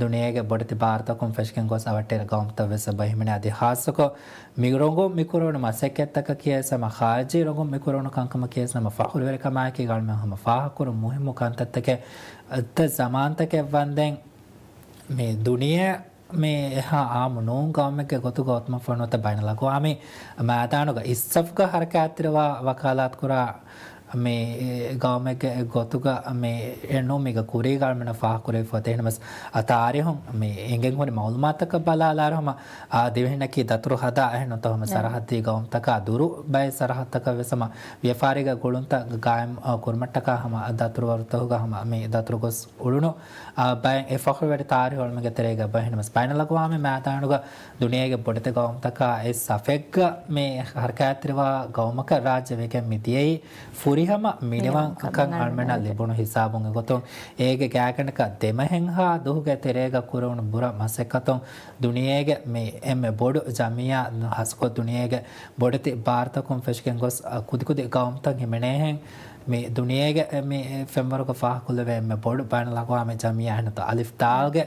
ދުނިޔޭގެ ބޮޑެތި ބާރުތަކުން ފެށިގެން ގޮސް އަވަށްޓެރި ގައުމުތައް ވެސް އެބަ ހިމެނޭ. އަދި ހާއްސަކޮށް މި ރޮނގުން މި ކުރެވުނު މަސައްކަތްތަކަކީ ވެސް ހަމަ ޚާރިޖީ ރޮނގުން މި ކުރެވުނު ކަންކަމަކީ ވެސް ހަމަ ފަޚުރުވެރިކަމާއެކީ އަޅުމެން ހަމަ ފާހަގަކުރުން މުހިއްމު ކަންތައްތަކެއް. އަދި ޒަމާންތަކެއް ވަންދެން މި ދުނިޔެ މި އެހާ އާއްމު ނޫން ގައުމެއްގެ ގޮތުގަ އޮތުމަށްފަހު ނުވަތަ ބައިނަލްއަގުވާމީ މައިދާނުގަ އިސްސަފުގަ ހަރަކާތްތެރިވާ ވަކާލާތުކުރާ މި ގައުމެއްގެ ގޮތުގަ މި އެނޫ މީގަ ކުރީގަ އަޅުމެންނަށް ފާހަގަކުރެވިފަ އޮތޭ. އެހެންނަމަސް އަ ތާރީހުން މި އެނގެން ހުރި މައުލޫމާތަކަށް ބަލާލާއިރު ހަމަ އާ ދިވެހިންނަކީ ދަތުރު ހަދާ އެހެންނުތޯ ހަމަ ސަރަހައްދީ ގައުމުތަކާ ދުރު ބައެއް ސަރަހައްދުތަކަށް ވެސް ހަމަ ވިޔަފާރީގެ ގުޅުންތައް ގާއިމް ކުރުމަށްޓަކާ ހަމަ ދަތުރުވަރުތަކުގަ ހަމަ މި ދަތުރު ގޮސް އުޅުނު އާ، ބައެއް އެ ފަޚުރުވެރި ތާރީހު އަޅުމެންގެ ތެރޭގަ އެބަ ހިނަމަސް ބައިނަލްއަގުވާމީ މައިދާނުގަ ދުނިޔޭގެ ބޮޑެތި ގައުމުތަކާ އެއް ސަފެއްގަ މި ހަރަކާތްތެރިވާ ގައުމަކަށް ރާއްޖެ ވެގެން މި ދިޔައީ ފުރިހަމަ މިނިވަންކަން އަޅުމެންނަށް ލިބުނު ހިސާބުން އެގޮތުން އޭގެ ގާތްގަނޑަކަށް ދެމަހެއްހާ ދުވަހުގެ ތެރޭގަ ކުރެވުނު ބުރަ މަސައްކަތުން ދުނިޔޭގެ މި އެންމެ ބޮޑު ޖަމިއްޔާ ހާއްސަކޮށް ދުނިޔޭގެ ބޮޑެތި ބާރުތަކުން ފެށިގެން ގޮސް އަ، ކުދިކުދި ގައުމުތައް ހިމެނޭހެން މި ދުނިޔޭގެ މި ފެންވަރުގަ ފާހަގަކޮށްލެވޭ އެންމެ ބޮޑު ބައިނަލްއަގުވާމީ ޖަމިއްޔާ އެހެންތޯ އަލިފް ދާލްގެ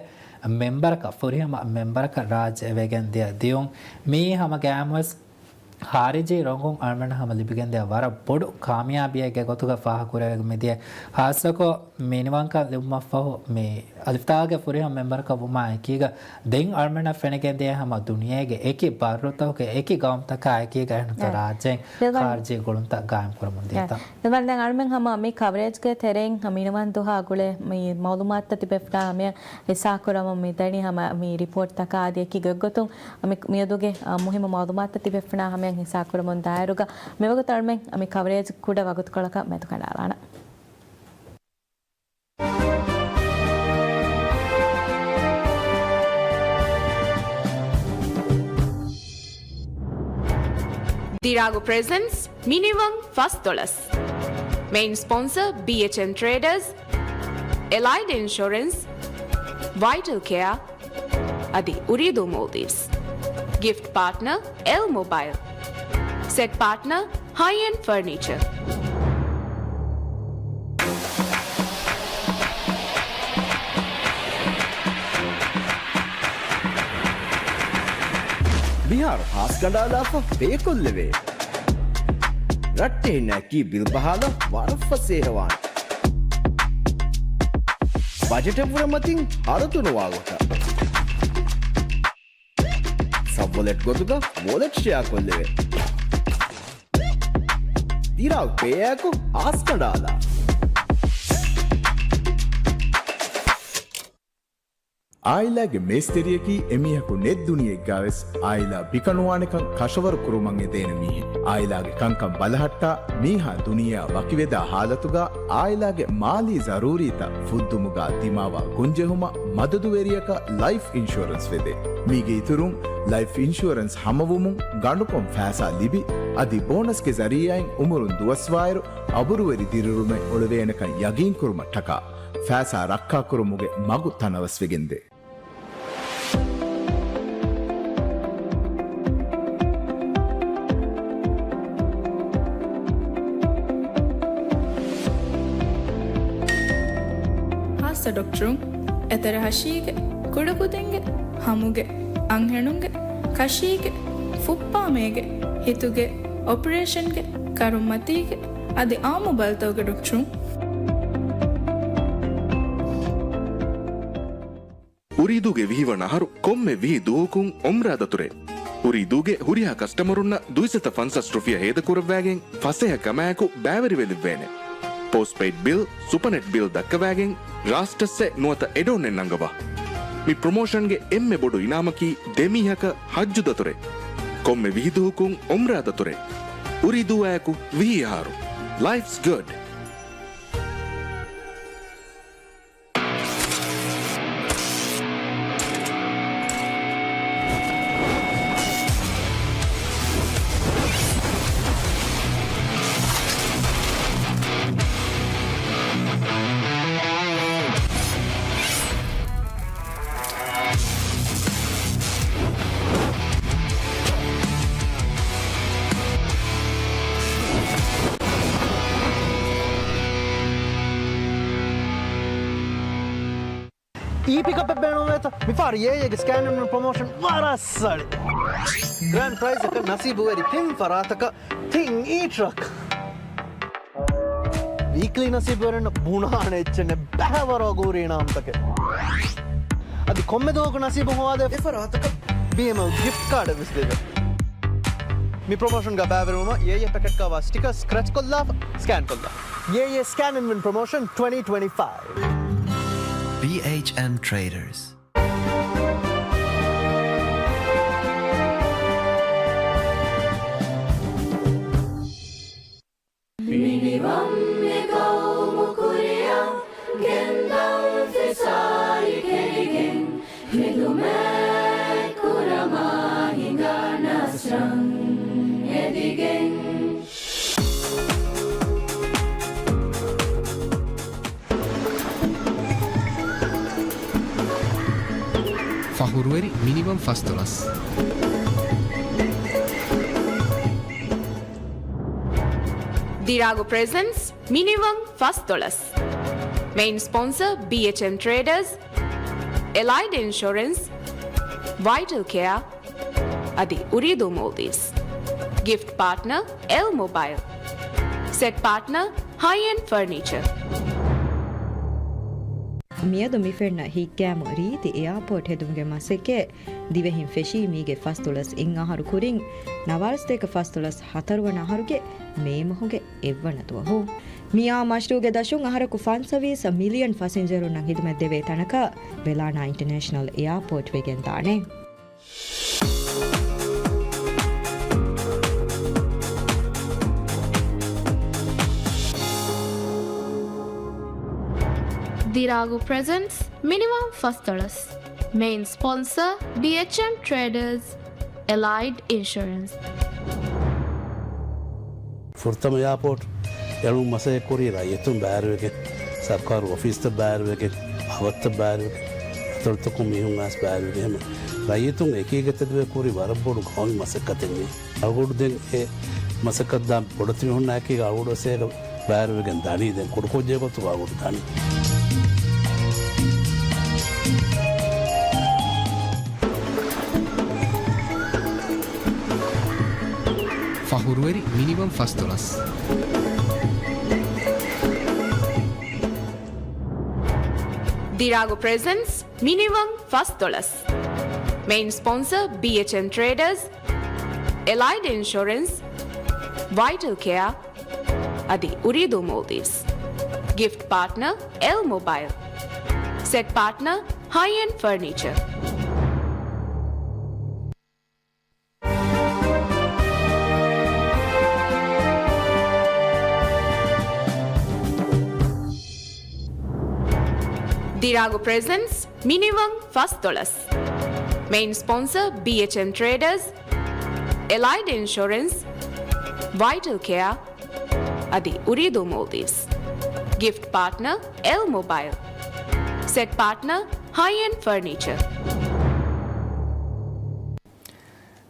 މެމްބަރަކަށް، ފުރިހަމަ މެމްބަރަކަށް ރާއްޖެ އެވެގެން ދިޔަ ދިޔުން. މިއީ ހަމަ ގައިމުވެސް ޚާރިޖީ ރޮނގުން އަޅުމެންނަށް ހަމަ ލިބިގެންދިޔަ ވަރަށް ބޮޑު ކާމިޔާބީއެއްގެ ގޮތުގަ ފާހަގަކުރެވިގެން މިދިޔަ. ހާއްސަކޮށް މިނިވަންކަން ލިބުމަށްފަހު މި އަލިފްތާގެ ފުރިހަމަ މެމްބަރަކަށް ވުމާ އެކީގަ ދެން އަޅުމެންނަށް ފެނިގެންދިޔަ ހަމަ ދުނިޔޭގެ އެކި ބައްރުތަކުގެ އެކި ގައުމުތަކާ އެކީގަ އެހެންތޯ ރާއްޖޭން ޚާރިޖީ ގުޅުންތައް ގާއިމްކުރަމުން ދިޔަތަ. ދެން އަޅުމެން ހަމަ މި ކަވަރޭޖްގެ ތެރެއިން މިނިވަން ދުވަހާ ގުޅޭ މި މައުލޫމާތުތައް ތިބެފުނާ ހަމަޔަށް ހިއްސާކުރަމުން މި ދަނީ ހަމަ މި ރިޕޯޓްތަކާ އަދި އެކީގެ ގޮތުން މި މިއަދުގެ މުހިއްމު މައުލޫމާތުތައް ތިބެފުނާ ހަމަޔަށް ހިއްސާކުރަމުން ދާއިރުގަ މިވަގުތު އަޅުމެން މި ކަވަރޭޖް ކުޑަ ވަގުތުކޮޅަކަށް މެދުކަނޑާލާނަން. ދިރާގު ޕްރެޒެންޓްސް މިނިވަން ފަސްދޮޅަސް. މެއިން ސްޕޮންސަރ ބީއެޗްއެން ޓްރޭޑަރސް، އެލައިޑް އިންޝުރެންސް، ވައިޓަލް ކެއާ އަދި އުރީދޫ މޯލްޑިވްސް. ގިފްޓް ޕާޓްނަރ އެލް މޮބައިލް. ސެޓް ޕާޓްނަރ ހައި އެންޑް ފަރނީޗަރ. މިހާރު ހާސް ކަނޑާލާފަ ބޭކޮށްލެވޭ. ރައްޓެހިންނަކީ ބިލް ބަހާލަން ވަރަށް ފަސޭހަވާނެ. ބަޖެޓެއް ވުރެ މަތިން ހަރަދުނުވާ ގޮތަށް. ސަބް ވޮލެޓް ގޮތުގަ ވޮލެޓް ޝެއާ ކޮށްލެވޭ. ދިރާގް ޕޭއާއެކު ހާސް ކަނޑާލާ. އާއިލާގެ މޭސްތެރިޔަކީ އެމީހަކު ނެތް ދުނިޔެއެއްގަވެސް އާއިލާ ބިކަނުވާނެކަން ކަށަވަރު ކުރުމަށް އެދޭނެ މީހެއް. އާއިލާގެ ކަންކަން ބަލަހައްޓާ، މީހާ ދުނިޔެއާ ވަކިވެދާ ހާލަތުގަ އާއިލާގެ މާލީ ޒަރޫރީތައް ފުއްދުމުގަ ދިމާވާ ގޮންޖެހުމަށް މަދަދުވެރިޔަކަށް ލައިފް އިންޝުއަރެންސް ވެދޭ. މީގެ އިތުރުން، ލައިފް އިންޝުއަރެންސް ހަމަވުމުން ގަނޑުކޮށް ފައިސާ ލިބި، އަދި ބޯނަސްގެ ޒަރީއާއިން އުމުރުން ދުވަސްވާއިރު، އަބުރުވެރި ދިރިއުޅުމެއް އުޅެވޭނެކަން ޔަގީންކުރުމަށްޓަކާ، ފައިސާ ރައްކާކުރުމުގެ މަގު ތަނަވަސްވެގެންދޭ. ހާއްސަ ޑޮކްޓަރުން އެތެރެ ހަށީގެ، ކުޑަކުދިންގެ، ހަމުގެ، އަންހެނުންގެ، ކަށީގެ، ފުއްޕާމޭގެ، ހިތުގެ، އޮޕަރޭޝަންގެ، ކަރުންމަތީގެ، އަދި އާއްމު ބަލިތަކުގެ ޑޮކްޓަރުން. އުރީދޫގެ ވިހި ވަނަ އަހަރު ކޮންމެ ވިހި ދުވަހަކުން އުމްރާ ދަތުރޭ. އުރީދޫގެ ހުރިހާ ކަސްޓަމަރުންނަށް ދުއިސައްތަ ފަންސާސް ރުފިޔާ ހޭދަކުރައްވާގެން ފަސޭހަ ކަމާއެކު ބައިވެރިވެލިއްވޭނެ. ޕޯސްޓްޕެއިޑް ބިލް، ސުޕަނެޓް ބިލް ދައްކަވާގެން ރާސްޓަސްއެއް ނުވަތަ އެޑޯންއެއް ނަންގަވާ. މި ޕްރޮމޯޝަންގެ އެންމެ ބޮޑު އިނާމަކީ ދެ މީހަކަށް ހައްޖު ދަތުރޭ. ކޮންމެ ވިހި ދުވަހަކުން އުމްރާ ދަތުރޭ. އުރީދޫއާއެކު ވިހި އަހަރު. ލައިފްސް ގުޑް. އީ ޕިކަޕެއް ބޭނުންވޭތަ؟ މިފަހަރު އޭއޭގެ ސްކޭން އިން ވިން ޕްރޮމޯޝަން ވަރަށް ސަޅި. ގްރޭންޑް ޕްރައިޒަކަށް ނަސީބުވެރި ތިން ފަރާތަކަށް ތިން އީ ޓްރަކް. ވީކްލީ ނަސީބުވެރިންނަށް ބުނާނެ އެއްޗެއް ނެތް، ބައިވަރު އަގުހުރި އިނާމްތަކެއް. އަދި ކޮންމެ ދުވަހަކު ނަސީބު ހޮވާދޭ އެ ފަރާތަކަށް ބީއެމްއެލް ގިފްޓް ކާޑެއް ވެސް ދެވޭ. މި ޕްރޮމޯޝަންގަ ބައިވެރިވުމަށް އޭއޭ ޕެކެޓްގަވާ ސްޓިކަރ ސްކްރެޗްކޮށްލާފަ ސްކޭން ކޮށްލާ. އޭއޭ ސްކޭން އިން ވިން ޕްރޮމޯޝަން ޓްވެންޓީ ޓްވެންޓީ ފައިވް. ބީއެޗްއެމް ޓްރޭޑަރސް. މިނިވަން މި ގައުމު ކުރިއަށް ގެންދަން ފިސާރި ކެރިގެން، ޚިދުމަތް ކުރަމާ ހިނގާ ނަސްރަން އެދިގެން. ފަޚުރުވެރި މިނިވަން ފަސްދޮޅަސް. ދިރާގު ޕްރެޒެންޓްސް މިނިވަން ފަސްދޮޅަސް. މެއިން ސްޕޮންސަރ ބީއެޗްއެމް ޓްރޭޑަރސް، އެލައިޑް އިންޝުރެންސް، ވައިޓަލް ކެއާ، އަދި އުރީދޫ މޯލްޑިވްސް. ގިފްޓް ޕާޓްނަރ އެލް މޮބައިލް. ސެޓް ޕާޓްނަރ ހައި އެންޑް ފަރުނީޗަރ. މިއަދު މިފެންނަ ހިތްގައިމު ރީތި އެއާޕޯޓް ހެދުމުގެ މަސައްކަތް ދިވެހިން ފެށީ މީގެ ފަސްދޮޅަސް އިން އަހަރު ކުރިން، ނަވާރަސަތޭކަ ފަސްދޮޅަސް ހަތަރުވަނަ އަހަރުގެ މޭ މަހުގެ އެއްވަނަ ދުވަހު. މިއާ މަޝްރޫޢުގެ ދަށުން އަހަރަކު ފަންސަވީސް މިލިއަން ފަސިންޖަރުންނަށް ހިދުމަތް ދެވޭ ތަނަކަށް ވެލާނާ އިންޓަނޭޝަނަލް އެއާޕޯޓް ވެގެން ދާނެ. ދިރާގު ޕްރެޒެންޓްސް މިނިވަން ފަސްދޮޅަސް. މެއިން ސްޕޮންސަރ ބީއެޗްއެމް ޓްރޭޑަރސް، އެލައިޑް އިންޝުރެންސް. ފުރަތަމަ އެއާޕޯޓް އެޅުން މަސައްކަތް ކުރީ ރައްޔިތުން ބައިވެރިވެގެން، ސަރުކާރު އޮފީސްތައް ބައިވެރިވެގެން، ހަވައްތައް ބައިވެރިވެގެން، އަތޮޅުތަކުން މީހުން އައިސް ބައިވެރިވެގެން އެހެން ރައްޔިތުން އެކީގަ ތެދުވެ ކުރި ވަރަށް ބޮޑު ގައުމީ މަސައްކަތެއް މީ. އަޅުގަނޑު ދެން އެ މަސައްކަތް ދާން ބޮޑެތި މީހުންނާ އެކީގަ އަޅުގަނޑު ވެސް އޭގަ ބައިވެރިވެގެން ދާނީ ދެން ކުޑަކުއްޖެއް ގޮތުގަ އަޅުގަނޑު ދާނީ. ފަޚުރުވެރި މިނިވަން ފަސްދޮޅަސް. ދިރާގު ޕްރެޒެންޓްސް މިނިވަން ފަސްދޮޅަސް. މެއިން ސްޕޮންސަރ ބީއެޗްއެމް ޓްރޭޑަރސް، އެލައިޑް އިންޝުރެންސް، ވައިޓަލް ކެއާ، އަދި އުރީދޫ މޯލްޑިވްސް. ގިފްޓް ޕާޓްނަރ އެލް މޮބައިލް. ސެޓް ޕާޓްނަރ ހައި އެންޑް ފަރުނީޗަރ. ދިރާގު ޕްރެޒެންޓްސް މިނިވަން ފަސްދޮޅަސް. މެއިން ސްޕޮންސަރ ބީއެޗްއެމް ޓްރޭޑަރސް، އެލައިޑް އިންޝުރެންސް، ވައިޓަލް ކެއާ، އަދި އުރީދޫ މޯލްޑިވްސް. ގިފްޓް ޕާޓްނަރ އެލް މޮބައިލް. ސެޓް ޕާޓްނަރ ހައި އެންޑް ފަރުނީޗަރ.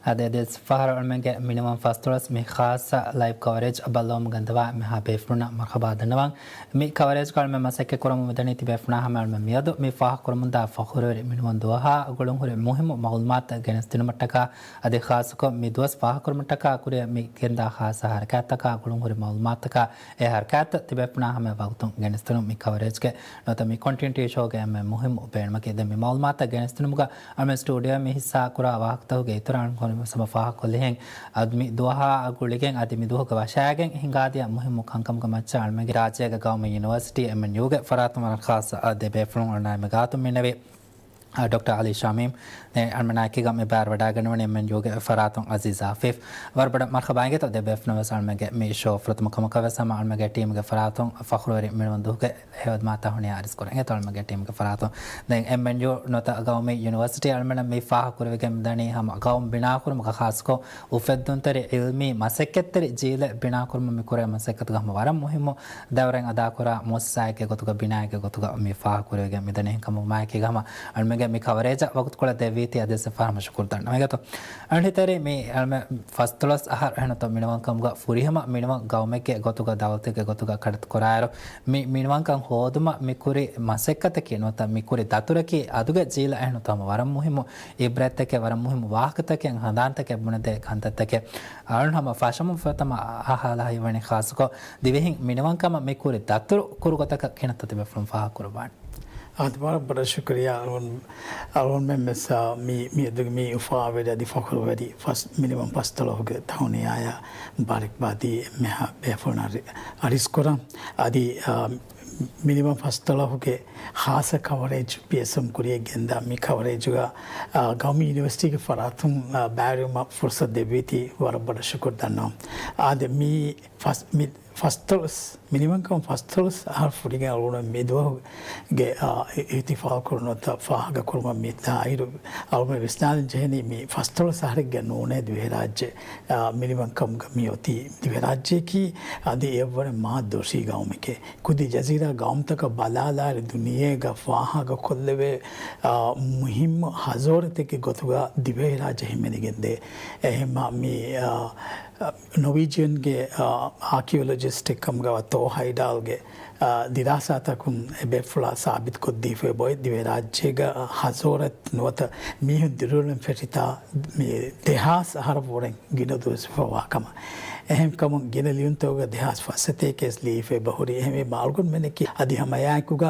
އަދި އަދިވެސް ފަހަރު އަޅުމެންގެ މިނިވަން ފަސްދޮޅަސް މި ޚާއްޞަ ލައިވް ކަވަރޭޖް ބައްލަވަމުން ގެންދަވާ މިހާ ބޭފުޅުންނަށް މަރުޙަބާ ދަންނަވަން. މި ކަވަރޭޖްގަ އަޅުމެން މަސައްކަތް ކުރަމުން މިދަނީ ތިބޭފުޅުންނާ ހަމަ އަޅުމެން މިއަދު މި ފާހަގަކުރަމުންދާ ފަޚުރުވެރި މިނިވަން ދުވަހާ ގުޅުންހުރި މުހިއްމު މަޢުލޫމާތުތައް ގެނެސްދިނުމަށްޓަކާ އަދި ޚާއްޞަކޮށް މި ދުވަސް ފާހަގަކުރުމަށްޓަކާ ކުރިއަށް މި ގެންދާ ޚާއްޞަ ޙަރަކާތްތަކާ ގުޅުންހުރި މަޢުލޫމާތުތަކާ އެ ޙަރަކާތްތައް ތިބޭފުޅުންނާ ހަމަ ވަގުތުން ގެނެސްދިނުން. މި ކަވަރޭޖްގެ ނުވަތަ މި ކޮންޓިނިއުޓީ ޝޯގެ އެންމެ މުހިއްމު ބޭނުމަކީ ދެން މި މަޢުލޫމާތުތައް ގެނެސްދިނުމުގަ އަޅުމެން ސްޓޫޑިއޯއިން މި ހިއްސާ ކުރާ ވާހަކަތަކުގެ އިތުރަށް އަޅުގަނޑު ހަމަ ފާހަގަކޮށްލިހެން އަދި މި ދުވަހާ ގުޅިގެން އަދި މި ދުވަހުގެ ވަށާގެން ހިނގާދިޔަ މުހިއްމު ކަންކަމުގެ މައްޗަށް އަޅުމެންގެ ރާއްޖޭގެ ގައުމީ ޔުނިވަރސިޓީ އެމްއެންޔޫގެ ފަރާތުން ވަރަށް ޚާއްޞަ ދެ ބޭފުޅުން އަޅުގަނޑުމެން މި ގާތުން މިންނެވި. އާ، ޑޮކްޓަރ އަލީ ޝަމީމް ދެން އަޅުމެންނާ އެކީގަ މި ބައިވެރިވަޑައިގަންނަވަނީ އެމްއެންޔޫގެ ފަރާތުން އަޒީޒް އާފިފް. ވަރަށް ބޮޑަށް މަރުޙަބާ އިނގޭތޯ ދެ ބޭފުޅުން ވެސް އަޅުމެންގެ މި ޝޯ ފުރަތަމަ ކަމަކަށް ވެސް ހަމަ އަޅުމެންގެ ޓީމްގެ ފަރާތުން ފަޚުރުވެރި މިނިވަން ދުވަހުގެ ހެޔޮދިމާތައް ހުންނަ އަރިސް ކުރަން. އެތޯ އަޅުމެންގެ ޓީމްގެ ފަރާތުން ދެން އެމްއެންޔޫ ނުވަތަ ގައުމީ ޔުނިވަރސިޓީ އަޅުމެންނަށް މި ފާހަގަކުރެވިގެން މިދަނީ ހަމަ ގައުމު ބިނާކުރުމުގަ ޚާއްޞަކޮށް އުފެއްދުންތެރި ޢިލްމީ މަސައްކަތްތެރި ޖީލެއް ބިނާކުރުމަށް މި ކުރޭ މަސައްކަތުގަ ހަމަ ވަރަށް މުހިއްމު ދައުރެއް އަދާކުރާ މުއައްސަސާއެއްގެ ގޮތުގަ ބިނާއެއްގެ ގޮތުގަ މި ފާހަގަކުރެވިގެން މިދަނީ. އެހެންކަމުން މާއެކީގަ ހަމަ އަޅުމެންގެ މި ކަވަރޭޖަށް ވަގުތުކޮޅެއް ދެއްވީތީ އަދިވެސް ފަހަރު މަށުކުރު ދަންނަ. މިގޮތު އަންހިތެރި މި އަޅަމެ ފަސްދޮޅަސް އަހަރު އެހެންތޯ މިނިވަންކަމުގަ ފުރިހަމަ މިނިވަން ގައުމެއްގެ ގޮތުގަ ދައުލަތެއްގެ ގޮތުގަ ކަޑައްތަ ކުރާއިރު، މި މިނިވަންކަން ހޯދުމަށް މި ކުރި މަސައްކަތަކީ ނުވަތަ މި ކުރި ދަތުރަކީ އަދުގެ ޖީލަށް އެހެންތޯ ހަމަ ވަރަށް މުހިއްމު އިބްރަތްތަކެއް، ވަރަށް މުހިއްމު ވާހަކަތަކެއް، ހަނދާންތަކެއް ބުނެދޭ ކަންތައްތަކެއް. އަޅުން ހަމަ ފަށަމުން ފުރަތަމަ އަހާލާ ހިތްވަނީ ޚާއްޞަކޮށް ދިވެހިން މިނިވަންކަމަށް މި ކުރި ދަތުރު ކުރު ގޮތަކަށް ކިނަތަ ތިބޭފުޅުން ފާހަގަކުރައްވާނެ. އާދެ، ވަރަށް ބޮޑަށް ޝުކުރިއްޔާ އަޅުން، އަޅުންމެން ވެސް، އާ، މި، މިއަދުގެ މި އުފާވެރި އަދި ފަޚުރުވެރި ފަސް، މިނިވަން ފަސްދޮޅަހުގެ ތަހުނިޔާއާ މުބާރަކްބާދީ އެންމެހާ ބޭފުޅުންނަށް އަރި، އަރިސްކުރަން. އަދި، އާ، މިނިވަން ފަސްދޮޅަހުގެ ޚާއްޞަ ކަވަރޭޖް ޕީއެސްއެމް ކުރިޔަށް ގެންދާ މި ކަވަރޭޖުގަ، އާ، ގައުމީ ޔުނިވަރސިޓީގެ ފަރާތުން، އާ، ބައިވެރިވުމަށް ފުރުސަތު ދެއްވީތީ ވަރަށް ބޮޑަށް ޝުކުރު ދަންނަވަން. އާދެ، މި ފަސް، މި ފަސްދޮޅަސް، މިނިވަންކަމުން ފަސްދޮޅަސް އަހަރު ފުރިގެން އަޅުގަނޑު މިދުވަހުގެ، އާ، އި، އިޙްތިފާލް ކުރުނުތަ ފާހަގަ ކުރުމަށް މި ދާއިރު އަޅުގަނޑު ވިސްނާލަން ޖެހެނީ މި ފަސްދޮޅަސް އަހަރެއްގެ ނޫނޭ ދިވެހިރާއްޖެ، އާ، މިނިވަންކަމުގަ މި އޮތީ ދިވެހިރާއްޖެއަކީ އަދި އެއަށްވުރެ މާ ދޮށީ ގައުމެކޭ. ކުދި ޖަޒީރާ ގައުމުތަކަށް ބަލާލާއިރު ދުނިޔޭގަ ފާހަގަކޮށްލެވޭ، އާ، މުހިއްމު ހަޒޯރަތެއްގެ ގޮތުގަ ދިވެހިރާއްޖެ ހިމެނިގެންދޭ. އެހެންމަ މި، އާ، ނޮވީޖިއަންގެ، އާ، އާކިއޮލޮޖިސްޓެއް ކަމުގަ ތޯ ހައިޑާލްގެ، އާ، ދިރާސާތަކުން އެބޭފުޅާ ސާބިތުކޮށްދީފައި އޮތް ދިވެހިރާއްޖޭގަ ހަޒޯރަތް ނުވަތަ މީހުން ދިރިއުޅެން ފެށިތާ މި ދެހާސް އަހަރަށްވުރެން ގިނަ ދުވަސްވެފަ ވާކަމަށް. އެހެންކަމުން ގިނަ ލިޔުންތަކުގަ ދެހާސް ފަސް ސަތޭކަ ވެސް ލިޔެފަ އެބަހުރި. އެހެންވީމަ އަޅުގަނޑުމެންނަކީ އަދި ހަމައެއާއެކުގަ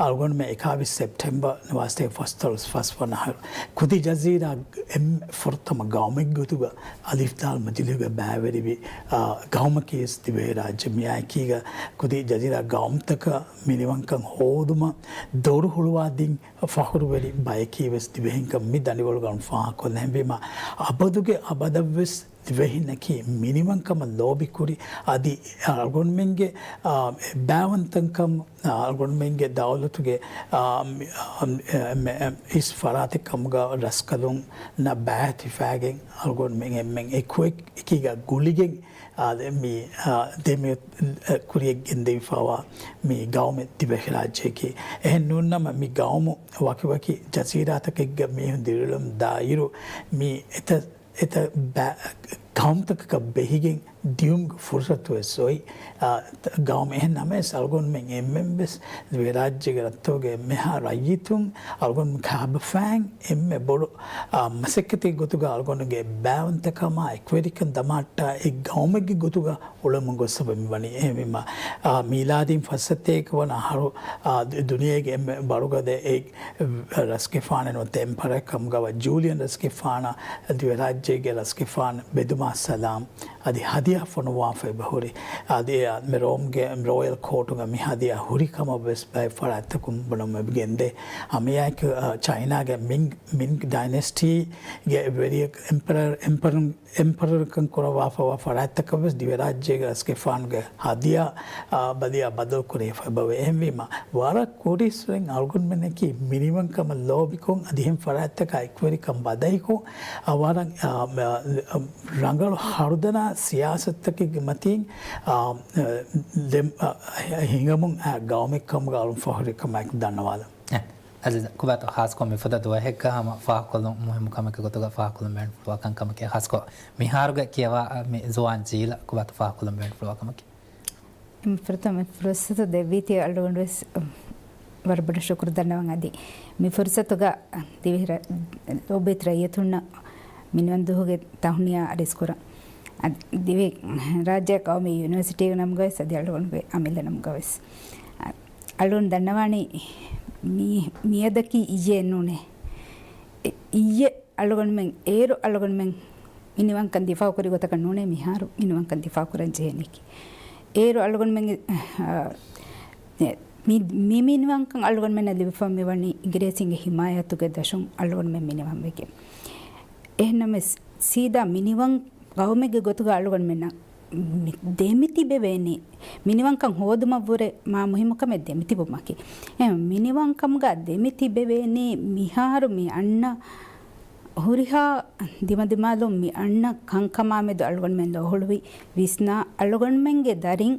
އަޅުގަނޑުމެން އެކާވީސް ސެޕްޓެމްބަރ ނުވަސަތޭކަ ފަސްދޮޅަސް ފަސްވަނަ އަހަރު ކުދި ޖަޒީރާ އެންމެ ފުރަތަމަ ގައުމެއްގެ ގޮތުގަ އަލިފް ދާލް މަޖިލީހުގަ ބައިވެރިވި، އާ، ގައުމަކީ ވެސް ދިވެހިރާއްޖެ. މިއާއެކީގަ ކުދި ޖަޒީރާ ގައުމުތަކަށް މިނިވަންކަން ހޯދުމަށް ދޮރު ހުޅުވާދިން ފަޚުރުވެރި ބަޔަކީ ވެސް ދިވެހިންކަން މި ދަނޑިވަޅުގަ ފާހަގަކޮށްލަން. އެހެންވީމަ އަބަދުގެ އަބަދަށްވެސް ދިވެހިންނަކީ މިނިވަންކަމަށް ލޯބިކުރި، އަދި އަޅުގަނޑުމެންގެ، އާ، ބާވަންތަކަން، އާ، އަޅުގަނޑުމެންގެ ދައުލަތުގެ، އާ، މި، އާ، އިސް ފަރާތެއް ކަމުގަ ރަސްކަލުންނަށް ބައިތިފައިގެން އަޅުގަނޑުމެން އެންމެން އެކުއެކީގަ ގުޅިގެން، އާ، މި، އާ، ދެމި، އާ، ކުރިޔަށް ގެންދެވިފައިވާ މި ގައުމެއް ދިވެހިރާއްޖެއަކީ. އެހެން ނޫންނަމަ މި ގައުމު ވަކިވަކި ޖަޒީރާތަކެއްގަ މީހުން ދިރިއުޅުމުން ދާއިރު މި އެތައް އެތައް ބަ-، ގައުމުތަކަކަށް ބެހިގެން ދިޔުމުގެ ފުރުސަތު ވެސް އޮތް، އާ، ގައުމު. އެހެން ނަމަވެސް އަޅުގަނޑުމެން އެންމެން ވެސް ދިވެހިރާއްޖޭގެ ރަށްތަކުގެ އެންމެހާ ރައްޔިތުން އަޅުގަނޑު ކާބަފައިން އެންމެ ބޮޑު، އާ، މަސައްކަތެއްގެ ގޮތުގަ އަޅުގަނޑުގެ ބާވަންތަކަމާ އެކުވެރިކަން ދަމާއްޓާ އެއް ގައުމެއްގެ ގޮތުގަ އުޅެމުން ގޮސް ސަބަބުން ވަނީ. އެހެންވީމަ، އާ، މީލާދީން ފަސް ސަތޭކަ ވަނަ އަހަރު، އާ، ދު-، ދުނިޔޭގެ އެންމެ ބަރުގަދަ އެއް ރަސްގެފާނެއް ނުވަތަ އެމްޕަރ ކަމުގަވާ ޖޫލިއަން ރަސްގެފާނަށް ދިވެހިރާއްޖޭގެ ރަސްގެފާނު ބެދުމާ ސަލާމް އަދި ހަދިޔާ ފޮނުވާފަ އެބަހުރި. އަދި އެ މި ރޯމްގެ ރޯޔަލް ކޯޓުގަ މި ހަދިޔާ ހުރި ކަމަށް ވެސް ބައެއް ފަރާތްތަކުން ބުނަމުން ގެންދޭ. ހަމައެއާއެކު، އާ، ޗައިނާގެ މިން، މިން ޑައިނެސްޓީގެ ވެރިޔަކު އެމްޕަރ، އެމްޕަރ އެމްޕަރަރުކަން ކުރައްވާފައިވާ ފަރާތްތަކަށް ވެސް ދިވެހިރާއްޖޭގެ ރަސްގެފާނުގެ ހަދިޔާ، އާ، ބަދިޔާ ބަދަލު ކުރެވިފަ އެބަވޭ. އެހެންވީމަ، ވަރަށް ކުރިއްސުރެން އަޅުގަނޑުމެންނަކީ މިނިވަންކަމަށް ލޯބިކޮށް، އަދި އެހެން ފަރާތްތަކާ އެކުވެރިކަން ވަދައިކޮށް، އާ، ވަރަށް، އާ، ރަނގަޅު ހަރުދަނާ ސިޔާސަތުތަކެއްގެ މަތީން، އާ، ދެ-، އާ، ހިނގަމުން އާ ގައުމެއް ކަމުގަ އަޅުން ފަހުރި ކަމާއެކު ދަންނަވާލަން. އަޒީޒާ، ކުބާތު ޚާއްސަކޮށް މިފަދަ ދުވަހެއްގަ ހަމަ ފާހަގަކޮށްލުން މުހިއްމު ކަމެއްގެ ގޮތުގަ ފާހަގަކޮށްލަން ބޭނުންފުޅުވާ ކަންކަމެކޭ. ޚާއްސަކޮށް މިހާރުގެ ކިޔަވާ މި ޒުވާން ޖީލަށް ކުބާތު ފާހަގަކޮށްލަން ބޭނުންފުޅުވާ ކަމަކީ. ފުރަތަމަ ފުރުސަތު ދެއްވީތީ އަޅުގަނޑު ވެސް ވަރަށް ބޮޑަށް ޝުކުރު ދަންނަވަން. އަދި މި ފުރުސަތުގަ ދިވެހި ރަ-، ލޯބިވެތި ރައްޔިތުންނަށް މިނިވަން ދުވަހުގެ ތަހުނިޔާ އަރިސްކުރަން. އަދި ދިވެހި ރާއްޖެ ޤައުމީ ޔުނިވަރސިޓީގެ ނަމުގަވެސް އަދި އަޅުގަނޑުގެ އަމިއްލަ ނަމުގަވެސް. އަ-، އަޅުން ދަންނަވާނީ މީ-، މިއަދަކީ އިއްޔެއެއް ނޫނޭ. އިއްޔެ އަޅުގަނޑުމެން، އޭރު އަޅުގަނޑުމެން މިނިވަންކަން ދިފާއުކުރި ގޮތަކަށް ނޫނޭ މިހާރު މިނިވަންކަން ދިފާއުކުރަން ޖެހެނީކީ. އޭރު އަޅުގަނޑުމެންގެ، އަ، މި، މި މިނިވަންކަން އަޅުގަނޑުމެންނަށް ލިބިފަ މިވަނީ އިނގިރޭސިންގެ ހިމާޔަތުގެ ދަށުން އަޅުގަނޑުމެން މިނިވަންވެގެން. އެހެންނަމަވެސް ސީދާ މިނިވަން ގައުމެއްގެ ގޮތުގަ އަޅުގަނޑުމެންނަށް މި-، ދެމިތިބެވޭނީ، މިނިވަންކަން ހޯދުމަށްވުރެ މާ މުހިއްމު ކަމެއް ދެމިތިބުމަކީ. އެ މިނިވަންކަމުގަ ދެމިތިބެވޭނީ މިހާރު މި އަންނަ ހުރިހާ ދިމަދިމާލުން މި އަންނަ ކަންކަމާމެދު އަޅުގަނޑުމެން ލޯހުޅުވި ވިސްނާ އަޅުގަނޑުމެންގެ ދަރިން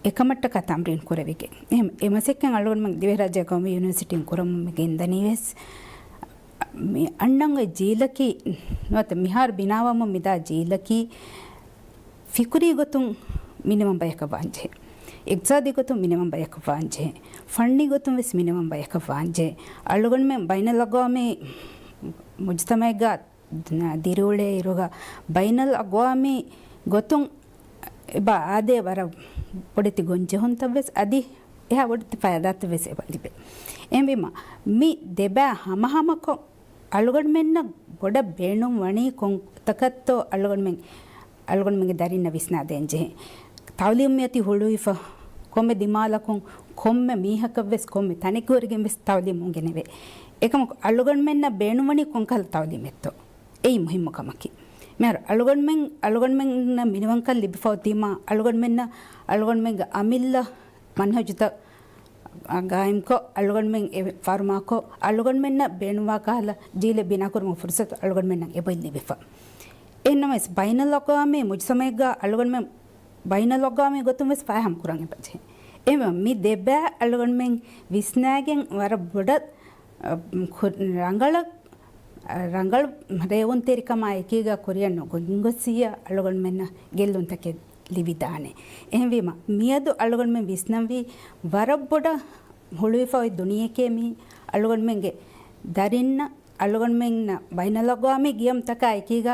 އެކަމަށްޓަކާ ތަމްރީން ކުރެވިގެން. އެ، އެ މަސައްކަތް އަޅުގަނޑުމެން ދިވެހިރާއްޖޭ ޤައުމީ ޔުނިވަރސިޓީން ކުރަމުން މި ގެންދަނީވެސް. މި އަންނަން އޮތް ޖީލަކީ، ނުވަތަ މިހާރު ބިނާވަމުން މިދާ ޖީލަކީ ފިކުރީ ގޮތުން މިނިވަން ބަޔަކަށް ވާންޖެހޭ. އިގްތިސާދީ ގޮތުން މިނިވަން ބަޔަކަށް ވާންޖެހޭ. ފަންނީ ގޮތުން ވެސް މިނިވަން ބަޔަކަށް ވާންޖެހޭ. އަޅުގަނޑުމެން ބައިނަލްއަގްވާމީ މުޖުތަމައެއްގަ ދިރިއުޅޭ އިރުގަ، ބައިނަލްއަގްވާމީ ގޮތުން އެބަ އާދޭ ވަރަށް ބޮޑެތި ގޮންޖެހުންތައް ވެސް އަދި އެހާ ބޮޑެތި ފައިދާތައް ވެސް އެބަ ލިބޭ. އެހެންވީމަ، މި ދެބައި ހަމަހަމަކޮށް، އަޅުގަނޑުމެންނަށް ބޮޑަށް ބޭނުން ވަނީ ކޮންތަކަށްތޯ އަޅުގަނޑުމެން، އަޅުގަނޑުމެންގެ ދަރިންނަށް ވިސްނާދޭން ޖެހޭ. ތައުލީމް މިއޮތީ ހުޅުވިފަ، ކޮންމެ ދިމާލަކުން، ކޮންމެ މީހަކަށް ވެސް، ކޮންމެ ތަނެއްގެ ހުރެގެން ވެސް ތައުލީމް އުނގެނެވޭ. އެކަމަކު އަޅުގަނޑުމެންނަށް ބޭނުންވަނީ ކޮންކަހަލަ ތައުލީމެއްތޯ؟ އެއީ މުހިއްމު ކަމަކީ. މިހާރު އަޅުގަނޑުމެން، އަޅުގަނޑުމެންނަށް މިނިވަންކަން ލިބިފަ އޮތީމާ، އަޅުގަނޑުމެންނަށް، އަޅުގަނޑުމެންގެ އަމިއްލަ މަންހަޖުތައް ގާއިމްކޮށް، އަޅުގަނޑުމެން އެ ފާރުމާކޮށް، އަޅުގަނޑުމެންނަށް ބޭނުންވާ ކަހަލަ ޖީލެއް ބިނާކުރުމުގެ ފުރުސަތު އަޅުގަނޑުމެންނަށް އެބައޮތް ލިބިފަ. އެހެންނަމަވެސް، ބައިނަލްއަގްވާމީ މުޖުތަމައެއްގަ އަޅުގަނޑުމެން ބައިނަލްއަގްވާމީ ގޮތުން ވެސް ފާހަމަކުރަން އެބަޖެހޭ. އެހެންވީމަ، މި ދެބައި އަޅުގަނޑުމެން ވިސްނާގެން ވަރަށް ބޮޑަށް، އަ، ކު-، ރަނގަޅަށް، ރަނގަޅު ރޭވުންތެރިކަމާ އެކީގަ ކުރިއަށް ނުގޮންގޮސްސިއްޔާ އަޅުގަނޑުމެންނަށް ގެއްލުންތަކެއް ލިބިދާނެ. އެހެންވީމަ، މިއަދު އަޅުގަނޑުމެން ވިސްނަންވީ ވަރަށް ބޮޑަށް ހުޅުވިފަ އޮތް ދުނިޔެކޭ މީ. އަޅުގަނޑުމެންގެ ދަރިންނަށް އަޅުގަނޑުމެންނަށް ބައިނަލްއަގްވާމީ ގިޔަމްތަކާ އެކީގަ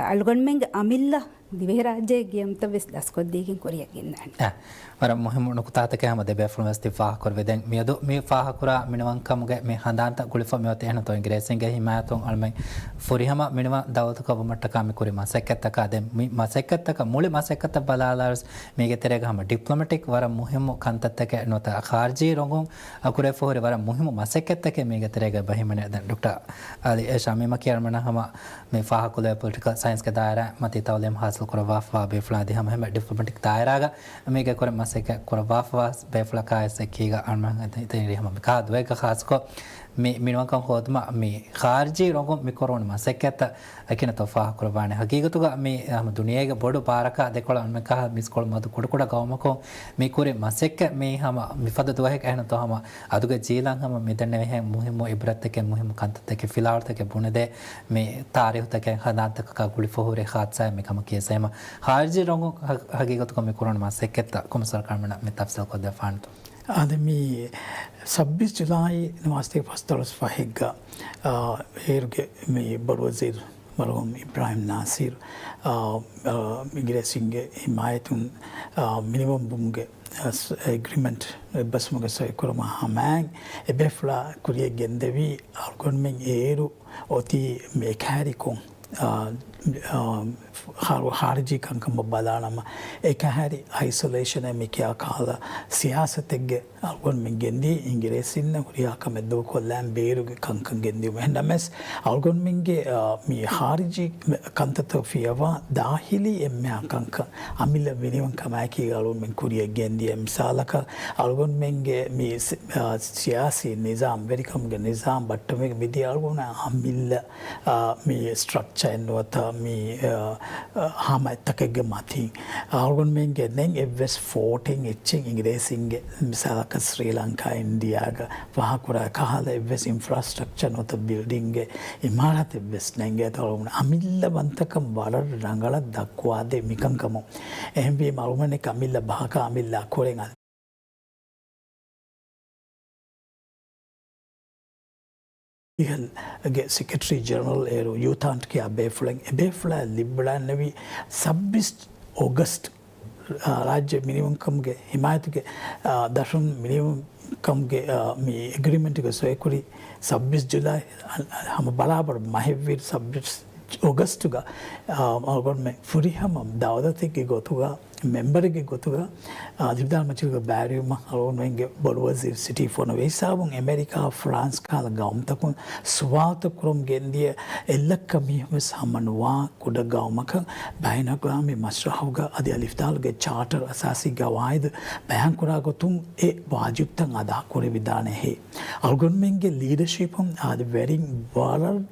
އަޅުގަނޑުމެންގެ އަމިއްލަ ދިވެހިރާއްޖޭގެ ގިޔަމްތައް ވެސް ދަސްކޮށްދީގެން ކުރިއަށް ގެންދާނެ. އަ، ވަރަށް މުހިއްމު ނުކުތާތަކެއް ހަމަ ދެބޭފުޅުން ވެސް ތި ފާހަގަކުރެވިދެން. މިއަދު މި ފާހަގަކުރާ މިނިވަންކަމުގެ މި ހަނދާންތައް ގުޅިފަ މިއޮތީ އެހެންތޯ އިނގިރޭސިންގެ ހިމާޔަތުން އަޅުމެން ފުރިހަމަ މިނިވަން ދައުލަތަކަށް ވުމަށްޓަކާ މި ކުރި މަސައްކަތްތަކާ ދެން މި މަސައްކަތްތަކަށް މުޅި މަސައްކަތަށް ބަލާލާވެސް މީގެ ތެރޭގަ ހަމަ ޑިޕްލޮމެޓިކް ވަރަށް މުހިއްމު ކަންތައްތަކެއް ނުވަތަ ޚާރިޖީ ރޮނގުން އަ، ކުރެވިފަ ހުރި ވަރަށް މުހިއްމު މަސައްކަތްތަކެއް މީގެ ތެރޭގަ އެބަ ހިމެނޭ. ދެން ޑޮކްޓަރ އަލީ ޝަމީމަކީ އަޅުމެންނަށް ހަމަ މި ފާހަގަކޮށްލެވޭ ޕޮލިޓިކަލް ސައިންސްގެ ދާއިރާ މަތީ ތައުލީމް ހާސިލް ކުރައްވާފަވާ ބޭފުޅާ އަދި ހަމަ އެހެންމެ ޑިޕްލޮމެޓިކް ދާއިރާގަ މީގެ ކުރި މަސައްކަތް ކުރައްވާފަވާ ބޭފުޅަކާވެސް އެކީގަ އަޅުމެން އިތުރީ ހަމަ މި ކާ ދުވަހެއްގަ ޚާއްޞަކޮށް މި މިނިވަންކަން ހޯދުމަށް މި ޚާރިޖީ ރޮނގުން މި ކުރެވުނު މަސައްކަތްތައް އެކިނަތޯ ފާހަގަކުރައްވާނެ. ހަގީގަތުގަ މި ހަމަ ދުނިޔޭގެ ބޮޑު ބާރަކާ ދެކޮޅަށް އަންމެ ކަހަލަ މިސްކޮޅު މަދު ކުޑަކުޑަ ގައުމަކުން މި ކުރި މަސައްކަތް މީ ހަމަ މިފަދަ ދުވަހެއް އެހެންތޯ ހަމަ އަދުގެ ޖީލަށް ހަމަ މިދެންނެވިހެން މުހިއްމު އިބްރަތްތަކެއް މުހިއްމު ކަންތައްތަކެއް ފިލާވަޅުތަކެއް ބުނެދޭ މި ތާރީހުތަކެއް ހަނދާންތަކަކާ ގުޅިފަ ހުރި ހާދިސާއެއް މިކަމަކީ ސޭމަ ޚާރިޖީ ރޮނގުން ހަ-، ހަގީގަތުގަ މި ކުރުނު މަސައްކަތްތައް ކޮމިސަރ ކަމަނަ މި ތަފްސީލް ކޮށްދެއްވާނެތޯ؟ އާދެ، މި ސައްބީސް ޖުލާއި ނުވަސަތޭކަ ފަސްދޮޅަސް ފަހެއްގަ، އާ، އޭރުގެ މި ބޮޑުވަޒީރު މަރުހޫމް އިބްރާހިމް ނާސިރު، އާ، އާ، އިނގިރޭސިންގެ ހިމާޔަތުން، އާ، މިނިވަން ބުމުގެ، އާ، ސް-، އެގްރިމެންޓް އެއްބަސްވުމުގެ ސޮއިކުރުމަށް ހަމައިން އެބޭފުޅާ ކުރިޔަށް ގެންދެވީ އަޅުގަނޑުމެން އޭރު އޮތީ މި އެކަހެރިކޮށް، އާ، އާ، ހާ-، ހާރިޖީ ކަންކަމަށް ބަލާނަމަ، އެކަހެރި އައިސޮލޭޝަނެއް މި ކިޔާ ކަހަލަ ސިޔާސަތެއްގެ އަޅުގަނޑުމެން ގެންދީ އިނގިރޭސިންނަށް ހުރިހާ ކަމެއް ދޫކޮށްލާން ބޭރުގެ ކަންކަން ގެންދިއުމަށް. އެހެންނަމަވެސް، އަޅުގަނޑުމެންގެ، އާ، މި ހާރިޖީ ކަންތައްތައް ފިޔަވާ ދާހިލީ އެންމެހާ ކަންކަން އަމިއްލަ މިނިވަންކަމާއެކީގަ އަޅުގަނޑުމެން ކުރިޔަށް ގެންދިޔަ. މިސާލަކަށް، އަޅުގަނޑުމެންގެ މި ސި-، އާ، ސިޔާސީ ނިޒާމް، ވެރިކަމުގެ ނިޒާމް ބައްޓަމެގެ މިދިޔަ އަޅުގަނޑު އަމިއްލަ އާ، މި ސްޓްރަކްޗަރެއް ނުވަތަ މި، އާ، އާ، ހަމައެއްތަކެއްގެ މަތީން އަޅުގަނޑުމެންގެ ދެން އެއްވެސް ފޯޓެއް އެއްޗެއް އިނގިރޭސިންގެ މިސާލަކަށް ސްރީލަންކާ، އިންޑިއާގަ ފާހަގަކުރާ ކަހަލަ އެއްވެސް އިންފްރާސްޓްރަކްޗަރ ނުވަތަ ބިލްޑިންގެއް އިމާރާތެއްވެސް ނެނގޭތޯ. އަޅުގަނޑު އަމިއްލަ ވަންތަކަން ވަރަށް ރަނގަޅަށް ދައްކުވާދޭ މިކަންކަމުން. އެހެންވީމަ އަޅުގަނޑެއް އަމިއްލަ ބަހަކާ އަމިއްލަ އަކުރެން ގެ ސެކްރެޓަރީ ޖެނެރަލް އޭރު ޔޫތާންޓް ކިޔާ ބޭފުޅެއް، އެ ބޭފުޅާ ލިބިވަޑައިގެންނެވީ ސައްބީސް އޮގަސްޓް، އާ، ރާއްޖެ މިނިވަންކަމުގެ ހިމާޔަތުގެ، އާ، ދަށުން މިނިވަންކަމުގެ، އާ، މި އެގްރިމެންޓްގެ ސޮއިކުރި ސައްބީސް ޖުލައި، އަ، އަ، ހަމަ ބަރާބަރު މަހެއްވީ ސައްބީސް އޮގަސްޓުގަ، އާ، އަޅުގަނޑުމެން ފުރިހަމަ ދައުލަތެއްގެ ގޮތުގަ މެމްބަރެއްގެ ގޮތުގަ، އާ، ލިބިދާން މަޖިލީހުގަ ބައިވެރިވުމަށް އަޅުގަނޑުމެންގެ ބޮޑުވަޒީރު ސިޓީ ފޮނުވި ހިސާބުން އެމެރިކާ، ފްރާންސް ކަހަލަ ގައުމުތަކުން ސުވާލުތައް ކުރަމުން ގެންދިޔަ އެއްލައްކަ މީހުން ވެސް ހަމަ ނުވާ ކުޑަ ގައުމަކަށް ބައިނަލްއަގްވާމީ މަސްރަހުގަ އަދި އަލިފްދާލުގެ ޗާޓަރު އަސާސީ ގަވާއިދު ބަޔާންކުރާ ގޮތުން އެ ވާޖިބުތައް އަދާ ކުރެވިދާނެހޭ. އަޅުގަނޑުމެންގެ ލީޑަޝިޕުން އަދި ވެރިން ވަރަށް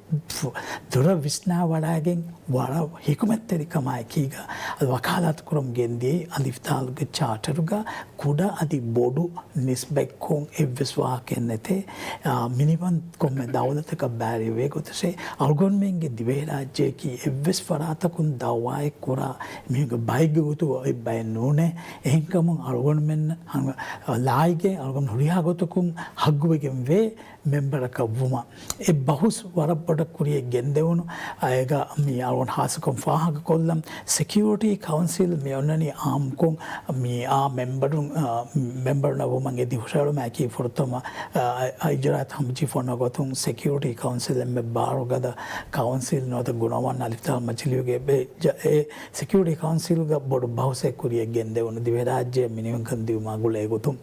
ދުރަށް ވިސްނާވަޑައިގެން ވަރަށް ހިކުމަތްތެރިކަމާއެކީގަ އަދި ވަކާލާތު ކުރަމުން ގެން ދިޔައީ އަލިފް ދާލުގެ ޗާޓަރުގަ ކުޑަ އަދި ބޮޑު ނިސްބަތްކޮށް އެއްވެސް ވާހަކައެއް ނެތޭ. އާ، މިނިވަން ކޮންމެ ދައުލަތަކަށް ބައިވެރިވޭ ގޮތަށޭ، އަޅުގަނޑުމެންގެ ދިވެހިރާއްޖެއަކީ އެއްވެސް ފަރާތަކުން ދައުވާއެއް ކުރާ މީހުންގެ ބައެއްގެ ގޮތުގަ އޮތް ބައެއް ނޫނޭ. އެހެންކަމުން އަޅުގަނޑުމެން ހަމަ ލާއިގެ އަޅުގަނޑު ހުރިހާ ގޮތަކުން ހައްގުވެގެން ވޭ މެމްބަރަކަށް ވުމަށް. އެ ބަހުސް ވަރަށް ބޮޑަށް ކުރިޔަށް ގެންދެވުނު. އޭގަ މި އަޅުގަނޑު ހާއްސަކޮށް ފާހަގަކޮށްލަން، ސެކިއުރިޓީ ކައުންސިލް މި އޮންނަނީ އާއްމުކޮށް މި އާ މެމްބަރުން، އާ، މެމްބަރުންނަށް ވުމަށް އެދި ހުށަހެޅުމަކީ ފުރަތަމަ، އާ، އިޖުރާއަތް ހަމަޖެއްސިފަ އޮންނަ ގޮތުން ސެކިއުރިޓީ ކައުންސިލް އެންމެ ބާރުގަދަ ކައުންސިލް ނުވަތަ ގުނަވަން އަލިފް ދާލު މަޖިލީހުގެ އެ ސެކިއުރިޓީ ކައުންސިލްގަ ބޮޑު ބަހުސެއް ކުރިޔަށް ގެންދެވުނު ދިވެހިރާއްޖެ މިނިވަންކަން ދިއުމާ ގުޅޭ ގޮތުން.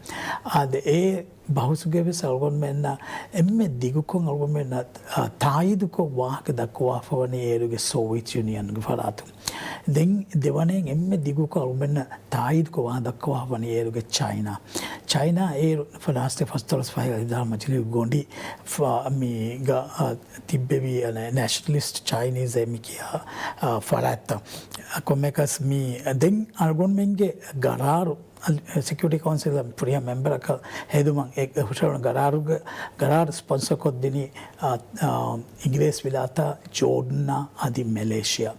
އާދެ، އެ ބަހުސުގެ ވެސް އަޅުގަނޑުމެންނަށް އެންމެ ދިގުކޮށް އަޅުގަނޑުމެންނަށް، އާ، ތާއީދުކޮށް ވާހަކަ ދައްކަވާފަ ވަނީ އޭރުގެ ސޯވިއެޓް ޔޫނިއަންގެ ފަރާތުން. ދެން ދެވަނައިން އެންމެ ދިގުކޮށް އަޅުގަނޑުމެންނަށް ތާއީދުކޮށް ވާހަކަ ދައްކަވާފަ ވަނީ އޭރުގެ ޗައިނާ. ޗައިނާ އޭރު ފަރާސްތެ ފަސްދޮޅަސް ފަހެ އަލިފް ދާލު މަޖިލީހުގެ ގޮނޑި ފަ-، މީގަ، އާ، ތިއްބެވި، އަނެ، ނޭޝަނަލިސްޓް ޗައިނީޒް އޭ މި ކިޔާ، އާ، ފަރާތްތައް. ކޮންމެއަކަސް މި ދެން އަޅުގަނޑުމެންގެ ގަރާރު އަލް-، ސެކިއުރިޓީ ކައުންސިލް ފުރިހަމަ މެމްބަރަކަށް ހެދުމަށް އެ ހުށަހެޅުނު ގަރާރުގެ، ގަރާރު ސްޕޮންސަރ ކޮށްދިނީ، އާ، އާ، އިނގިރޭސި ވިލާތާ، ޖޯޑަން އަދި މެލޭޝިޔާ.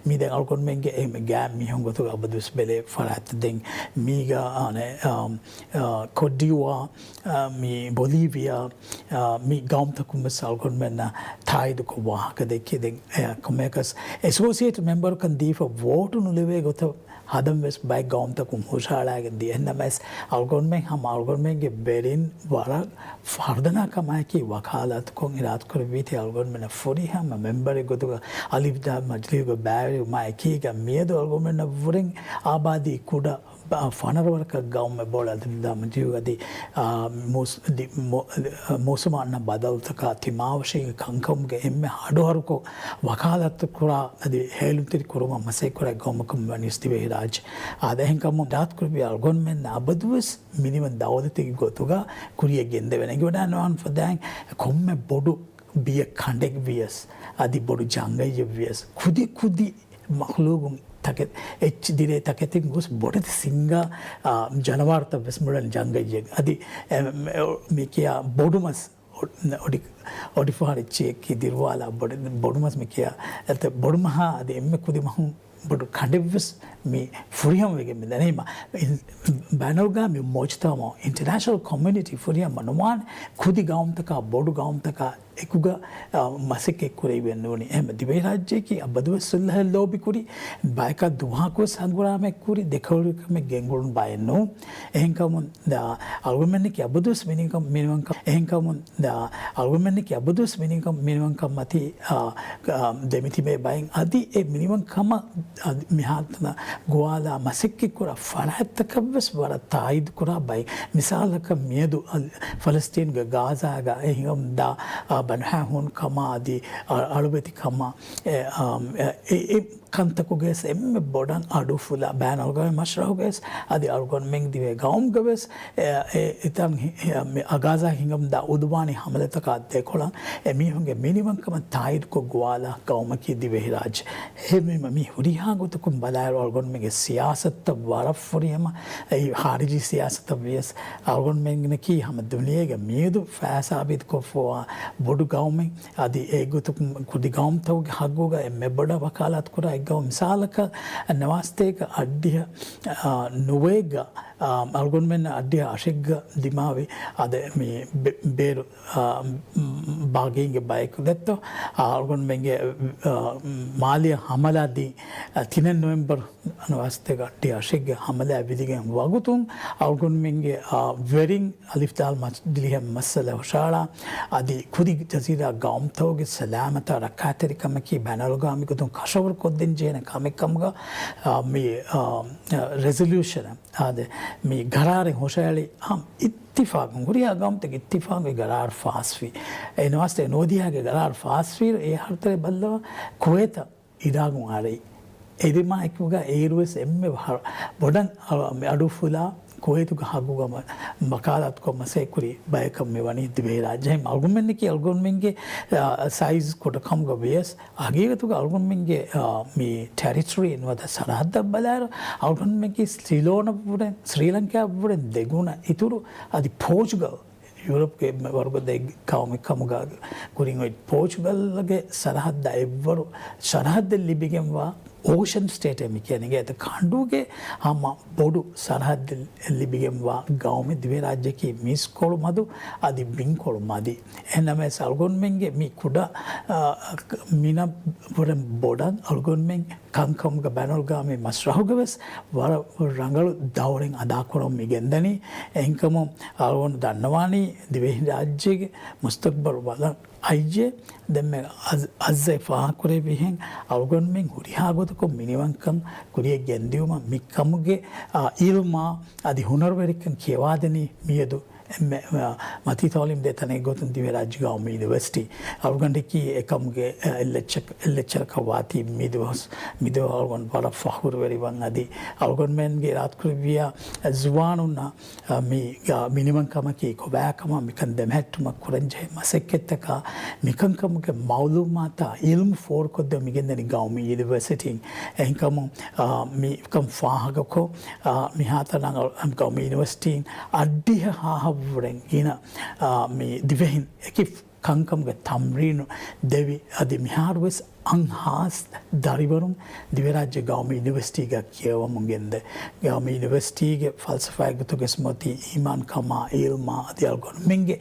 މި ދެން އަޅުގަނޑުމެންގެ އެހެން ގާތް މީހުން ގޮތުގަ އަބަދުވެސް ބެލޭ ފަރާތް. ދެން މީގަ، އާނެ، އާ، އާ، ކޮޓްޑިވާ، އާ، މި ބޮލީވިޔާ، އާ، މި ގައުމުތަކުން ވެސް އަޅުގަނޑުމެންނަށް ތާއީދުކޮށް ވާހަކަ ދެއްކި. ދެން، އެ، ކޮންމެއަކަސް އެސޯސިއޭޓް މެމްބަރުކަން ދީފަ ވޯޓު ނުލެވޭ ގޮތަށް ހަދަން ވެސް ބައެއް ގައުމުތަކުން ހުށަހަޅައިގެން ދިޔަ. އެހެންނަމަވެސް އަޅުގަނޑުމެން ހަމަ އަޅުގަނޑުމެންގެ ވެރިން ވަރަށް ފަރުދަނާ ކަމާއެކީ ވަކާލާތުކޮށް އިރާދަކުރެއްވީތީ އަޅުގަނޑުމެންނަށް ފުރިހަމަ މެމްބަރެއް ގޮތުގަ އަލިފް ދާލު މަޖިލީހުގަ ބައިވެރިވުމާ އެކީގަ މިއަދު އަޅުގަނޑުމެންނަށްވުރެން އާބާދީ ކުޑަ ފަނަރަ ވަރަކަށް ގައުމެއް ބޮޑު އަލިފް ދާލު މަޖިލީހުގަ އަދި، އާ، މޫސް-، ދި-، މު-، އާ، މޫސުމަށް އަންނަ ބަދަލުތަކާ ތިމާވަށީގެ ކަންކަމުގެ އެންމެ އަޑުއަހަރުކޮށް ވަކާލާތު ކުރާ އަދި ހޭލުންތެރި ކުރުމަށް މަސައްކަތް ކުރާ ގައުމަކަށް ވަނީސް ދިވެހިރާއްޖެ. އާދެ، އެހެންކަމުން އިރާދަކުރެއްވި އަޅުގަނޑުމެން އަބަދުވެސް މިނިވަން ދައުލަތެއްގެ ގޮތުގަ ކުރިޔަށް ގެންދެވެން. އެނގިވަޑައިގަންނަވާނެ ފަދައިން ކޮންމެ ބޮޑު ބިޔަ ކަނޑެއް ވިޔަސް، އަދި ބޮޑު ޖަނގައެއް ވިޔަސް، ކުދި ކުދި މަޚްލޫގުން ތަކެ-، އެއްޗި ދިރޭ ތަކެތިން ގޮސް ބޮޑެތި ސިންގާ، އާ، ޖަނަވާރުތައް ވެސް މިއުޅެން ޖަނގައްޔެއް. އަދި، އެ، މެ-، މި ކިޔާ ބޮޑު މަސް، އޮ-، އޮޑި-، އޮޑިފަހަރު އެއްޗިއެއް ދިރުވާލާ ބޮޑެ-، ބޮޑު މަސް މި ކިޔާ، އެތަ ބޮޑު މަހާ އަދި އެންމެ ކުދި މަހުން ބޮޑު ކަނޑެއްވެސް މި ފުރިހަމަ ވެގެން މި ދަނީމަ، އިން-، ބައިނަލްއަގްވާމީ މުޖްތަމަޢު، އިންޓަރނޭޝަނަލް ކޮމިއުނިޓީ ފުރިހަމަ ނުވާނެ، ކުދި ގައުމުތަކާ، ބޮޑު ގައުމުތަކާ، އެކުގަ، އާ، މަސައްކަތް ކުރެވިއެއް ނޫނީ. އެހެން ދިވެހިރާއްޖެއަކީ އަބަދުވެސް ސުލްހައެއް ލޯބިކުރި، ބަޔަކާ ދުވަހަކުވެސް ހަނގުރާމައެއް ކުރި، ދެކަލުވިކަމެއް ގެންގުޅުނު ބައެއް ނޫން. އެހެންކަމުން ދާ، އަޅުގަނޑުމެންނަކީ އަބަދުވެސް މިނިވަންކަން، މިނިވަންކަން، އެހެންކަމުން ދާ، އަޅުގަނޑުމެންނަކީ އަބަދުވެސް މިނިވަންކަން، މިނިވަންކަން މަތީ، އާ، އާ، ދެމިތިބޭ ބައެއް. އަދި އެ މިނިވަންކަމަށް އަދި މިހާތަނަށް ގޮވާލާ މަސައްކަތްކުރާ ފަރާތްތަކަށްވެސް ވަރަށް ތާއީދުކުރާ ބައެއް. މިސާލަކަށް މިއަދު އަލް-، ފަލަސްތީނުގެ ގާޒާގަ އެ ހިނގަމުންދާ، އާ، ބަނޑުހައިހޫނުކަމާ އަދި އަ-، އަޅުވެތިކަމާ އެ، އާ، އެ، އެ، އެ ކަންތަކުގެ ވެސް އެންމެ ބޮޑަށް އަޑު އުފުލާ، ބައިނަލްއަގްވާމީ މަޝްރަހުގަ ވެސް އަދި އަޅުގަނޑުމެން ދިވެހި ގައުމުގަ ވެސް އެ، އެ، އެތަން ހި-، ހި-، މި އަ-، ގާޒާ ހިނގަމުންދާ އުދުވާނީ ހަމަލަތަކާ ދެކޮޅަށް އެމީހުންގެ މިނިވަންކަމަށް ތާއީދުކޮށް ގޮވާލާ ގައުމަކީ ދިވެހިރާއްޖެ. އެހެންވީމަ، މި ހުރިހާ ގޮތަކުން ބަލާއިރު، އަޅުގަނޑުމެންގެ ސިޔާސަތުތައް ވަރަށް ފުރިހަމަ، އެއީ ޚާރިޖީ ސިޔާސަތަށް ވިޔަސް، އަޅުގަނޑުމެންނަކީ ހަމަ ދުނިޔޭގެ މިއަދު ފައިސާބީތުކޮށްފަވާ ބޮޑު ގައުމެއް. އަދި އެގޮތުން ކުދި ގައުމުތަކުގެ ހައްގުގަ އެންމެ ބޮޑަށް ވަކާލާތު ކުރާ އެއްގައުމު. މިސާލަކަށް، ނަވާސްތޭކަ އަށްޑިހަ، އާ، ނުވައެއްގަ، އާ، އަޅުގަނޑުމެން އަށްޑިހަ އަށެއްގަ ދިމާވި އާދެ، މި ބެ-، ބޭރު، އާ، މް، ބާޣީންގެ ބަޔަކު ދެއްތޯ، އާ، އަޅުގަނޑުމެންގެ، އާ، މާލީ ހަމަލާ ދީ، އާ، ތިނެއް ނޮވެމްބަރު ނަވާސްތޭކަ އަށްޑިހަ އަށެއްގެ ހަމަލާ ވިދިގެން ވަގުތުން އަޅުގަނޑުމެންގެ، އާ، ވެރިން އަލިފް ދާލް މަޖިލީހަށް މައްސަލަ ހުށަހަޅާ، އަދި ކުދި ޖަޒީރާ ގައުމުތަކުގެ ސަލާމަތާ ރައްކާތެރިކަމަކީ ބައިނަލްއަގްވާމީ ގޮތުން ކަށަވަރު ކޮށްދޭން ޖެހޭނެ ކަމެއް ކަމުގަ، އާ، މި، އާ، ރެޒޮލޫޝަން، އާދެ، މި ގަރާރެއް ހުށަހެޅި، އާ، އިއްތިފާގުން، ހުރިހާ ގައުމުތަކު އިއްތިފާގުން ގަރާރު ފާސްވި. އެ ނަވާސްތޭކަ ނުވަދިހައިގެ ގަރާރު ފާސްވި، އެ ހަރުތަރެ ބައްލަވާ ކުވޭތަށް އިރާގުން އަރައި. އެދިމާ އެކުގަ އޭރުވެސް އެންމެ ހަ-، ބޮޑަށް އަ-، މި އަޑު އުފުލާ ކުވައިތުގެ ހައްގުގަ މަ-، ވަކާލާތުކޮށް މަސައްކަތްކުރި ބަޔަކަށް މި ވަނީ ދިވެހިރާއްޖެ. އަޅުގަނޑުމެންނަކީ އަޅުގަނޑުމެންގެ، އާ، ސައިޒް ކުޑަކަމުގަ ވިޔަސް، ހަގީގަތުގަ އަޅުގަނޑުމެންގެ، އާ، މި ޓެރިޓަރީ ނުވަތަ ސަރަހައްދަށް ބަލާއިރު، އަޅުގަނޑުމެންގެ ސިލޯނަށްވުރެން، ސްރީލަންކާއަށްވުރެން ދެގުނަ އިތުރު އަދި ޕޯޗުގަލް، ޔޫރަޕްގެ ވަރުގަދަ ޤައުމެއް ކަމުގަ ކުރިން އޮތް ޕޯޗުގަލްގެ ސަރަހައްދަށް އެއްވަރު ސަރަހައްދެއް ލިބިގެންވާ، އޯޝަން ސްޓޭޓެއް މި ކިޔަނީ. އެތަ ކަނޑުގެ ހަމަ ބޮޑު ސަރަހައްދެއް ލިބިގެންވާ ގައުމެއް ދިވެހިރާއްޖެއަކީ މީސްކޮޅު މަދު އަދި ބިންކޮޅު މަދި. އެހެންނަމަވެސް އަޅުގަނޑުމެންގެ މި ކުޑަ، އާ، މިނަށް ވުރެން ބޮޑަށް އަޅުގަނޑުމެން ކަންކަމުގަ ބައިނަލްއަޤްވާމީ މަސްރަޙުގަވެސް ވަރަށް ރަނގަޅު ދައުރެއް އަދާކުރަމުން މި ގެންދަނީ. އެހެންކަމުން އަޅުގަނޑު ދަންނަވާނީ ދިވެހިރާއްޖޭގެ މުސްތަޤްބަލް ވަލަށް އައިއްޖެ. ދެންމެ އަޒް-، އަޒްޒައި ފާހަގަކުރެއްވިހެން އަޅުގަނޑުމެން ހުރިހާ ގޮތަކުން މިނިވަންކަން ކުރިއަށް ގެންދިއުމަށް މި ކަމުގެ، އާ، އިލްމާ އަދި ހުނަރުވެރިކަން ކިޔަވާދެނީ މިއަދު އެންމެ، އާ، މަތީ ތަޢުލީމް ދޭ ތަނެއް ގޮތުން ދިވެހިރާއްޖެ ގައުމީ ޔުނިވަރސިޓީ. އަޅުގަނޑަކީ އެކަމުގެ، އެއް ލެކްޗަ-، އެއް ލެކްޗަރަކަށް ވާތީ މިދުވަސް، މިދުވަހު އަޅުގަނޑު ވަރަށް ފަޚުރުވެރިވަން އަދި އަޅުގަނޑުމެންގެ އިރާދަކުރެއްވިޔާ ޒުވާނުންނަށް، އާ، މި، އާ، މިނިވަންކަމަކީ ކޮބާކަމަށް މިކަން ދެމެހެއްޓުމަށް ކުރަންޖެހޭ މަސައްކަތްތަކާ މިކަންކަމުގެ މަޢުލޫމާތާ އިލްމު ފޯރުކޮށްދޭ މިގެންދަނީ ގައުމީ ޔުނިވަރސިޓީން. އެހެންކަމުން، އާ، މިކަން ފާހަގަކޮށް، އާ، މިހާތަނަށް ގައުމީ ޔުނިވަރސިޓީން އަށްޑިހަ ހާހަށްވުރެން ގިނަ، އާ، މި ދިވެހިން އެކި ކަންކަމުގެ ތަމްރީނު ދެވި، އަދި މިހާރުވެސް އަށް ހާސް ދަރިވަރުން ދިވެރާއްޖެ ގައުމީ ޔުނިވަރސިޓީގަ ކިޔަވަމުން ގެންދޭ. ގައުމީ ޔުނިވަރސިޓީގެ ފަލްސަފާއެއް ގޮތުގައި އިސްމޮތީ އީމާންކަމާ، އިލްމާ އަދި އަޅުގަނޑުމެންގެ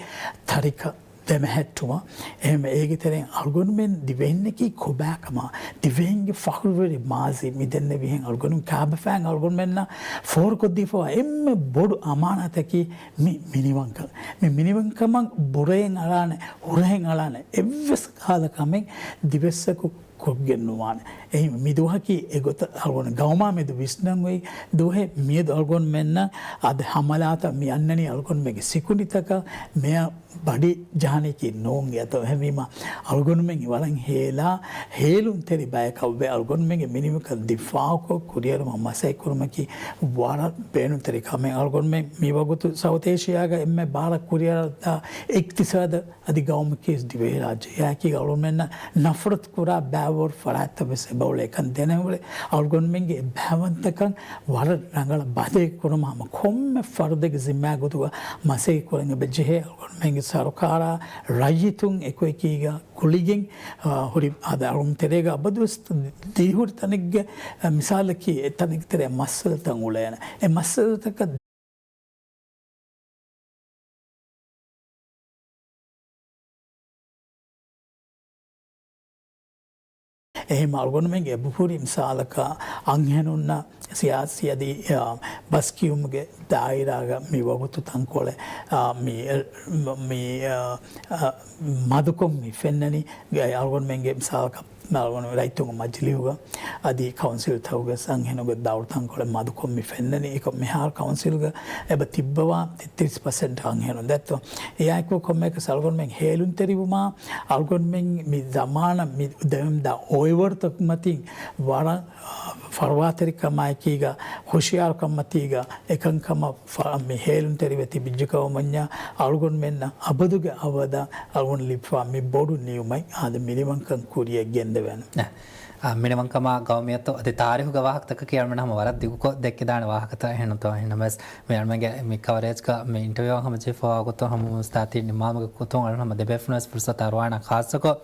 ތަރިކަ ދެމެހެއްޓުމަށް. އެހެން އޭގެ ތެރެއިން އަޅުގަނޑުމެން ދިވެހިންނަކީ ކޮބާކަމާ، ދިވެހިންގެ ފަޚުރުވެރި މާޒީ މި ދެންނެވިހެން އަޅުގަނޑު ކާބަފައިން އަޅުގަނޑުމެންނަށް ފޯރުކޮށްދީފަވާ އެންމެ ބޮޑު އަމާނާތަކީ މި މިނިވަންކަން. މި މިނިވަންކަމަށް ބުރައެއް އަޅާނެ، ހުރަހެއް އަޅާނެ، އެއްވެސް ކަހަލަ ކަމެއް ދިވެއްސަކު ކޮށްގެން ނުވާނެ. އެހި މިދުވަހަކީ އެގޮތަށް އަޅުގަނޑު ގައުމާ މެދު ވިސްނަން އޮތް ދުވަހެއް. މިއަދު އަޅުގަނޑުމެންނަށް އަދި ހަމަލާތައް މި އަންނަނީ އަޅުގަނޑުމެންގެ ސިކުނޑިތަކަށް މެޔަށް ބަޑި ޖަހަނީކީ ނޫން އެއަތޯ. އެހެންވީމަ އަޅުގަނޑުމެން ވަރަށް ހޭލާ ހޭލުންތެރި ބަޔަކަށްވެ. އަޅުގަނޑުމެންގެ މިނިވަންކަން ދިފާއުކޮށް ކުރިއެރުމަށް މަސައްކަތްކުރުމަކީ ވަރަށް ބޭނުންތެރި ކަމެއް. އަޅުގަނޑުމެން މިވަގުތު ސައުތު އޭޝިއާގަ އެންމެ ބާރަށް ކުރިއަރަދާ އިޤްތިޞާދަށް އަދި ގައުމަކީ ދިވެހިރާއްޖެ. އެއާއެކީ އަޅުގަނޑުމެންނަށް ނަފްރަތު ކުރާ ބައިވަރު ފަރާތްތައް ވެސް އެބައުޅޭ. އެކަން ދެނެވުރެ އަޅުގަނޑުމެންގެ އެއްބައިވަންތަކަން ވަރަށް ރަނގަޅަށް ބަދޭ ކުރުމަށް ހަމަ ކޮންމެ ފަރުދެއްގެ ޒިންމާ ގޮތުގަ މަސައްކަތް ކުރަން އެބަ ޖެހޭ. އަޅުގަނޑުމެންގެ ސަރުކާރާ ރައްޔިތުން އެކުއެކީގަ ގުޅިގެން، އާ، ހުރި އަދި އަޅުގަނޑު ތެރޭގަ އަބަދުވެސް ދިރިހުރި ތަނެއްގެ، އާ، މިސާލަކީ އެ ތަނެއްގެ ތެރޭ މައްސަލަތައް އުޅޭނެ. އެ މައްސަލަތަކަށް އެހެން އަޅުގަނޑުމެންގެ އެބަހުރި މިސާލަކަށް އަންހެނުންނަށް ސިޔާސީ އަދި، އާ، ބަސްކިޔުމުގެ ދާއިރާގަ މި ވަގުތު ތަންކޮޅެއް، އާ، މި، މި، އާ، އާ، މަދުކޮށް މި ފެންނަނީ. އަޅުގަނޑުމެންގެ މިސާލަކަށް އަޅުގަނޑު ރައްޔިތުންގެ މަޖިލީހުގަ އަދި ކައުންސިލްތަކުގަ އަންހެނުންގެ ދައުރު ތަންކޮޅެއް މަދުކޮށް މި ފެންނަނީ. އެކަމް މިހާރު ކައުންސިލްގަ އެބަ ތިއްބަވާ ތިރީސް ޕަސެންޓް އަންހެނުން ދެއްތޯ. އެއާއެކު ކޮންމެއަކަސް އަޅުގަނޑުމެން ހޭލުންތެރިވުމާ އަޅުގަނޑުމެން މި ޒަމާނަށް މި ދެމެންދާ އޮއިވަރުތަކު މަތިން ވަރަށް، އާ، ފަރުވާތެރިކަމާއެކީގަ ހުޝިޔާރުކަންމަތީގަ އެކަންކަމަށް ފަ-، މި ހޭލުންތެރިވެ ތިބިއްޖެކަމަށް ވަންޏާ އަޅުގަނޑުމެންނަށް އަބަދުގެ އަބަދަށް އަޅުގަނޑު ލިބިފާ މި ބޮޑު ނިޢުމަތް އާދެ މިނިވަންކަން ކުރިއަށް ގެންދެވޭނެ. އެ، އާ، މިނިވަންކަމާ ގައުމިއްޔަތު އަދި ތާރީހުގެ ވާހަކަތަކަކީ އަޅުގަނޑު ހަމަ ވަރަށް ދިގުކޮށް ދެއްކިދާނެ ވާހަކަތައް އެހެންނުތޯ. އެހެންނަމަވެސް މި އަޅުގަނޑުގެ މި ކަވަރޭޖްގަ މި އިންޓަވިއުއަށް ހަމަޖެހިފައިވާ ގޮތުން ހަމަ މުސްތާތީ ނިންމާލުމުގެ ގޮތުން އަޅުގަނޑު ހަމަ ދެބޭފުޅުންވެސް ފުރުސަތު އަރުވާނަން. ޚާއްޞަކޮށް،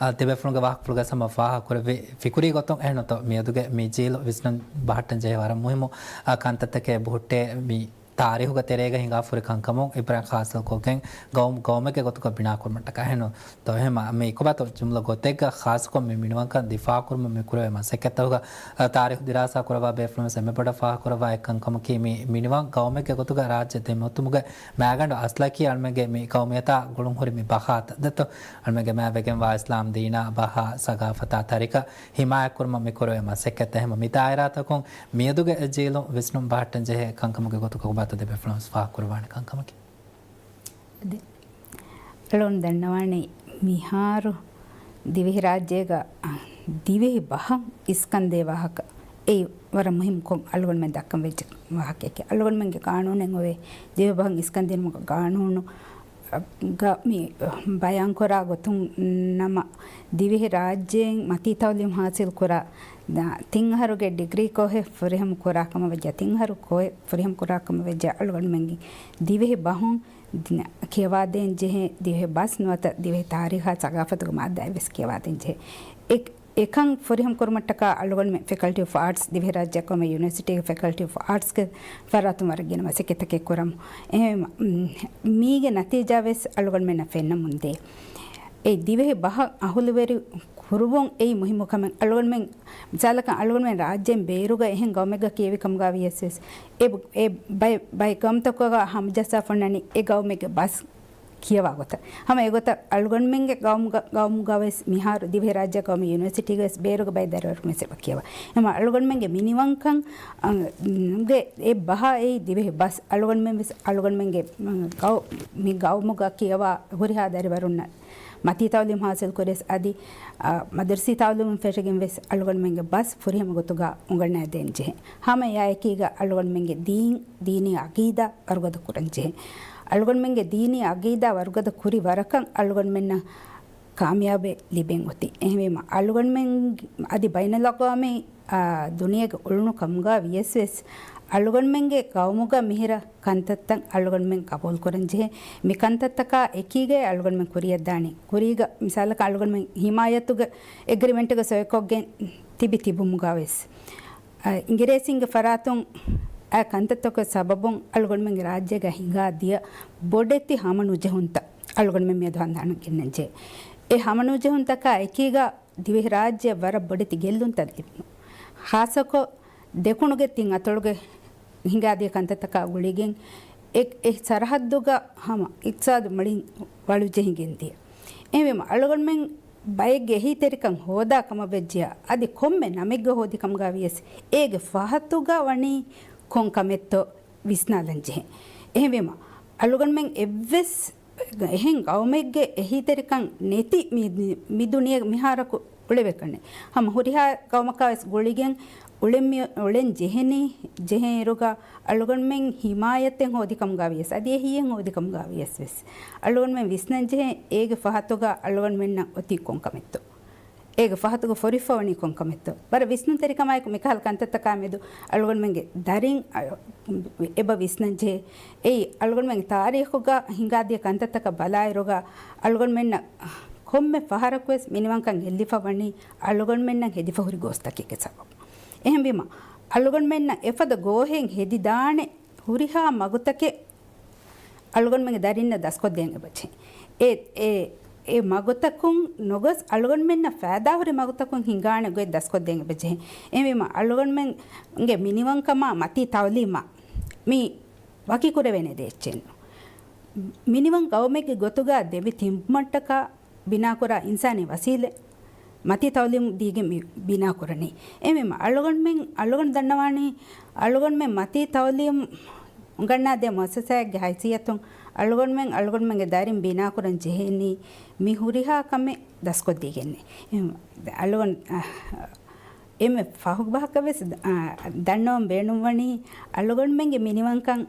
އާ، ދެބޭފުޅުންގެ ވާހަކަފުޅުގަ ހަމަ ފާހަގަކުރެއްވި ފިކުރީ ގޮތުން އެހެންނުތޯ. މިއަދުގެ މި ޖީލު ވިސްނުން ބަހައްޓަން ޖެހޭ ވަރަށް މުހިއްމު، އާ، ކަންތައްތަކެއް ބުހުއްޓޭ މި ތާރީހުގެ ތެރޭގަ ހިނގާފުރި ކަންކަމުން އިބްރާ ޚާއްޞަކޮށްގެން ގައުމު ގައުމެއްގެ ގޮތުގަ ބިނާކުރުމަށްޓަކާ އެހެން. ތޯ އެހެން މި ކޮބާތޯ ޖުމްލަ ގޮތެއްގަ ޚާއްޞަކޮށް މި މިނިވަންކަން ދިފާއުކުރުމަށް މި ކުރެވޭ މަސައްކަތްތަކުގަ، އަ، ތާރީހު ދިރާސާ ކުރައްވާ ބޭފުޅުންވެސް އެންމެ ބޮޑަށް ފާހަގަކުރައްވާ އެއް ކަންކަމަކީ މި މިނިވަން ގައުމެއްގެ ގޮތުގަ ރާއްޖެ ދެމެހެއްޓުމުގެ މައިގަނޑު އަސްލަކީ އަޅުމެންގެ މި ގައުމިއްޔަތާ ގުޅުންހުރި މި ބަހާތައް ދެއްތޯ. އަޅުމެންގެ މާތް ވެގެންވާ އިސްލާމް ދީނާ، ބަހާ، ސަގާފަތާ، ތަރިކަ، ހިމާޔަތްކުރުމަށް މި ކުރެވޭ މަސައްކަތްތައް. އެހެން މި ދާއިރާތަކުން މިއަދުގެ ޖީލުން ވިސްނުން ބަހައްޓަން ޖެހޭ ކަންކަމުގެ ގޮތުގަ ކޮބާތޯ ދެބޭފުޅުން ފާހަގަކުރައްވާނެ ކަންކަމަކީ؟ އަދި އަޅުން ދަންނަވާނީ މިހާރު ދިވެހިރާއްޖޭގަ ދިވެހި ބަހަށް އިސްކަންދޭ ވާހަކަ އެއީ ވަރަށް މުހިންމުކޮށް އަޅުގަނޑުމެން ދައްކަން ވެއްޖެ ވާހަކައެކޭ. އަޅުގަނޑުމެންގެ ގާނޫނެއް އޮވޭ، ދިވެހި ބަހަށް އިސްކަން ދިނުމުގެ ގާނޫނު ގަ މި ބަޔާންކުރާ ގޮތުން ނަމަ، ދިވެހި ރާއްޖޭން މަތީ ތައުލީމް ހާސިލް ކުރާ ތިން އަހަރުގެ ޑިގްރީ ކޯހެއް ފުރިހަމަ ކުރާ ކަމަށް ވެއްޖެ، ތިން އަހަރު ކޯހެއް ފުރިހަމަ ކުރާ ކަމަށް ވެއްޖެ އަޅުގަނޑުމެންގެ ދިވެހި ބަހުން ދިނަ ކިޔަވާދޭން ޖެހޭ، ދިވެހި ބަސް ނުވަތަ ދިވެހި ތާރީޚާ ސަގާފަތުގެ މާއްދާއެއް ވެސް ކިޔަވާދޭން ޖެހޭ. އެ އެކަން ފުރިހަމަ ކުރުމަށްޓަކާ އަޅުގަނޑުމެން ފެކަލްޓީ އޮފް އާޓްސް، ދިވެހިރާއްޖެ ޤައުމީ ޔުނިވަރސިޓީގެ ފެކަލްޓީ އޮފް އާޓްސްގެ ފަރާތުން ވަރަށް ގިނަ މަސައްކަތްތަކެއް ކުރަމު. އެހެންވީމަ، މީގެ ނަތީޖާ ވެސް އަޅުގަނޑުމެންނަށް ފެންނަމުންދޭ. އެ ދިވެހި ބަހަށް އަހުލުވެރި ކުރުވުން އެއީ މުހިއްމު ކަމެއް. އަޅުގަނޑުމެން، މިސާލަކަށް، އަޅުގަނޑުމެން ރާއްޖޭން ބޭރުގަ އެހެން ގައުމެއްގަ ކިޔެވި ކަމުގަ ވިޔަސް ވެސް، އެ، އެ ބައެއް، ބައެއް ގައުމުތަކުގަ ހަމަޖައްސާފަ އޮންނަނީ އެ ގައުމެއްގެ ބަސް ކިޔަވާ ގޮތަށް. ހަމަ އެގޮތަށް އަޅުގަނޑުމެންގެ ގައުމުގަ، ގައުމުގަ ވެސް މިހާރު ދިވެހިރާއްޖެ ޤައުމީ ޔުނިވަރސިޓީގަ ވެސް ބޭރުގެ ބައެއް ދަރިވަރުން ވެސް އެބަ ކިޔަވާ. ހަމަ އަޅުގަނޑުމެންގެ މިނިވަންކަން، އަ، ގެ އެ ބަހާ އެއީ ދިވެހި ބަސް. އަޅުގަނޑުމެން ވެސް އަޅުގަނޑުމެންގެ، މަ، ގައު، މި ގައުމުގަ ކިޔަވާ ހުރިހާ ދަރިވަރުންނަށް މަތީ ތައުލީމް ހާސިލް ކުރިޔަސް އަދި، އަ، މަދަރުސީ ތައުލީމުން ފެށިގެން ވެސް އަޅުގަނޑުމެންގެ ބަސް ފުރިހަމަ ގޮތުގަ އުނގަންނައިދޭން ޖެހޭ. ހަމަ އެއާއެކީގަ އަޅުގަނޑުމެންގެ ދީން، ދީނީ އަގީދާ ވަރުގަދަ ކުރަން ޖެހޭ. އަޅުގަނޑުމެންގެ ދީނީ އަގީދާ ވަރުގަދަ ކުރި ވަރަކަށް އަޅުގަނޑުމެންނަށް ކާމިޔާބެއް ލިބެން އޮތީ. އެހެންވީމަ، އަޅުގަނޑުމެން އަދި ބައިނަލްއަގްވާމީ، އާ، ދުނިޔޭގެ އުޅުނު ކަމުގަ ވިޔަސް ވެސް، އަޅުގަނޑުމެންގެ ގައުމުގަ މިހިރަ ކަންތައްތައް އަޅުގަނޑުމެން ގަބޫލު ކުރަން ޖެހޭ. މި ކަންތައްތަކާ އެކީގައި އަޅުގަނޑުމެން ކުރިޔަށްދާނީ. ކުރީގަ، މިސާލަކަށް، އަޅުގަނޑުމެން ހިމާޔަތުގެ އެގްރިމެންޓުގެ ސޮއިކޮށްގެން ތިބި ތިބުމުގަ ވެސް، އަ، އިނގިރޭސިންގެ ފަރާތުން އަ ކަންތައްތަކުގެ ސަބަބުން އަޅުގަނޑުމެންގެ ރާއްޖޭގަ ހިނގާ ދިޔަ ބޮޑެތި ހަމަނުޖެހުންތައް އަޅުގަނޑުމެން މިއަދު ހަނދާނަށް ގެންނަން ޖެހޭ. އެ ހަމަނުޖެހުންތަކާ އެކީގަ ދިވެހިރާއްޖެއަށް ވަރަށް ބޮޑެތި ގެއްލުންތައް ލިބުނު. ޚާއްޞަކޮށް ދެކުނުގެ ތިން އަތޮޅުގެ ހިނގާދިޔަ ކަންތައްތަކާ ގުޅިގެން އެ، އެ ސަރަހައްދުގަ ހަމަ އިޤްތިޞާދު މުޅިން ވަޅުޖެހިގެން ދިޔަ. އެހެންވީމަ، އަޅުގަނޑުމެން ބައެއްގެ އެހީތެރިކަން ހޯދާ ކަމަށް ވެއްޖެޔާ، އަދި ކޮންމެ ނަމެއްގަ ހޯދި ކަމުގަ ވިޔަސް، އޭގެ ފަހަތުގަ ވަނީ ކޮން ކަމެއްތޯ ވިސްނާލަން ޖެހޭ. އެހެންވީމަ، އަޅުގަނޑުމެން އެއްވެސް އެހެން ގައުމެއްގެ އެހީތެރިކަން ނެތި މި، މި ދުނިޔެ މިހާރަކު އުޅެވޭކަށްނެ. ހަމަ ހުރިހާ ގައުމަކާ ވެސް ގުޅިގެން އުޅެން މި، އުޅެން ޖެހެނީ، ޖެހޭ އިރުގަ އަޅުގަނޑުމެން ހިމާޔަތެއް ހޯދި ކަމުގަ ވިޔަސް، އަދި އެ ހިޔެއް ހޯދި ކަމުގަ ވިޔަސް ވެސް، އަޅުގަނޑުމެން ވިސްނަން ޖެހޭ އޭގެ ފަހަތުގަ އަޅުގަނޑުމެންނަށް އޮތީ ކޮން ކަމެއްތޯ؟ އޭގެ ފަހަތުގަ ފޮރިފަވަނީ ކޮން ކަމެއްތޯ؟ ވަރަށް ވިސްނުންތެރިކަމާއެކު މިކަހަލަ ކަންތައްތަކާ މެދު އަޅުގަނޑުމެންގެ ދަރިން، އަ، އެބަ ވިސްނަން ޖެހޭ. އެއީ އަޅުގަނޑުމެންގެ ތާރީޚުގަ ހިނގާދިޔަ ކަންތައްތަކަށް ބަލާއިރުގަ އަޅުގަނޑުމެންނަށް ކޮންމެ ފަހަރަކުވެސް މިނިވަންކަން ގެއްލިފަ ވަނީ އަޅުގަނޑުމެންނަށް ހެދިފަ ހުރި ގޯސްތަކެއްގެ ސަބަބުން. އެހެންވީމަ، އަޅުގަނޑުމެންނަށް އެފަދަ ގޯހެއް ހެދިދާނެ ހުރިހާ މަގުތަކެއް އަޅުގަނޑުމެންގެ ދަރިންނަށް ދަސްކޮށްދޭން އެބަޖެހޭ. އެ، އެ، އެ މަގުތަކުން ނުގޮސް އަޅުގަނޑުމެންނަށް ފައިދާހުރި މަގުތަކުން ހިނގާނެ ގޮތް ދަސްކޮށްދޭން އެބަޖެހޭ. އެހެންވީމަ އަޅުގަނޑުމެންގެ މިނިވަންކަމާ މަތީ ތައުލީމާ މި ވަކިކުރެވޭނެ ދެއްޗެއްނު. މިނިވަން ގައުމެއްގެ ގޮތުގަ ދެމި ތިބުމަށްޓަކާ ބިނާކުރާ އިންސާނީ ވަސީލަތް މަތީ ތައުލީމް ދީގެން މި ބިނާކުރަނީ. އެހެންވީމަ އަޅުގަނޑުމެން، އަޅުގަނޑު ދަންނަވާނީ، އަޅުގަނޑުމެން މަތީ ތައުލީމް އުނގަންނާދޭ މުއައްސަސާއެއްގެ ހައިސިއްޔަތުން އަޅުގަނޑުމެން، އަޅުގަނޑުމެންގެ ދަރިން ބިނާކުރަން ޖެހެނީ މި ހުރިހާ ކަމެއް ދަސްކޮށްދީގެންނޭ. އެހެން އަޅުގަނޑު، އަ، އެންމެ ފަހު ބަހަކަށް ވެސް، އަ، ދަންނަވަން ބޭނުންވަނީ އަޅުގަނޑުމެންގެ މިނިވަންކަން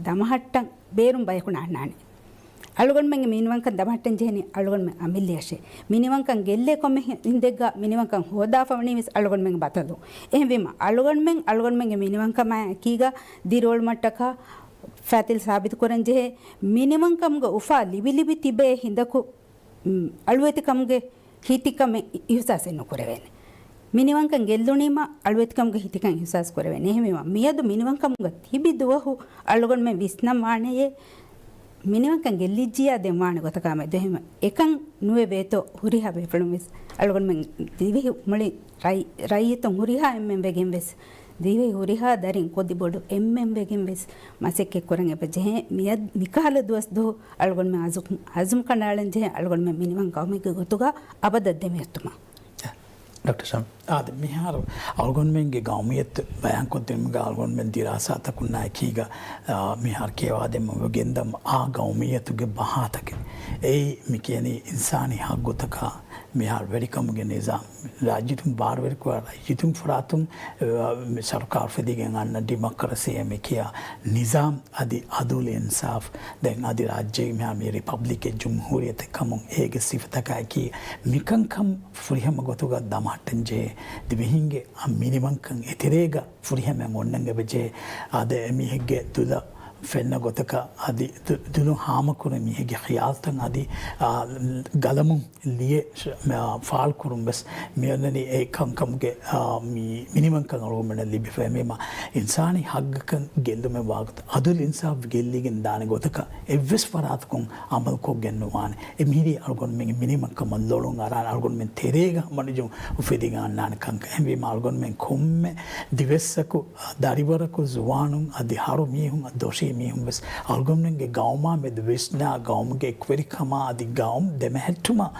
ދަމަހައްޓަން ބޭރުން ބަޔަކު ނާންނާނެ. އަޅުގަނޑުމެންގެ މިނިވަންކަން ދަމަހައްޓަން ޖެހެނީ އަޅުގަނޑުމެން އަމިއްލަޔަށޭ. މިނިވަންކަން ގެއްލޭ ކޮންމެ ހި-، ހިނދެއްގަ މިނިވަންކަން ހޯދާފަވަނީ ވެސް އަޅުގަނޑުމެންގެ ބަދަލު. އެހެންވީމަ، އަޅުގަނޑުމެން އަޅުގަނޑުމެންގެ މިނިވަންކަމާ އެކީގަ ދިރިއުޅުމަށްޓަކާ ފައިތިލް ސާބިތު ކުރަން ޖެހޭ. މިނިވަންކަމުގެ އުފާ ލިބި ލިބި ތިބޭ ހިނދަކު، މް، އަޅުވެތިކަމުގެ ހިތިކަމެއް އި-، އިހުސާސެއް ނުކުރެވޭނެ. މިނިވަންކަން ގެއްލުނީމަ އަޅުވެތިކަމުގެ ހިތިކަން އިހުސާސް ކުރެވޭނެ. އެހެންވީމަ، މިއަދު މިނިވަންކަމުގަ ތިބި ދުވަހު އަޅުގަނޑުމެން ވިސްނަން ވާނެޔޭ، މިނިވަންކަން ގެއްލިއްޖިޔާ ދެން ވާނެ ގޮތަކާ މެދު. އެހެންވެ، އެކަން ނުވެވޭތޯ ހުރިހާ ބޭފުޅުން ވެސް އަޅުގަނޑުމެން ދިވެހި މުޅި ރައްޔި-، ރައްޔިތުން ހުރިހާ އެންމެން ވެގެން ވެސް، ދިވެހި ހުރިހާ ދަރިން ކުދި ބޮޑު އެންމެން ވެގެން ވެސް މަސައްކަތް ކުރަން އެބަ ޖެހޭ. މިއަދު މިކަހަލަ ދުވަސް ދުވަހު އަޅުގަނޑުމެން އަޒު-، އަޒުމް ކަނޑައަޅަން ޖެހޭ އަޅުގަނޑުމެން މިނިވަން ގައުމެއްގެ ގޮތުގަ އަބަދަށް ދެމިއޮތުމަށް. ޑޮކްޓަރ ޝަމް. އާދެ، މިހާރު އަޅުގަނޑުމެންގެ ގައުމިއްޔަތު ބަޔާންކޮށްދިނުމުގަ އަޅުގަނޑުމެން ދިރާސާތަކުންނާ އެކީގަ، އާ، މިހާރު ކިޔަވާދެމުން ގެންދަމު އާ ގައުމިއްޔަތުގެ ބަހާތަކެއް. އެއީ މި ކިޔަނީ އިންސާނީ ހައްގުތަކާ، މިހާރު ވެރިކަމުގެ ނިޒާމް، ރާއްޖެތުން ބާރުވެރިކުރާ ރައްޔިތުން ފަރާތުން، އެ، މި ސަރުކާރު ފެދިގެން އަންނަ ޑިމޮކްރަސީ މި ކިޔާ ނިޒާމް އަދި އަދުލު އިންސާފް، ދެން އަދި ރާއްޖޭގެ މިހާރު މި ރިޕަބްލިކެއް، ޖުމްހޫރިއްޔަތެއް ކަމުން އޭގެ ސިފަތަކާއެކީ މިކަންކަން ފުރިހަމަ ގޮތުގަ ދަމަހައްޓަން ޖެހޭ ދިވެހިންގެ އަ، މިނިވަންކަން އެތެރޭގަ ފުރިހަމައިން އޮންނަން އެބަޖެހޭ. އާދެ، އެމީހެއްގެ ދުލަށް ފެންނަ ގޮތަކަށް އަދި ދު-، ދުލުން ހާމަކުރި މީހެއްގެ ޚިޔާލުތައް އަދި، އާ، ގަލަމުން ލިޔެ ޝ-، މ-، އާ، ފާޅުކުރުން ވެސް މިއޮންނަނީ އެ ކަންކަމުގެ، އާ، މި-، މިނިވަންކަން އަޅުގަނޑުމެންނަށް ލިބިފައި. މީމާ އިންސާނީ ހައްގަކަށް ގެއްލުމެއް ވާގޮތަށް އަދުލު އިންސާފް ގެއްލިގެން ދާނެ ގޮތަކަށް އެއްވެސް ފަރާތަކުން އަމަލުކޮށްގެން ނުވާނެ. އެ މިހިރީ އަޅުގަނޑުމެންގެ މިނިވަންކަމަށް ލޮޅުން އަރާނެ، އަޅުގަނޑުމެން ތެރޭގަ ހަމަނުޖުމް އުފެދިގެން އަންނާނެ ކަންކަން. އެހެންވީމަ އަޅުގަނޑުމެން ކޮންމެ ދިވެއްސަކު، ދަރިވަރަކު، ޒުވާނުން އަދި ހަރު މީހުން އަދި ދޮށީ މީހުން ވެސް އަޅުގަނޑުމެންގެ ގައުމާ މެދު ވިސްނާ، ގައުމުގެ އެކުވެރިކަމާ އަދި ގައުމު ދެމެހެއްޓުމަށް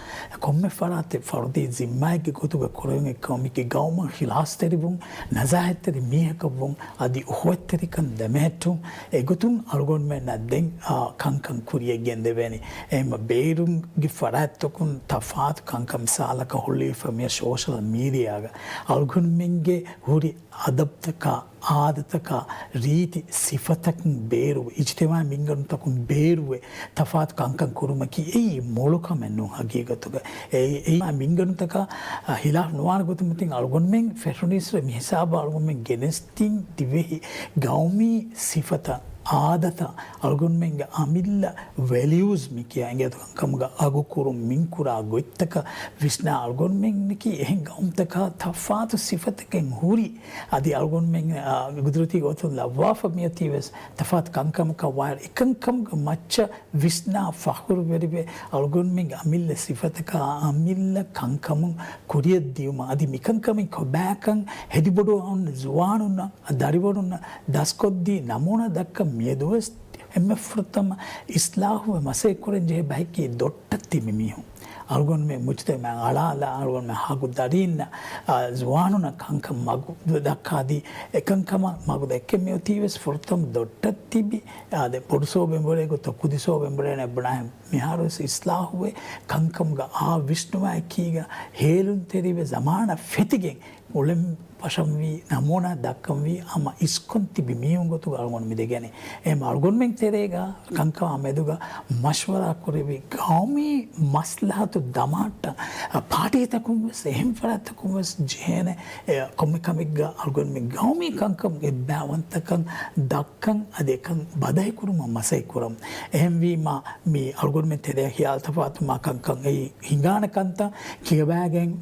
ކޮންމެ ފަރާތެއް ފަރުދީ ޒިންމާއެއްގެ ގޮތުގަ ކުރެވެން އެކަމަކީ ގައުމަށް ހިލާސްތެރިވުން، ނަޒާހަތްތެރި މީހަކަށްވުން އަދި އުޚުވަތްތެރިކަން ދެމެހެއްޓުން. އެގޮތުން އަޅުގަނޑުމެންނަށް ދެން، އާ، ކަންކަން ކުރިޔަށް ގެންދެވޭނެ. އެހެންމަ ބޭރުންގެ ފަރާތްތަކުން ތަފާތު ކަންކަން މިސާލަކަށް ހުޅުވިފަ މި ސޯޝަލް މީޑިއާގަ އަޅުގަނޑުމެންގެ ހުރި އަދަބްތަކާ، އާދަތަކާ، ރީތި ސިފަތަކުން ބޭރުވެ، އިޖްތިމާޢީ މިންގަނޑުތަކުން ބޭރުވެ، ތަފާތު ކަންކަން ކުރުމަކީ އެއީ މޮޅު ކަމެއް ނޫން ހަގީގަތުގަ. އެއީ، އެއީ މިންގަނޑުތަކާ، އަ، ހިލާފް ނުވާނެ ގޮތުން މިތިން އަޅުގަނޑުމެން ފެށުނީސްރެ މިހިސާބަށް އަޅުގަނޑުމެން ގެނެސްދިން ދިވެހި ގައުމީ ސިފަތައް، އާދަތައް، އަޅުގަނޑުމެންގެ އަމިއްލަ ވެލިއުސް މި ކިޔާ އިނގޭތޯ ކަންކަމުގަ އަގުކުރުން މިންކުރާ ގޮތްތަކަށް ވިސްނާ އަޅުގަނޑުމެންނަކީ އެހެން ގައުމުތަކާ ތަފާތު ސިފަތަކެއް ހުރި އަދި އަޅުގަނޑުމެން، އާ، ގުދުރަތީ ގޮތުން ލައްވާފަ މިއޮތީ ވެސް ތަފާތު ކަންކަމަކަށް ވާއިރު އެކަންކަމުގެ މައްޗަށް ވިސްނާ ފަޚުރުވެރިވެ، އަޅުގަނޑުމެންގެ އަމިއްލަ ސިފަތަކާ، އަމިއްލަ ކަންކަމުން ކުރިޔަށް ދިޔުމަށް އަދި މިކަންކަމެއް ކޮބާކަން ހެދިބޮޑުވާ އޮންނަ ޒުވާނުންނަށް، ދަރިވަރުންނަށް ދަސްކޮށްދީ ނަމޫނާ ދައްކަން މިއަދުވެސް އެންމެ ފުރަތަމަ އިސްލާހުވެ މަސައްކަތް ކުރަން ޖެހޭ ބަހަކީ ދޮށްޓަށް ތިބި މީހުން. އަޅުގަނޑުމެން މުޖްތަމަޢަށް އަޅާލާ، އަޅުގަނޑުމެން ހަގު ދަރީންނަށް، އާ، ޒުވާނުންނަށް ކަންކަން މަގު ދައްކާދީ، އެކަންކަމަށް މަގު ދެއްކެން މިއޮތީ ވެސް ފުރަތަމަ ދޮށްޓަށް ތިބި، އާދެ، ބޮޑު ސޯބެންބުރޭގެ ތޮ ކުދި ސޯބެންބުރޭނެ ބުނާހެން މިހާރުވެސް އިސްލާހުވެ ކަންކަމުގަ އާ ވިސްނުމާ އެކީގަ ހޭލުންތެރިވެ ޒަމާނަށް ފެތިގެން އުޅެން ފަށަންވީ، ނަމޫނާ ދައްކަންވީ، ހަމަ އިސްކޮން ތިބި މީހުން ގޮތުގަ އަޅުގަނޑު މި ދެގެނެ. އެހެން އަޅުގަނޑުމެން ތެރޭގަ ކަންކަމާ މެދުގަ މަޝްވަރާ ކުރެވި ގައުމީ މަސްލަހަތު ދަމާއްޓަން، އަ، ޕާޓީތަކުން ވެސް އެހެން ފަރާތްތަކުން ވެސް ޖެހޭނެ. އެ، ކޮންމެ ކަމެއްގަ އަޅުގަނޑުމެން ގައުމީ ކަންކަމުގެ އެއްބައިވަންތަކަން ދައްކަން އަދި އެކަން ބަދަހިކުރުމަށް މަސައްކަތް ކުރަން. އެހެންވީމަ، މި އަޅުގަނޑުމެން ތެރެއަށް ހިޔާލުތަފާތު މާ ކަންކަން އެއީ ހިނގާނެ ކަންތައް ކިޔަވާގެން،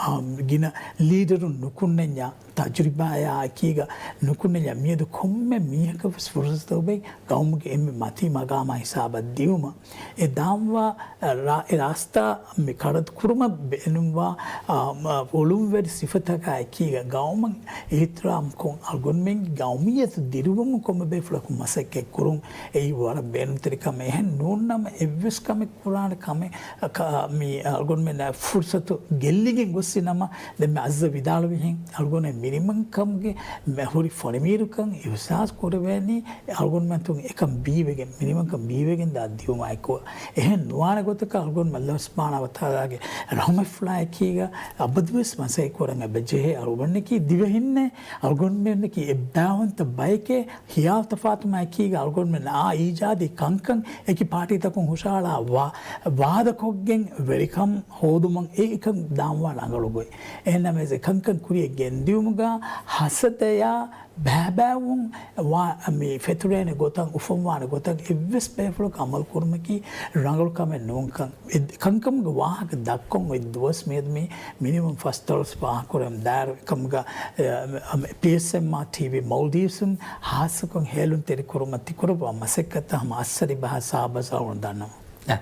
އާ، ގިނަ ލީޑަރުން ނުކުންނަންޏާ، ތަޖުރިބާއާ އެކީގަ ނުކުންނަންޏާ، މިއަދު ކޮންމެ މީހަކަށް ވެސް ފުރުސަތު އޮބެ ގައުމުގެ އެންމެ މަތީ މަގާމާ ހިސާބަށް ދިއުމަށް. އެ ދާންވާ، ރާ-، އެ ރާސްތާ މި ކަރަދު ކުރުމަށް ބޭނުންވާ، އާ، މަ-، އޮޅުންވެރި ސިފަތަކާ އެކީގަ ގައުމަށް އިޙްތިރާމްކޮށް، އަޅުގަނޑުމެންގެ ގައުމިއްޔަތު ދިރުވުމުން ކޮންމެ ބޭފުޅަކު މަސައްކަތް ކުރުން އެއީ ވަރަށް ބޭނުންތެރި ކަމެއް. އެހެން ނޫންނަމަ އެއްވެސް ކަމެއް ކުރާނެ ކަމެއް، އަ، ކަ-، މި އަޅުގަނޑުމެންނަށް ފުރުސަތު ގެއްލިގެން ގޮއްސި ނަމަ، ދެން މި އައްޒަ ވިދާޅުވިހެން އަޅުގަނޑު މިނިވަންކަމުގެ މެ-، ހުރި ފޮނިމީރުކަން އިޙްސާސް ކުރެވޭނީ، އަޅުގަނޑުމެންތުން އެކަން ބީވެގެން، މިނިވަންކަން ބީވެގެން ދާ ދިއުމާއެކު. އެހެން ނުވާނެ ގޮތަކަށް އަޅުގަނޑު ﷲ ސުބްޙާނަހޫ ވަތަޢާލާގެ ރަޙުމަތްފުޅާއެކީގަ އަބަދުވެސް މަސައްކަތް ކުރަން އެބަ ޖެހޭ. އަޅުގަނޑަކީ ދިވެހިންނޭ، އަޅުގަނޑުމެންނަކީ އެއްބައިވަންތަ ބަޔެކޭ. ހިޔާލުތަފާތުމާއެކީގަ އަޅުގަނޑުމެން އާ އީޖާދީ ކަންކަން އެކި ޕާޓީތަކުން ހުށަހަޅާ ވާ-، ވާދަކޮށްގެން ވެރިކަން ހޯދުމަށް އެ އެކަން ދާންވާ ރަނގަޅު ގޮތް. އެހެންނަމަވެސް އެ ކަންކަން ކުރިޔަށް ގެންދިއުމުގަ ހަސަދަޔާ ބައިބައިވުން ވާ-، މި ފެތުރޭނެ ގޮތަށް، އުފަންވާނެ ގޮތަށް އެއްވެސް ބޭފުޅަކު އަމަލު ކުރުމަކީ ރަނގަޅު ކަމެއް ނޫންކަން. އެ ކަންކަމުގެ ވާހަކަ ދައްކަން އޮތް ދުވަސް މިއަދު މި މިނިވަން ފަސްދޮޅަސް ފާހަގަކުރަން ދާއިރު އެކަމުގަ، އެ، އަ، ޕީއެސްއެމްއާރް ޓީވީ މޯލްޑިވްސުން ހާއްސަކޮށް ހޭލުންތެރި ކުރުމަށް ތިކުރައްވާ މަސައްކަތަށް ހަމަ އައްސަރި ބަހާ ސާބަސް އަޅުގަނޑު ދަންނަވަން. އެ،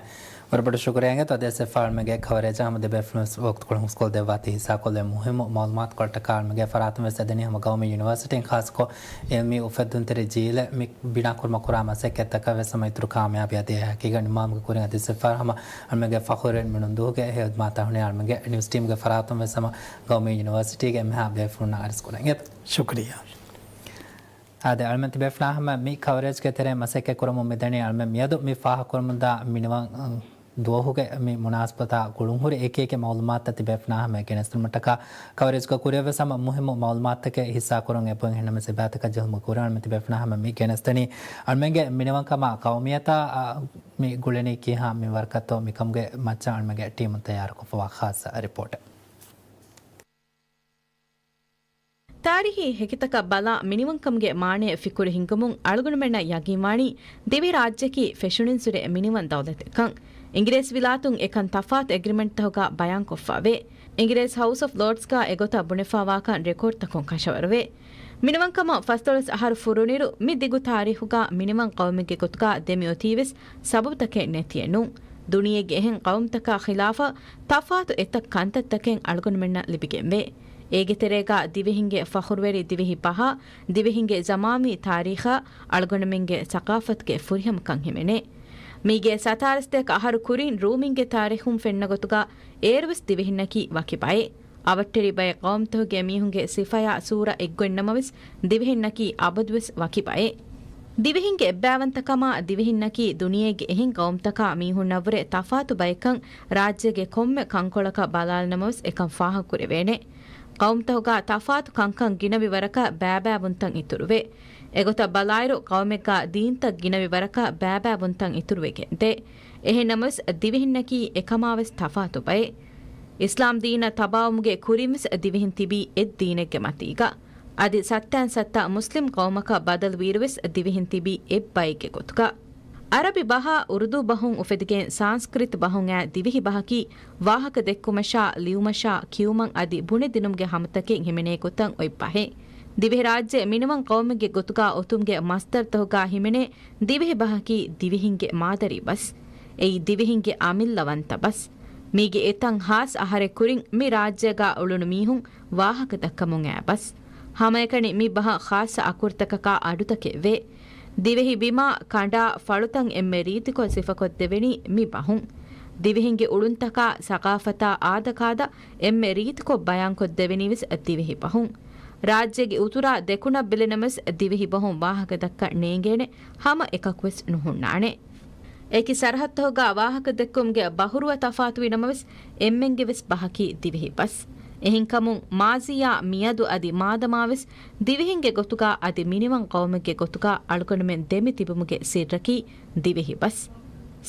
ވަރަށް ބޮޑަށް ޝުކުރިއްޔާ އިނގޭތޯ އަދިވެސް އެއްފަހަރު އަޅުމެންގެ ކަވަރޭޖަށް ހަމަ ދެބޭފުޅުން ވަގުތުކޮޅު ހުސްކޮށް ދެއްވާތީ ހިއްސާކޮށްލެވޭ މުހިއްމު މައުލޫމާތުކޮޅަށްޓަކާ އަޅުމެންގެ ފަރާތުން ވެސް އެދެނީ ހަމަ ގައުމީ ޔުނިވަރސިޓީން ޚާއްޞަކޮށް އިލްމީ އުފެއްދުންތެރި ޖީލެއް މި ބިނާކުރުމަށް ކުރާ މަސައްކަތްތަކަށް ވެސް ހަމަ އިތުރު ކާމިޔާބީއަށް ދިޔަ ހައެއް ހަގީގަތުން ނިމާމުގެ ކުރިން އަދިވެސް އެއްފަހަރު ހަމަ އަޅުމެންގެ ފަޚުރުވެރިން މިނޫން ދުވަހުގެ އެ ހިދުމާތާ ހުންނަ އަޅުމެންގެ ނިއުސް ޓީމްގެ ފަރާތުން ވެސް ހަމަ ގައުމީ ޔުނިވަރސިޓީގެ އެންމެހާ ބޭފުޅުންނަށް އަރިސް ކުރަން. ޝުކުރިއްޔާ. އާދެ، އަޅުމެން ތިބޭފުޅާ ހަމަ މި ކަވަރޭޖްގެ ތެރޭ މަސައްކަތް ކުރަމުން މިދަނީ އަޅުމެން މިއަދު މި ފާހަގަކުރަމުންދާ މިނިވަން، އަ، ދުވަހުގެ މި މުނާސަބަތާ ގުޅުންހުރި އެކި އެކި މައުލޫމާތުތައް ތިބޭފުނާ ހަމަ ގެނެސްދިނުމަށްޓަކާ ކަވަރޭޖުގަ ކުރިއަށްވެސް ހަމަ މުހިއްމު މައުލޫމާތުތަކެއް ހިއްސާކުރަން އެބައޮތް. އެހެންނަމަވެސް އެބައިތަކަށް ޖެހުމުގެ ކުރިއަށް މި ތިބޭފުނާ ހަމަ މި ގެނެސްދެނީ އަޅުމެންގެ މިނިވަންކަމާ ޤައުމިއްޔަތާ، އާ، މި ގުޅެނީ ކިހާ މިންވަރަކަށްތޯ މިކަމުގެ މައްޗަށް އަޅުމެންގެ ޓީމުން ތައްޔާރުކޮށްފަވާ ޚާއްޞަ ރިޕޯޓެއް. ތާރީހީ ހެކިތަކަށް ބަލާ މިނިވަންކަމުގެ މާނައެއް ފިކުރު ހިންގުމުން އަޅުގަނޑުމެންނަށް ޔަގީންވާނީ ދިވެހިރާއްޖެއަކީ ފެށުނިންސުރެ މިނިވަން ދައުލަތެއްކަން. އިނގިރޭސިވިލާތުން އެކަން ތަފާތު އެގްރިމެންޓްތަކުގަ ބަޔާންކޮށްފަވޭ. އިނގިރޭސި ހައުސް އޮފް ލޯޑްސްގަ އެގޮތަށް ބުނެފަވާކަން ރެކޯޑްތަކުން ކަށަވަރުވޭ. މިނިވަންކަމަށް ފަސްދޮޅަސް އަހަރު ފުރުނިއިރު މި ދިގު ތާރީހުގަ މިނިވަން ޤައުމެއްގެ ގޮތުގަ ދެމިއޮތީވެސް ސަބަބުތަކެއް ނެތިއެއް ނޫން. ދުނިޔޭގެ އެހެން ޤައުމުތަކާ ޚިލާފަށް ތަފާތު އެތައް ކަންތައްތަކެއް އަޅުގަނޑުމެންނަށް ލިބިގެންވޭ. އޭގެ ތެރޭގަ ދިވެހިންގެ ފަޚުރުވެރި ދިވެހި ބަހާ، ދިވެހިންގެ ޒަމާނީ ތާރީޚާ، އަޅުގަނޑުމެންގެ ސަޤާފަތުގެ ފުރިހަމަކަން ހިމެނޭ. މީގެ ސަތާރަސްތޭކަ އަހަރު ކުރިން ރޫމީންގެ ތާރީޚުން ފެންނަ ގޮތުގަ އޭރުވެސް ދިވެހިންނަކީ ވަކި ބައެއް. އަވަށްޓެރި ބައެއް ޤައުމުތަކުގެ މީހުންގެ ސިފަޔާ ސޫރަ އެއްގޮތްނަމަވެސް، ދިވެހިންނަކީ އަބަދުވެސް ވަކި ބައެއް. ދިވެހިންގެ އެއްބައިވަންތަކަމާ، ދިވެހިންނަކީ ދުނިޔޭގެ އެހެން ޤައުމުތަކާ މީހުންނަށްވުރެ ތަފާތު ބައެއްކަން ރާއްޖޭގެ ކޮންމެ ކަންކޮޅަކަށް ބަލާލިނަމަވެސް އެކަން ފާހަގަކުރެވޭނެ. ޤައުމުތަކުގަ ތަފާތު ކަންކަން ގިނަވި ވަރަކަށް ބައިބައިވުންތައް އިތުރުވޭ. އެގޮތަށް ބަލާއިރު، ޤައުމެއްގަ ދީންތައް ގިނަވި ވަރަކަށް ބައިބައިވުންތައް އިތުރުވެގެންދޭ. އެހެންނަމަވެސް، ދިވެހިންނަކީ އެކަމާވެސް ތަފާތު ބައެއް. އިސްލާމް ދީނަށް ތަބާވުމުގެ ކުރިންވެސް ދިވެހިން ތިބީ އެއް ދީނެއްގެ މަތީގަ. އަދި ސައްތައިން ސައްތަ މުސްލިމް ޤައުމަކަށް ބަދަލުވިއިރުވެސް ދިވެހިން ތިބީ އެއްބައެއްގެ ގޮތުގަ. އަރަބި ބަހާ އުރުދޫ ބަހުން އުފެދިގެން ސާންސްކްރިތް ބަހުން އައި ދިވެހި ބަހަކީ ވާހަކަ ދެއްކުމަށާ، ލިޔުމަށާ، ކިޔުމަށް އަދި ބުނެދިނުމުގެ ހަމަތަކެއް ހިމެނޭ ގޮތަށް އޮތް ބަހެއް. ދިވެހިރާއްޖެ މިނިވަން ޤައުމެއްގެ ގޮތުގަ އޮތުމުގެ މަސްދަރުތަކުގަ ހިމެނޭ ދިވެހި ބަހަކީ ދިވެހިންގެ މާދަރީ ބަސް. އެއީ ދިވެހިންގެ އަމިއްލަވަންތަ ބަސް. މީގެ އެތައް ހާސް އަހަރެއް ކުރިން މި ރާއްޖޭގަ އުޅުނު މީހުން ވާހަކަ ދައްކަމުން އައި ބަސް. ހަމައެކަނި މި ބަހަށް ޚާއްޞަ އަކުރުތަކަކާ އަޑުތަކެއް ވޭ. ދިވެހި ބިމާ، ކަނޑާ، ފަޅުތައް އެންމެ ރީތިކޮށް ސިފަކޮށްދެވެނީ މި ބަހުން. ދިވެހިންގެ އުޅުންތަކާ، ސަޤާފަތާ، އާދަކާދަ އެންމެ ރީތިކޮށް ބަޔާންކޮށްދެވެނީވެސް ދިވެހި ބަހުން. ރާއްޖޭގެ އުތުރާ ދެކުނަށް ބެލިނަމަވެސް ދިވެހި ބަހުން ވާހަކަ ދައްކަން ނޭނގޭނެ ހަމަ އެކަކުވެސް ނުހުންނާނެ. އެކި ސަރަހައްދުތަކުގަ ވާހަކަ ދެއްކުމުގެ ބަހުރުވަ ތަފާތުވި ނަމަވެސް، އެންމެންގެ ވެސް ބަހަކީ ދިވެހި ބަސް. އެހެންކަމުން، މާޒީއާ މިއަދު އަދި މާދަމާވެސް ދިވެހިންގެ ގޮތުގަ އަދި މިނިވަން ޤައުމެއްގެ ގޮތުގަ އަޅުގަނޑުމެން ދެމި ތިބުމުގެ ސިއްރަކީ ދިވެހި ބަސް.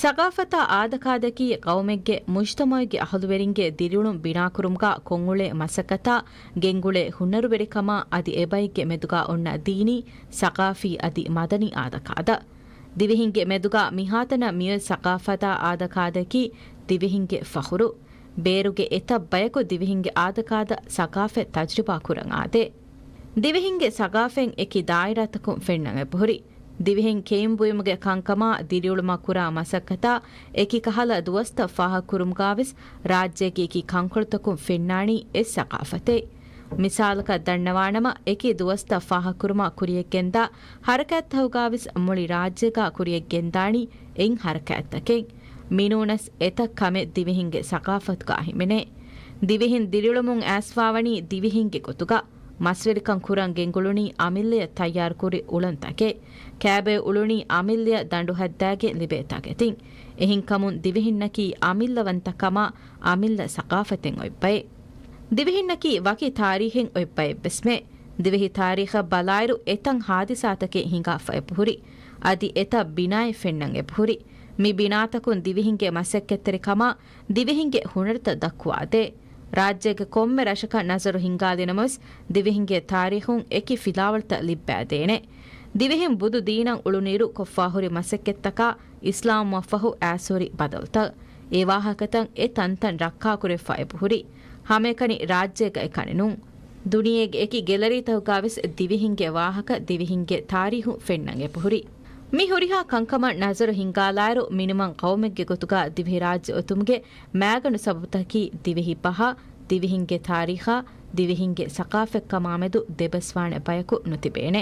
ސަޤާފަތާ އާދަކާދައަކީ ޤައުމެއްގެ މުޖްތަމަޢުގެ އަހުލުވެރިންގެ ދިރިއުޅުން ބިނާކުރުމުގަ ކޮށްއުޅޭ މަސައްކަތާ، ގެންގުޅޭ ހުނަރުވެރިކަމާ އަދި އެބައެއްގެ މެދުގަ އޮންނަ ދީނީ، ސަޤާފީ އަދި މަދަނީ އާދަކާދަ. ދިވެހިންގެ މެދުގަ މިހާތަނަށް މިއޮތް ސަޤާފަތާ އާދަކާދައަކީ ދިވެހިންގެ ފަޚުރު. ބޭރުގެ އެތައް ބަޔަކު ދިވެހިންގެ އާދަކާދަ ސަޤާފަތް ތަޖުރިބާ ކުރަން އާދޭ. ދިވެހިންގެ ސަޤާފަތް އެކި ދާއިރާތަކުން ފެންނަން އެބަހުރި. ދިވެހިން ކެއިން ބުއިމުގެ ކަންކަމާ ދިރިއުޅުމަށް ކުރާ މަސައްކަތާ އެކި ކަހަލަ ދުވަސްތައް ފާހަގަކުރުމުގާވެސް ރާއްޖޭގެ އެކި ކަންކޮޅުތަކުން ފެންނާނީ އެއް ސަޤާފަތެއް. މިސާލަކަށް ދަންނަވާނަމަ، އެކި ދުވަސްތައް ފާހަގަކުރުމަށް ކުރިޔަށްގެންދާ ހަރަކާތްތަކުގާވެސް މުޅި ރާއްޖޭގާ ކުރިޔަށްގެންދާނީ އެއް ހަރަކާތްތަކެއް. މިނޫނަސް އެތައް ކަމެއް ދިވެހިންގެ ސަޤާފަތުގާ ހިމެނޭ. ދިވެހިން ދިރިއުޅުމުން އައިސްފާވަނީ ދިވެހިންގެ ގޮތުގަ. މަސްވެރިކަން ކުރަން ގެންގުޅުނީ އަމިއްލަޔަށް ތައްޔާރުކުރި އުޅަނދުތަކެއް. ކައިބޮއެ އުޅުނީ އަމިއްލަޔަށް ދަނޑު ހައްދާގެން ލިބޭ ތަކެތިން. އެހެންކަމުން ދިވެހިންނަކީ އަމިއްލަވަންތަކަމާ އަމިއްލަ ސަޤާފަތެއް އޮތް ބައެއް. ދިވެހިންނަކީ ވަކި ތާރީޚެއް އޮތް ބައެއްވެސްމެ. ދިވެހި ތާރީޚަށް ބަލާއިރު އެތައް ހާދިސާތަކެއް ހިނގާފަ އެބަހުރި. އަދި އެތައް ބިނާއެއް ފެންނަން އެބަހުރި. މި ބިނާތަކުން ދިވެހިންގެ މަސައްކަތްތެރިކަމާ ދިވެހިންގެ ހުނަރުތައް ދައްކުވާދޭ. ރާއްޖޭގެ ކޮންމެ ރަށަކަށް ނަޒަރު ހިންގާލިނަމަވެސް، ދިވެހިންގެ ތާރީޚުން އެކި ފިލާވަޅުތައް ލިއްބައިދޭނެ. ދިވެހިން ބުދު ދީނަށް އުޅުނުއިރު ކޮށްފާހުރި މަސައްކަތްތަކާ އިސްލާމްވުމަށްފަހު އައިސްހުރި ބަދަލުތައް. އެ ވާހަކަތައް އެ ތަންތަން ރައްކާކުރެވިފަ އެބަހުރި. ހަމައެކަނި ރާއްޖޭގައި ކަނެ ނޫން. ދުނިޔޭގެ އެކި ގެލަރީތަކުގާވެސް ދިވެހިންގެ ވާހަކަ، ދިވެހިންގެ ތާރީހު ފެންނަން އެބަހުރި. މި ހުރިހާ ކަންކަމަށް ނަޒަރު ހިންގާލާއިރު، މިނިވަން ޤައުމެއްގެ ގޮތުގަ ދިވެހިރާއްޖެ އޮތުމުގެ މައިގަނޑު ސަބަބުތަކީ ދިވެހި ބަހާ، ދިވެހިންގެ ތާރީޚާ، ދިވެހިންގެ ސަޤާފަތްކަމާމެދު ދެބަސްވާނެ ބަޔަކު ނުތިބޭނެ.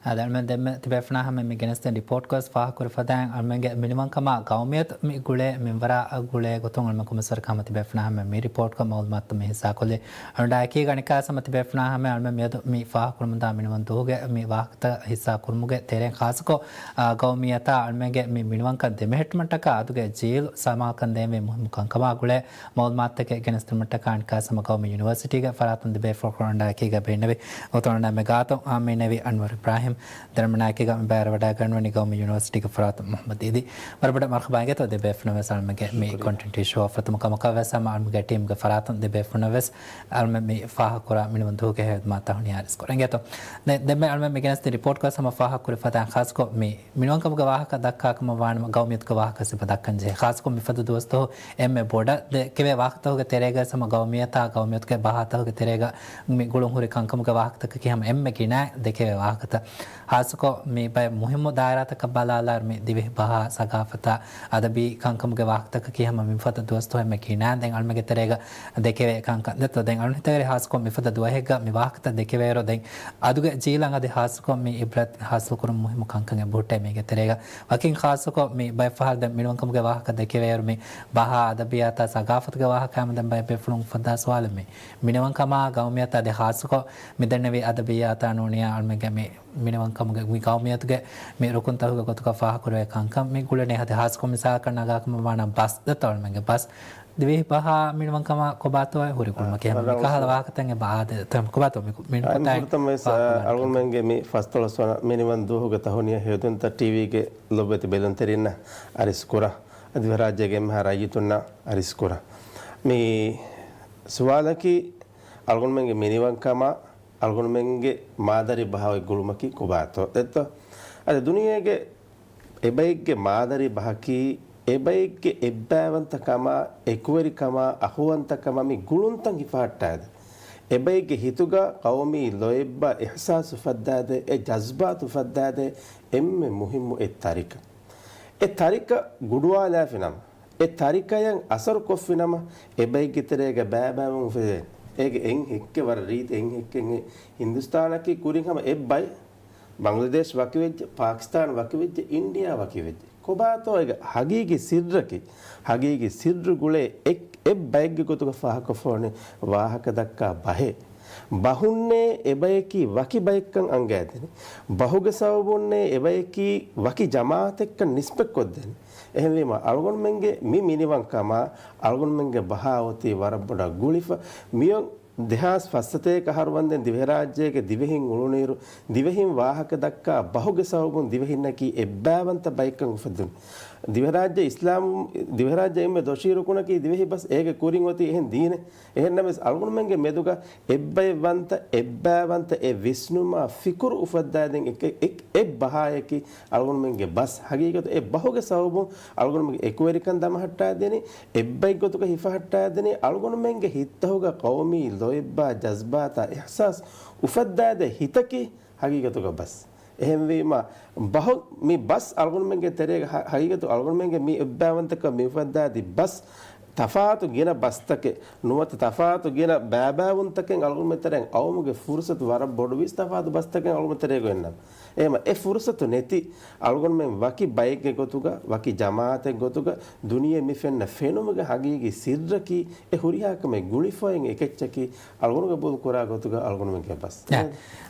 އާދެ، އަޅުމެން ދެންމެ ތިބޭފުޅާ ހަމަ މި ގެނެސްދިން ރިޕޯޓްކޮށް ފާހަގަކުރި ފަދައިން އަޅުމެންގެ މިނިވަންކަމާ ގައުމިއްޔަތު މި ގުޅޭ މިންވަރާ ގުޅޭ ގޮތުން އަޅުމެން ކޮމިސަރަކަށް ހަމަ ތިބޭފުޅާ ހަމަ މި ރިޕޯޓްކޮށް މައުލޫމާތު މި ހިއްސާކޮށްލި. އަޅުގަނޑާ އެކީގަ އަނެއްކާވެސް ހަމަ ތިބޭފުޅާ ހަމަ އަޅުމެން މިއަދު މި ފާހަގަކުރަމުންދާ މިނިވަން ދުވަހުގެ މި ވާހަކަތައް ހިއްސާ ކުރުމުގެ ތެރެއިން ޚާއްޞަކޮށް، އާ، ގައުމިއްޔަތާ އަޅުމެންގެ މި މިނިވަންކަން ދެމެހެއްޓުމަށްޓަކާ އަދުގެ ޖީލު ސަމާލުކަން ދޭންވީ މުހިއްމު ކަންކަމާ ގުޅޭ މައުލޫމާތުތަކެއް ގެނެސްދިނުމަށްޓަކާ އަނެއްކާވެސް ހަމަ ގައުމީ ޔުނިވަރސިޓީގެ ފަރާތުން ތިބޭފުޅުން އަޅުގަނޑާ އެކީގަ ބޭނުންވި. އޮތޯން އަޅުގަނޑުމެން ގާތުން އާ މިނެވި އަންވަރު އިބްރާހިމް. ދެން އަޅުގަނޑާ އެކީގަ މި ބައިވެރިވަޑައިގަންނަވަނީ ގައުމީ ޔުނިވަރސިޓީގެ ފަރާތުން މުޙައްމަދު އީދީ. ވަރަށް ބޮޑަށް މަރުޙަބާ އިނގޭތޯ ދެބޭފުޅުން ވެސް އަޅުގަނޑުމެންގެ މި ކޮންޓެންޓް ޝޯ އަށް ފަތުމަށް. ކަމަކަށް ވެސް ހަމަ އަޅުގަނޑުމެންގެ ޓީމްގެ ފަރާތުން ދެބޭފުޅުން ވެސް އަޅުމެން މި ފާހަގަކުރާ މިނިވަން ދުވަހުގެ ހެޔޮ ހިދުމަތްތައް ހުނި އާރިސް ކުރަން އިނގޭތޯ. ދެން ދެންމެ އަޅުމެން މި ގެނެސްދިން ރިޕޯޓްކޮށް ހަމަ ފާހަގަކުރި ފަދައިން ޚާއްޞަކޮށް މި މިނިވަންކަމުގެ ވާހަކަ ދައްކާ ކަމަށް ވާނަމަ ގައުމިއްޔަތުގެ ވާހަކަ ސިފަ ދައްކަން ޖެހޭ. ޚާއްޞަކޮށް މިފަދަ ދުވަސްތަކު އެންމެ ބޮޑަށް ދެކެވޭ ވާހަކަތަކުގެ ތެރޭގަ ހަމަ ގައުމިއްޔަތާ ގައުމިއްޔަތުގެ ބަހާތަކުގެ ތެރޭގަ މި ގުޅުން ހުރި ކަންކަމުގެ ވާހަކަތަކަކީ ހަމަ އެންމެ ގިނަ ދެކެވޭ ވާހަކަތައް. ޚާއްޞަކޮށް މި ބައެއް މުހިއްމު ދާއިރާތަކަށް ބަލާލާއިރު މި ދިވެހި ބަހާ، ސަގާފަތާ، އަދަބީ ކަންކަމުގެ ވާހަކަތަކަކީ ހަމަ މިފަދަ ދުވަސްތަކު އެންމެ ގިނަ ދެން އަޅުމެންގެ ތެރޭގަ ދެކެވޭ ކަންކަން ދެއްތޯ. ދެން އަޅުން ހިތަށް އެރި ޚާއްޞަކޮށް މިފަދަ ދުވަހެއްގަ މި ވާހަކަތައް ދެކެވޭއިރު ދެން އަދުގެ ޖީލަށް އަދި ޚާއްޞަކޮށް މި އިބްރަތް ހާސިލް ކުރުން މުހިއްމު ކަންކަން އެބަހުއްޓޭ މީގެ ތެރޭގަ. ވަކިން ޚާއްޞަކޮށް މި ބައެއް ފަހަރު ދެން މިނިވަންކަމުގެ ވާހަކަ ދެކެވޭއިރު މި ބަހާ އަދަބިއްޔާތާ ސަގާފަތުގެ ވާހަކަ ހަމަ ދެން ބައެއް ބޭފުޅުން އުފައްދާ ސުވާލެއް މި މިނިވަންކަމާ ގައުމިއްޔަތާ އަދި ޚާއްޞަކޮށް މި ދެންނެވި އަދަބިއްޔާތާ ނޫނިއްޔާ އަޅުމެންގެ މި މިނިވަންކަމުގެ މި ގައުމިއްޔަތުގެ މި ރުކުންތަކުގެ ގޮތުގަ ފާހަގަކުރެވޭ ކަންކަން މި ގުޅެނީ. އަދި ޚާއްޞަކޮށް މިސާލަކަށް ނަގާކަމަށް ވާނަމަ ބަސް ދެއްތޯ އަޅުމެންގެ ބަސް ދިވެހި ބަހާ މިނިވަންކަމާ ކޮބާތޯއޭ ހުރި ގުޅުމަކީ ހަމަ މިކަހަލަ ވާހަކަތައް އެބަ އާދެ. ކޮބާތޯ މި މިނިވަންކަމާ ފާހަގަކުރަން އަޅުގަނޑުމެންގެ މި ފަސްދޮޅަސް ވަނަ މިނިވަން ދުވަހުގެ ތަހުނިޔާ ހެޔޮދިންތައް ޓީވީގެ ލޮބުވެތި ބެލުންތެރިންނަށް އަރިސް ކުރަން. އަދި ރާއްޖޭގެ އެންމެހާ ރައްޔިތުންނަށް އަރިސް ކުރަން. މި ސުވާލަކީ އަޅުގަނޑުމެންގެ މިނިވަންކަމާ އަޅުގަނޑުމެންގެ މާދަރީ ބަހާ އޮތް ގުޅުމަކީ ކޮބާތޯ ދެއްތޯ؟ އަދި ދުނިޔޭގެ އެބައެއްގެ މާދަރީ ބަހަކީ އެބައެއްގެ އެއްބައިވަންތަކަމާ، އެކުވެރިކަމާ، އަޚުވަންތަކަމާ މި ގުޅުންތައް ހިފަހައްޓާދޭ. އެބައެއްގެ ހިތުގަ ޤައުމީ ލޯތްބާ އިޙްސާސް އުފައްދާދޭ، އެ ޖަޒްބާތު އުފައްދާދޭ އެންމެ މުހިއްމު އެއް ތަރިކަ. އެ ތަރިކަ ގުޑުވާލާފިނަމަ، އެ ތަރިކަޔަށް އަސަރު ކޮށްފިނަމަ، އެބައެއްގެ ތެރޭގަ ބައިބައިވުން އުފެދޭ. އޭގެ އެއް ހެއްކެއް ވަރަށް ރީތި އެއް ހެއްކެއް. ހިންދުސްތާނަކީ ކުރިން ހަމަ އެއްބައި، ބަނގްލަދޭޝް ވަކިވެއްޖެ، ޕާކިސްތާން ވަކިވެއްޖެ، އިންޑިއާ ވަކިވެއްޖެ. ކޮބާތޯ އޭގެ ހަގީގީ ސިއްރަކީ؟ ހަގީގީ ސިއްރު ގުޅޭ އެއް، އެއް ބައެއްގެ ގޮތުގަ ފާހަގަކޮށްފަވަނީ ވާހަކަ ދައްކާ ބަހެއް. ބަހުންނޭ އެބަޔަކީ ވަކި ބައެއްކަން އަންގައިދެނީ. ބަހުގެ ސަބަބުންނޭ އެބަޔަކީ ވަކި ޖަމާއަތެއްކަން ނިސްބަތްކޮށްދެނީ. އެހެންވީމަ، އަޅުގަނޑުމެންގެ މި މިނިވަންކަމާ އަޅުގަނޑުމެންގެ ބަހާ އޮތީ ވަރަށް ބޮޑަށް ގުޅިފަ. މިއޮތް ދެހާސް ފަސްސަތޭކަ އަހަރު ވަންދެން ދިވެހިރާއްޖޭގެ ދިވެހިން އުޅުނުއިރު، ދިވެހިން ވާހަކަ ދައްކާ ބަހުގެ ސަބަބުން ދިވެހިންނަކީ އެއްބައިވަންތަ ބައެއްކަން އުފެއްދުނު. ދިވެހިރާއްޖެ އިސްލާމް، ދިވެހިރާއްޖެ އެންމެ ދޮށީ ރުކުނަކީ ދިވެހި ބަސް، އޭގެ ކުރިން އޮތީ އެހެން ދީނެއް. އެހެންނަމަވެސް، އަޅުގަނޑުމެންގެ މެދުގަ އެއްބައެއްވަންތަ، އެއްބައިވަންތަ އެ ވިސްނުމާ ފިކުރު އުފައްދާދޭން އެކެއް، އެއް، އެއް ބަހާޔަކީ އަޅުގަނޑުމެންގެ ބަސް. ހަގީގަތު އެ ބަހުގެ ސަބަބުން އަޅުގަނޑުމެންގެ އެކުވެރިކަން ދަމަހައްޓާދޭނީ، އެއްބައެއްގޮތުގަ ހިފަހައްޓާދޭނީ، އަޅުގަނޑުމެންގެ ހިތްތަކުގަ ޤައުމީ ލޯތްބާ، ޖަޒްބާތާ، އިޙްސާސް އުފައްދާދޭ ހިތަކީ ހަގީގަތުގަ ބަސް. އެހެންވީމަ، ބަހު، މި ބަސް އަޅުގަނޑުމެންގެ ތެރޭގަ ހަ، ހަގީގަތު އަޅުގަނޑުމެންގެ މި އެއްބައިވަންތަކަން މި އުފައްދާދި ބަސް، ތަފާތު ގިނަ ބަސްތަކެއް ނުވަތަ ތަފާތު ގިނަ ބައިބައިވުންތަކެއް އަޅުގަނޑުމެން ތެރެއިން އައުމުގެ ފުރުސަތު ވަރަށް ބޮޑު ވީސް ތަފާތު ބަސްތަކެއް އަޅުގަނޑު ތެރޭގަ އިންނަން. އެހެމަ އެ ފުރުސަތު ނެތި އަޅުގަނޑުމެން ވަކި ބައެއްގެ ގޮތުގަ، ވަކި ޖަމާއަތެއް ގޮތުގަ ދުނިޔެ މި ފެންނަ ފެނުމުގެ ހަގީގީ ސިއްރަކީ އެ ހުރިހާ ކަމެއް ގުޅިފައިން އެކެއްޗަކީ އަޅުގަނޑު ގަބޫލު ކުރާ ގޮތުގަ އަޅުގަނޑުމެންގެ ބަސް. އެ،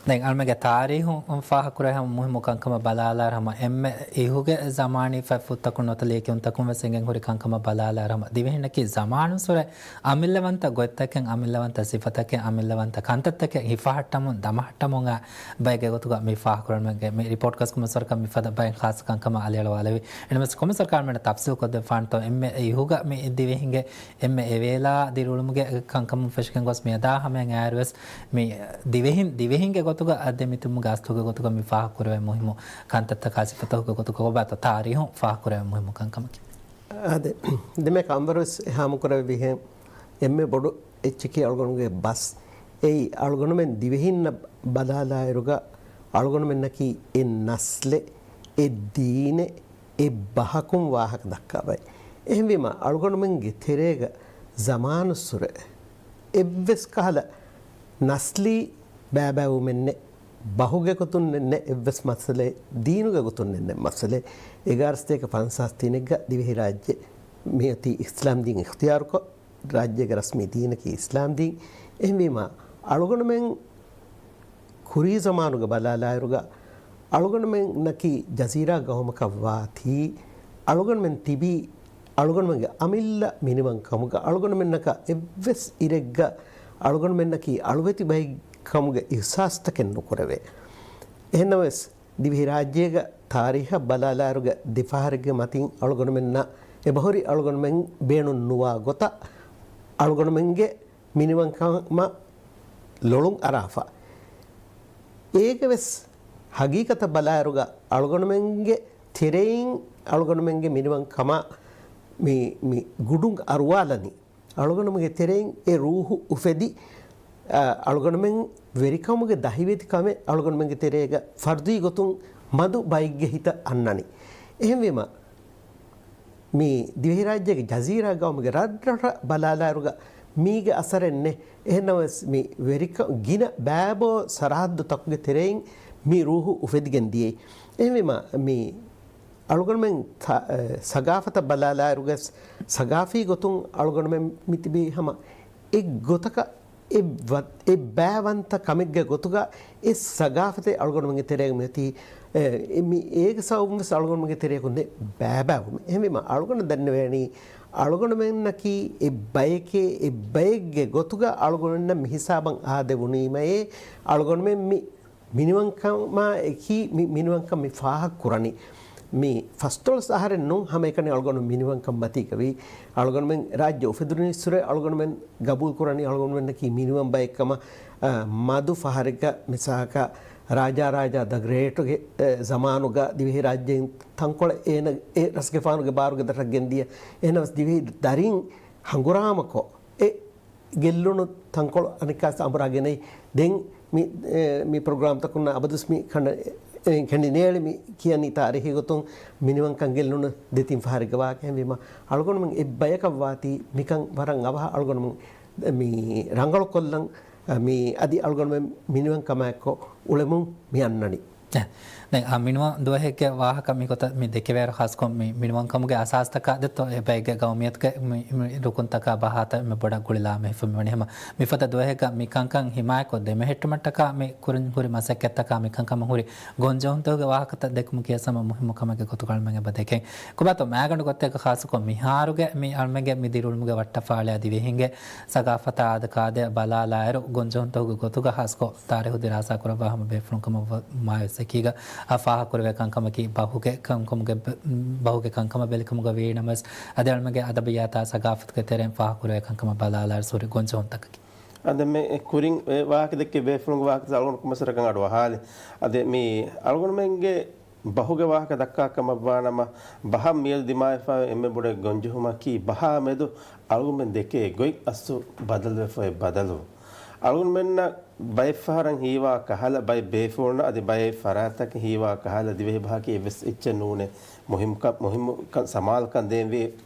ދެން އަޅުމެންގެ ތާރީހުން ފާހަކުރެ ހަމަ މުހިއްމު ކަންކަމަށް ބަލާލާއިރު ހަމަ އެންމެ އިހުގެ ޒަމާނީ ފަތްފުށްތަކުން ނުވަތަ ލިޔެކިޔުންތަކުން ވެސް އެނގެން ހުރި ކަންކަމަށް ބަލާލާއިރު ހަމަ ދިވެހިންނަކީ ޒަމާނުއްސުރެ އަމިއްލަވަންތަ ގޮތްތަކެއް، އަމިއްލަވަންތަ ސިފަތަކެއް، އަމިއްލަވަންތަ ކަންތައްތަކެއް ހިފަހައްޓަމުން ދަމަހައްޓަމުން އައި ބައެއްގެ ގޮތުގަ މި ފާހަކުރަންމެންގެ މި ރިޕޯޓް ކޮސް ކޮމިސަރަކަށް މިފަދަ ބައެއް ޚާއްސަ ކަންކަމަށް އަލިއަޅުވާލެވި. އެނަމަސް ކޮމިސަރަކާ އަޅުމެންނަށް ތަފްސީލް ކޮށްދެއްވާނެތޯ އެންމެ އިހުގަ މި ދިވެހިންގެ އެންމެ އެވޭލާ ދިރިއުޅުމުގެ ކަންކަމުން ފެށިގެން ގޮސް މިއަދާ ހަމަޔަށް އައިރުވެސް މި ދިވެހިން، ދިވެހިންގެ ގޮތުގަ އަދި މިތިބުމުގެ އަސްލުގެ ގޮތުގަ މި ފާހަގަކުރެވޭ މުހިއްމު ކަންތައްތަކާ ސިފަތަކުގެ ގޮތުގަ ކޮބާތޯ ތާރީހުން ފާހަގަކުރެވޭ މުހިއްމު ކަންކަމަކީ. އާދެ، ދެމެ ކަންވަރުވެސް ހާމަކުރެއްވިހެން އެންމެ ބޮޑު އެއްޗަކީ އަޅުގަނޑުގެ ބަސް. އެއީ އަޅުގަނޑުމެން ދިވެހިންނަށް ބަލާލާއިރުގަ އަޅުގަނޑުމެންނަކީ އެއް ނަސްލެއް، އެއް ދީނެއް، އެއް ބަހަކުން ވާހަކަ ދައްކާ ބައެއް. އެހެންވީމަ އަޅުގަނޑުމެންގެ ތެރޭގަ ޒަމާނުއްސުރެ އެއްވެސް ކަހަލަ ނަސްލީ ބައިބައިވުމެއް ނެތް. ބަހުގެ ގޮތުން ނެއް ނެއް އެއްވެސް މައްސަލައެއް، ދީނުގެ ގޮތުން ނެއް ނެއް މައްސަލައެއް. އެގާރަ ސަތޭކަ ފަންސާސް ދީނެއްގަ ދިވެހިރާއްޖެ މިއޮތީ އިސްލާމް ދީން އިޚްތިޔާރުކޮށް، ރާއްޖޭގެ ރަސްމީ ދީނަކީ އިސްލާމް ދީން. އެހެންވީމާ، އަޅުގަނޑުމެން ކުރީ ޒަމާނުގަ ބަލާލާއިރުގަ، އަޅުގަނޑުމެންނަކީ ޖަޒީރާ ގައުމަކަށް ވާތީ، އަޅުގަނޑުމެން ތިބީ އަޅުގަނޑުމެންގެ އަމިއްލަ މިނިވަންކަމުގަ، އަޅުގަނޑުމެންނަކަށް އެއްވެސް އިރެއްގަ އަޅުގަނޑުމެންނަކީ އަޅުވެތި ބައެއްކަމުގެ އިޙްސާސްތަކެއް ނުކުރެވޭ. އެހެންނަމަވެސް، ދިވެހިރާއްޖޭގަ ތާރީޚަށް ބަލާލާއިރުގަ ދެފަހަރެއްގެ މަތިން އަޅުގަނޑުމެންނަށް އެބަހުރި އަޅުގަނޑުމެން ބޭނުން ނުވާ ގޮތަށް އަޅުގަނޑުމެންގެ މިނިވަންކަމަށް ލޮޅުން އަރާފަ. އޭގެ ވެސް ހަގީގަތަށް ބަލާއިރުގަ އަޅުގަނޑުމެންގެ ތެރެއިން އަޅުގަނޑުމެންގެ މިނިވަންކަމާ މި، މި ގުޑުން އަރުވާލަނީ. އަޅުގަނޑުމެންގެ ތެރެއިން އެ ރޫހު އުފެދި، އަ، އަޅުގަނޑުމެން ވެރިކަމުގެ ދަހިވެތި ކަމެއް އަޅުގަނޑުމެންގެ ތެރޭގަ ފަރުދީ ގޮތުން މަދު ބައެއްގެ ހިތަށް އަންނަނީ. އެހެންވީމަ، މި ދިވެހިރާއްޖޭގެ ޖަޒީރާ ގައުމުގެ ރަށްރަށަށް ބަލާލާއިރުގަ މީގެ އަސަރެއް ނެތް. އެހެންނަމަވެސް، މި ވެރިކަ-، ގިނަ ބައިބޯ ސަރަހައްދުތަކުގެ ތެރެއިން މި ރޫހު އުފެދިގެން ދިޔައީ. އެހެންވީމަ، މި އަޅުގަނޑުމެން ތަ-، އެ، ސަގާފަތަށް ބަލާލާއިރުގަސް، ސަގާފީ ގޮތުން އަޅުގަނޑުމެން މިތިބީ ހަމަ އެއްގޮތަކަށް އެއް ވަ-، އެއްބައިވަންތަ ކަމެއްގެ ގޮތުގަ އެ ސަގާފަތެއް އަޅުގަނޑުމެންގެ ތެރޭގަ މިއޮތީ، އެ، އެ، މި އޭގެ ސަބަބުން ވެސް އަޅުގަނޑުމެންގެ ތެރޭގަ ނެތް ބައިބައިވުމެއް. އެހެންވީމަ، އަޅުގަނޑު ދަންނަވަނީ، އަޅުގަނޑުމެންނަކީ އެއްބަޔެކޭ، އެއްބައެއްގެ ގޮތުގަ އަޅުގަނޑުމެންނަށް މި ހިސާބަށް އާދެވުނީމައޭ، އަޅުގަނޑުމެން މި މިނިވަންކަމާ އެކީ މި މިނިވަންކަން މި ފާހަގަ ކުރަނީ. މި ފަސްދޮޅަސް އަހަރެއް ނޫން ހަމައެކަނި އަޅުގަނޑު މިނިވަންކަން މަތީގަވީ. އަޅުގަނޑުމެން ރާއްޖެ އުފެދުނީއްސުރެ އަޅުގަނޑުމެން ގަބޫލު ކުރަނީ އަޅުގަނޑުމެންނަކީ މިނިވަން ބައެއްކަމަށް، އަ، މަދު ފަހަރެއްގަ މިސާލަކަށް ރާޖާ ރާޖާ ދަ ގްރޭޓްގެ، އެ، ޒަމާނުގަ ދިވެހި ރާއްޖެއިން ތަންކޮޅެއް އޭނަ އެ ރަސްގެފާނުގެ ބާރުގެ ދަށަށް ގެންދިޔަ. އެހެނަސް ދިވެހި ދަރިން ހަނގުރާމަކޮށް، އެ ގެއްލުނު ތަންކޮޅު އަނެއްކާސް އަނބުރާ ގެނައި. ދެން މި، އެ، މި ޕްރޮގްރާމްތަކުންނަށް އަބަދުސް މި ކަނޑ-، އެ، ކެނޑި ނޭޅި މި ކިޔަނީ ތާރީހީ ގޮތުން މިނިވަންކަން ގެއްލުނު ދެތިން ފަހަރެއްގެ ވާހަކަ. އެހެންވީމަ، އަޅުގަނޑުމެން އެއްބަޔަކަށް ވާތީ މިކަން ވަރަށް އަވަހަށް އަޅުގަނޑުމެން މި ރަނގަޅުކޮށްލަން، މި އަދި އަޅުގަނޑުމެން މިނިވަންކަމާއެއްކޮށް އުޅެމުން މި އަންނަނީ. އެ، ދެން އާ މިނިވަން ދުވަހެއްގެ ވާހަކަ މިގޮތަށް މި ދެކެވޭއިރު، ޚާއްސަކޮށް މި މިނިވަންކަމުގެ އަސާސްތަކާ ދެއްތޯ އެބައެއްގެ ގައުމިއްޔަތުގެ މި، މި ރުކުންތަކާ ބަހާތައް މި ބޮޑަށް ގުޅިލާމެހިފަ މިވަނީ ހަމަ މިފަދަ ދުވަހެއްގަ މި ކަންކަން ހިމާޔަތްކޮށް ދެމެހެއްޓުމަށްޓަކާ މި ކުރިން ހުރި މަސައްކަތްތަކާ މި ކަންކަމަށް ހުރި ގޮންޖެހުންތަކުގެ ވާހަކަތައް ދެކުމަކީ ވެސް ހަމަ މުހިއްމު ކަމެއްގެ ގޮތުގަ އަޅުމެން އެބަ ދެކެން. ކޮބާތޯ މައިގަނޑު ގޮތެއްގަ ޚާއްސަކޮށް މިހާރުގެ މި އަޅުމެންގެ މި ދިރިއުޅުމުގެ ވައްޓަފާޅިއާ ދިވެހިންގެ ސަގާފަތާ އާދަކާދަޔަށް ބަލާލާއިރު ގޮންޖެހުންތަކުގެ ގޮތުގަ ޚާއްސަކޮށް ތާރީހު ދިރާސާ ކުރައްވާ ހަމަ ބޭފުޅުން ކަމަށް ވަ-، މާ ވެސް އެކީގަ އާ ފާހަގަކުރެވޭ ކަންކަމަކީ ބަހުގެ ކަންކަމުގެ ބެ-، ބަހުގެ ކަންކަމަށް ބެލިކަމުގަ ވީނަމަވެސް އަދި އަޅުމެންގެ އަދަބިއްޔާތާ ސަގާފަތުގެ ތެރެއިން ފާހަގަކުރެވޭ ކަންކަމަށް ބަލާލާއިރު ހުރި ގޮންޖެހުންތަކަކީ. އަދި މި ކުރިން އެ ވާހަކަ ދެއްކި ބޭފުޅުންގެ ވާހަކަ އަޅުގަނޑު ކޮންމެސް ވަރަކަށް އަޑު އަހާލި. އަދި މި އަޅުގަނޑުމެންގެ ބަހުގެ ވާހަކަ ދައްކާ ކަމަށްވާނަމަ، ބަހަށް މިއަދު ދިމާވެފައިވާ އެންމެ ބޮޑު ގޮންޖެހުމަކީ ބަހާ މެދު އަޅުގަނޑުމެން ދެކޭ ގޮތް އަސްލު ބަދަލުވެފައި ބަދަލު. އަޅުގަނޑުމެންނަށް ބައެއްފަހަރަށް ހީވާ ކަހަލަ، ބައެއް ބޭފުޅުންނަށް އަދި ބައެއް ފަރާތްތަކަށް ހީވާ ކަހަލަ ދިވެހި ބަހަކީ އެއްވެސް އެއްޗެއް ނޫނޭ، މުހިއްމުކަން، މުހިއްމުކަން ސަމާލުކަން ދޭންވީ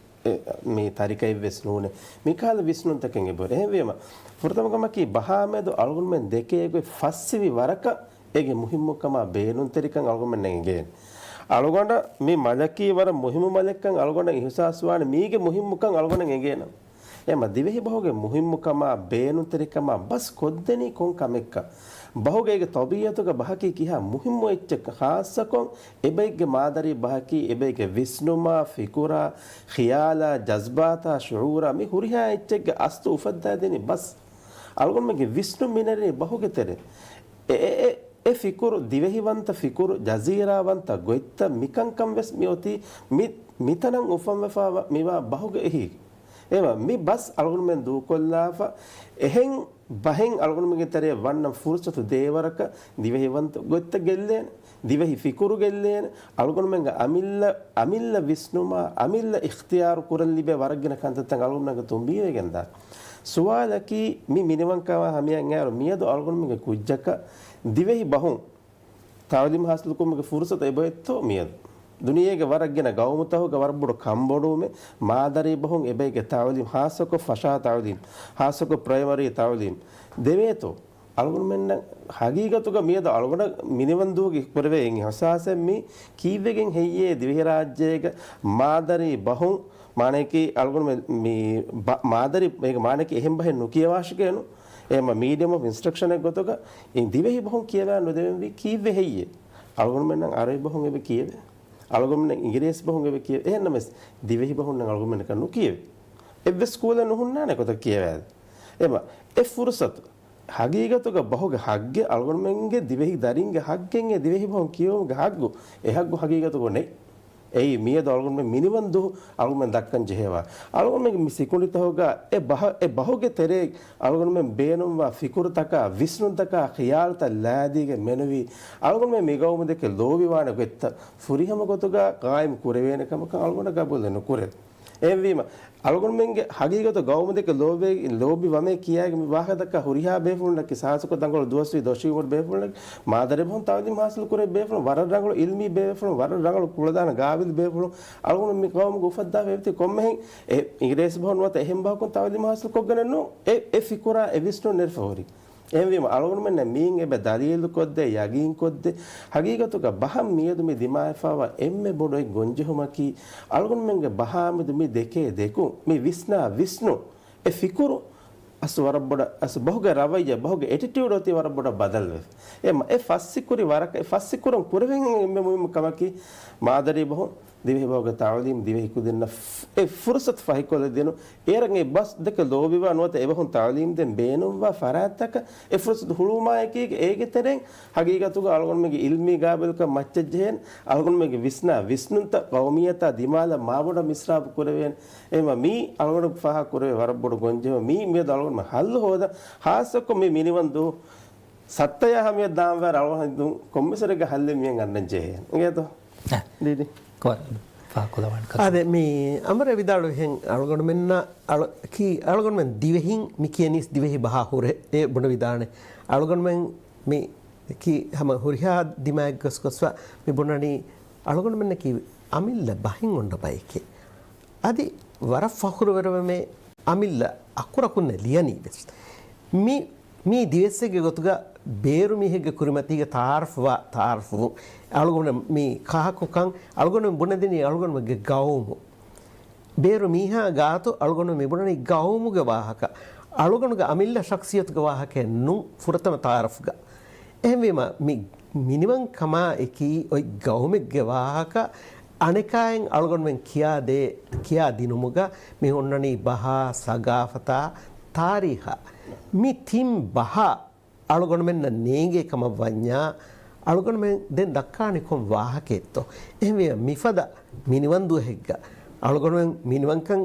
އެ، މި ތަރިކައެއްވެސް ނޫނޭ. މިކަހަލަ ވިސްނުންތަކެއް އެބަހުރި. އެހެންވީމަ، ފުރަތަމަ ކަމަކީ ބަހާ މެދު އަޅުގަނޑުމެން ދެކޭ ގޮތް ފަސްއިވި ވަރަކަށް އޭގެ މުހިއްމުކަމާ ބޭނުންތެރިކަން އަޅުގަނޑުމެންނަށް އެނގޭނެ. އަޅުގަނޑަށް މި މަލަކީ ވަރަށް މުހިއްމު މަލެއްކަން އަޅުގަނޑަށް އިހުސާސްވާނެ، މީގެ މުހިއްމުކަން އަޅުގަނޑަށް އެނގޭނަމަ. އެމަ ދިވެހި ބަހުގެ މުހިއްމުކަމާ ބޭނުންތެރިކަމާ ބަސް ކޮށްދެނީ ކޮން ކަމެއްކަ؟ ބަހުގެ އޭގެ ތަބީއަތުގަ ބަހަކީ ކިހާ މުހިއްމު އެއްޗެއްކަ؟ ޚާއްސަކޮށް އެބައެއްގެ މާދަރީ ބަހަކީ އެބައެއްގެ ވިސްނުމާ، ފިކުރާ، ޚިޔާލާ، ޖަޒްބާތާ، ޝުޢޫރާ މި ހުރިހާ އެއްޗެއްގެ އަސްލު އުފައްދާދޭނީ ބަސް. އަޅުގަނޑުމެންގެ ވިސްނުން މިނެރެނީ ބަހުގެ ތެރޭ. އެ، އެ، އެ، އެ ފިކުރު، ދިވެހިވަންތަ ފިކުރު، ޖަޒީރާވަންތަ ގޮތްތައް މިކަންކަން ވެސް މިއޮތީ މި، މިތަނަށް އުފަންވެފަ މިވާ ބަހުގެ އެހީގަ. އެވަ މި ބަސް އަޅުގަނޑުމެން ދޫކޮށްލާފަ، އެހެން ބަހެއް އަޅުގަނޑުމެންގެ ތެރެއަށް ވަންނަން ފުރުސަތު ދޭވަރަކަށް ދިވެހިވަންތަ ގޮތްތައް ގެއްލޭނެ، ދިވެހި ފިކުރު ގެއްލޭނެ، އަޅުގަނޑުމެންގެ އަމިއްލަ، އަމިއްލަ ވިސްނުމާ، އަމިއްލަ އިޚްތިޔާރު ކުރަން ލިބޭ ވަރަށް ގިނަ ކަންތައްތައް އަޅުގަނޑުމެންގެ ތުނބީވެގެންދާ. ސުވާލަކީ، މި މިނިވަންކަމާ ހަމަޔަށް އައިރު މިއަދު އަޅުގަނޑުމެންގެ ކުއްޖަކަށް ދިވެހި ބަހުން ތައުލީމް ހާސިލުކުރުމުގެ ފުރުސަތު އެބައޮތްތޯ މިއަދު؟ ދުނިޔޭގެ ވަރަށް ގިނަ ގައުމުތަކުގަ ވަރަށް ބޮޑު ކަންބޮޑުވުމެއް، މާދަރީ ބަހުން އެބައިގެ ތައުލީމް، ހާއްސަކޮށް ފަށާ ތައުލީމް، ހާއްސަކޮށް ޕްރައިމަރީ ތައުލީމް ދެވޭތޯ؟ އަޅުގަނޑުމެންނަށް ހަގީގަތުގަ މިއަދު އަޅުގަނޑަށް މިނިވަން ދުވަހުގެ ކުރެވޭ އިހްސާސެއް މީ ކީއްވެގެން ހެއްޔޭ ދިވެހިރާއްޖޭގަ މާދަރީ ބަހުން، މާނައަކީ އަޅުގަނޑުމެން މި ބަ-، މާދަރީ އޭގެ މާނައަކީ އެހެން ބަހެއް ނުކިޔަވާށިގެނު، އެހެން މީޑިއަމް އޮފް އިންސްޓްރަކްޝަނެއް ގޮތުގަ އިން ދިވެހި ބަހުން ކިޔަވާ ނުދެވެންވީ ކީއްވެ ހެއްޔޭ؟ އަޅުގަނޑުމެންނަށް އަރަބި ބަހުން އެބަ ކިޔެވޭ. އަޅުގަނޑުމެން އިނގިރޭސި ބަހުން އެބަ ކިޔެވޭ. އެހެންނަމަވެސް ދިވެހި ބަހުންނަށް އަޅުގަނޑުމެންނަކަށް ނުކިޔެވޭ. އެއްވެސް ސްކޫލެއް ނުހުންނާނެ އެގޮތަށް ކިޔަވާދޭ. އެމަ، އެ ފުރުސަތު ހަގީގަތުގަ ބަހުގެ ހައްގެއް، އަޅުގަނޑުމެންގެ ދިވެހި ދަރިންގެ ހައްގެއް، އެ ދިވެހި ބަހުން ކިޔެވުމުގެ ހައްގު، އެ ހައްގު ހަގީގަތުގަ ނެތް. އެއީ މިއަދު އަޅުގަނޑުމެން މިނިވަން ދުވަހު އަޅުގަނޑުމެން ދައްކަން ޖެހޭ ވާހަކަ. އަޅުގަނޑުމެން މި ސިކުނޑިތަކުގަ އެ ބަހަ-، އެ ބަހުގެ ތެރޭ އަޅުގަނޑުމެން ބޭނުންވާ ފިކުރުތަކާ، ވިސްނުންތަކާ، ޚިޔާލުތައް ލާދީގެން މެނުވީ، އަޅުގަނޑުމެން މި ގައުމު ދެކެ ލޯބިވާނެ ގޮތްތައް ފުރިހަމަ ގޮތުގަ ޤާއިމް ކުރެވޭނެ ކަމަކަށް އަޅުގަނޑަށް ގަބޫލެއް ނުކުރޭ. އެހެންވީމަ، އަޅުގަނޑުމެންގެ ހަގީގަތު ގައުމު ދެކެ ލޯބި، ލޯބި ވަމޭ ކިޔާގެ މި ވާހަކަ ދައްކާ ހުރިހާ ބޭފުޅުންނަކީ، ޚާއްޞަކޮށް ދަނގަޅު ދުވަސްވީ ދޮށީ ވަރު ބޭފުޅުންނަކީ، މާދަރީ ބަހުން ތައުލީމް ހާސިލް ކުރޭ ބޭފުޅުން، ވަރަށް ރަނގަޅު އިލްމީ ބޭފުޅުން، ވަރަށް ރަނގަޅު ކުޅަދާނަ ގާބިލް ބޭފުޅުން، އަޅުގަނޑު މި ގައުމުގަ އުފައްދާފަ އެބަތި ކޮންމެހެން އެ އިނގިރޭސި ބަހުން ނުވަތަ އެހެން ބަހަކުން ތައުލީމް ހާސިލް ކޮށްގެނެއް ނޫން. އެ، އެ ފިކުރާ، އެ ވިސްނުން ނެރެފަ ހުރީ. އެހެންވީމަ، އަޅުގަނޑުމެންނަށް މީން އެބަ ދަލީލުކޮށްދޭ، ޔަގީންކޮށްދޭ، ހަގީގަތުގަ ބަހަށް މިއަދު މި ދިމާވެފައިވާ އެންމެ ބޮޑު އެއް ގޮންޖެހުމަކީ، އަޅުގަނޑުމެންގެ ބަހާ މެދު މި ދެކޭ ދެކުން، މި ވިސްނާ ވިސްނުން، އެ ފިކުރު، އަސް ވަރަށް ބޮޑަށް، އަސް ބަހުގެ ރަވައްޔަ، ބަހުގެ އެޓިޓިއުޑް އޮތީ ވަރަށް ބޮޑަށް ބަދަލުވެފަ. އެ މަ-، އެ ފަސްސިކުރި ވަރަކަށް، އެ ފަސްސިކުރަން ކުރެވެން އެންމެ މުހިއްމު ކަމަކީ، މާދަރީ ބަހުން ދިވެހި ބަހުގެ ތައުލީމް ދިވެހި ކުދިންނަށް ފް-، އެ ފުރުސަތު ފަހިކޮށްލަދިނުން. އޭރަށް އެ ބަސް ދެކެ ލޯބިވާ ނުވަތަ އެބަހުން ތައުލީމް ދޭން ބޭނުންވާ ފަރާތްތަކަށް އެ ފުރުސަތު ހުޅުވުމާއެކީގަ އޭގެ ތެރެއިން ހަގީގަތުގަ އަޅުގަނޑުމެންގެ އިލްމީ ގާބިލްކަން މައްޗަށްޖެހޭނެ، އަޅުގަނޑުމެންގެ ވިސްނާ ވިސްނުންތައް ޤައުމިއްޔަތާ ދިމާލަށް މާބޮޑަށް މިސްރާބު ކުރެވޭނެ. އެހެންވީމަ މީ އަޅުގަނޑު ފާހަގަ ކުރެވޭ ވަރަށް ބޮޑު ގޮންޖެހުމެއް. މީ މިއަދު އަޅުގަނޑުމެން ހައްލު ހޯދަން، ޚާއްޞަކޮށް މި މިނިވަން ދުވަހު ސައްތަޔާ ހަމަޔަށް ދާންވާ އަޅުގަނޑު ކޮންމެސް ވަރެއްގެ ހައްލެއް މިއަށް ގަންނަން ޖެހޭ. އިނގޭތޯ؟ އަ، ދީދީ. ކޮ-، ފާހަގަކޮށްލަވާނެ ކަން. އާދެ، މި އަމަރެ ވިދާޅުވިހެން އަޅުގަނޑުމެންނަށް އަޅު-، ކީ އަޅުގަނޑުމެން ދިވެހިން މި ކިޔަނީސް ދިވެހި ބަހާ ހުރެ އެ ބުނެ ވިދާނެ. އަޅުގަނޑުމެން މި ކީ ހަމަ ހުރިހާ ދިމާއެއް ގޮސް ގޮސްފަ މި ބުނަނީ އަޅުގަނޑުމެންނަކީ އަމިއްލަ ބަހެއް އޮންނަ ބައެކޭ. އަދި ވަރަށް ފަޚުރުވެރިވަމޭ އަމިއްލަ އަކުރަކުންނެއް ލިޔަނީވެސް. މި، މީ ދިވެއްސެއްގެ ގޮތުގަ ބޭރު މީހެއްގެ ކުރިމަތީގަ ތައާރަފްވާ، ތައާރަފްވުން. އަޅުގަނޑު މީ ކާކުކަން އަޅުގަނޑު ބުނެދިނީ އަޅުގަނޑުމެންގެ ގައުމު. ބޭރު މީހާ ގާތު އަޅުގަނޑު މި ބުނަނީ ގައުމުގެ ވާހަކަ. އަޅުގަނޑުގެ އަމިއްލަ ޝަޚްޞިއްޔަތުގެ ވާހަކައެއް ނޫން ފުރަތަމަ ތައާރަފްގަ. އެހެންވީމަ، މި މިނިވަންކަމާ އެކީ އޮތް ގައުމެއްގެ ވާހަކަ އަނެކާއިން އަޅުގަނޑުމެން ކިޔާދޭ، ކިޔާ ދިނުމުގަ މި އޮންނަނީ ބަހާ، ސަގާފަތާ، ތާރީހާ. މި ތިން ބަހާ އަޅުގަނޑުމެންނަށް ނޭނގޭ ކަމަށް ވަންޏާ، އަޅުގަނޑުމެން ދެން ދައްކާނީ ކޮން ވާހަކައެއްތޯ؟ އެހެންވެ، މިފަދަ މިނިވަންދުވަހެއްގަ އަޅުގަނޑުމެން މިނިވަންކަން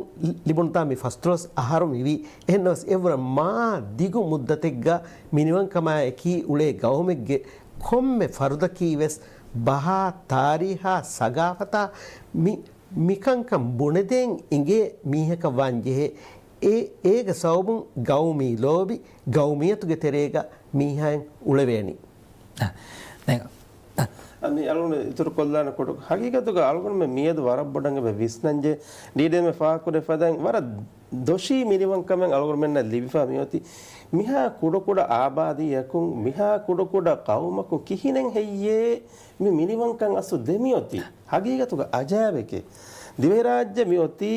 ލިބުނުތާ މި ފަސްދޮޅަސް އަހަރު މިވީ. އެހެންނަމަވެސް، އެއްވަރަށް މާ ދިގު މުއްދަތެއްގަ މިނިވަންކަމާއެކީ އުޅޭ ގައުމެއްގެ ކޮންމެ ފަރުދަކީވެސް ބަހާ، ތާރީހާ، ސަގާފަތާ މި، މިކަންކަން ބުނެދޭން އިނގޭ މީހަކަށް ވާން ޖެހޭ. އެ، އޭގެ ސަބަބުން ގައުމީ ލޯބި، ގައުމިއްޔަތުގެ ތެރޭގަ މީހާއިން އުޅެވޭނީ. އަ، ދެން، އަ، މި އަޅުގަނޑު އިތުރު ކޮށްލާނެ ކޮޑު. ހަގީގަތުގަ އަޅުގަނޑުމެން މިއަދު ވަރަށް ބޮޑަށް އެބަ ވިސްނަންޖެހޭ. ޑީޑީއެމް ފާހަގަކުރެ ފަދައިން ވަރަށް ދޮށީ މިނިވަންކަމެއް އަޅުގަނޑުމެންނަށް ލިބިފަ މިއޮތީ. މިހާ ކުޑަކުޑަ އާބާދީއަކުން، މިހާ ކުޑަކުޑަ ޤައުމަކުން ކިހިނެއް ހެއްޔޭ މި މިނިވަންކަން އަސްލު ދެމިއޮތީ؟ ހަގީގަތުގަ އަޖައިބެކޭ. ދިވެހިރާއްޖެ މިއޮތީ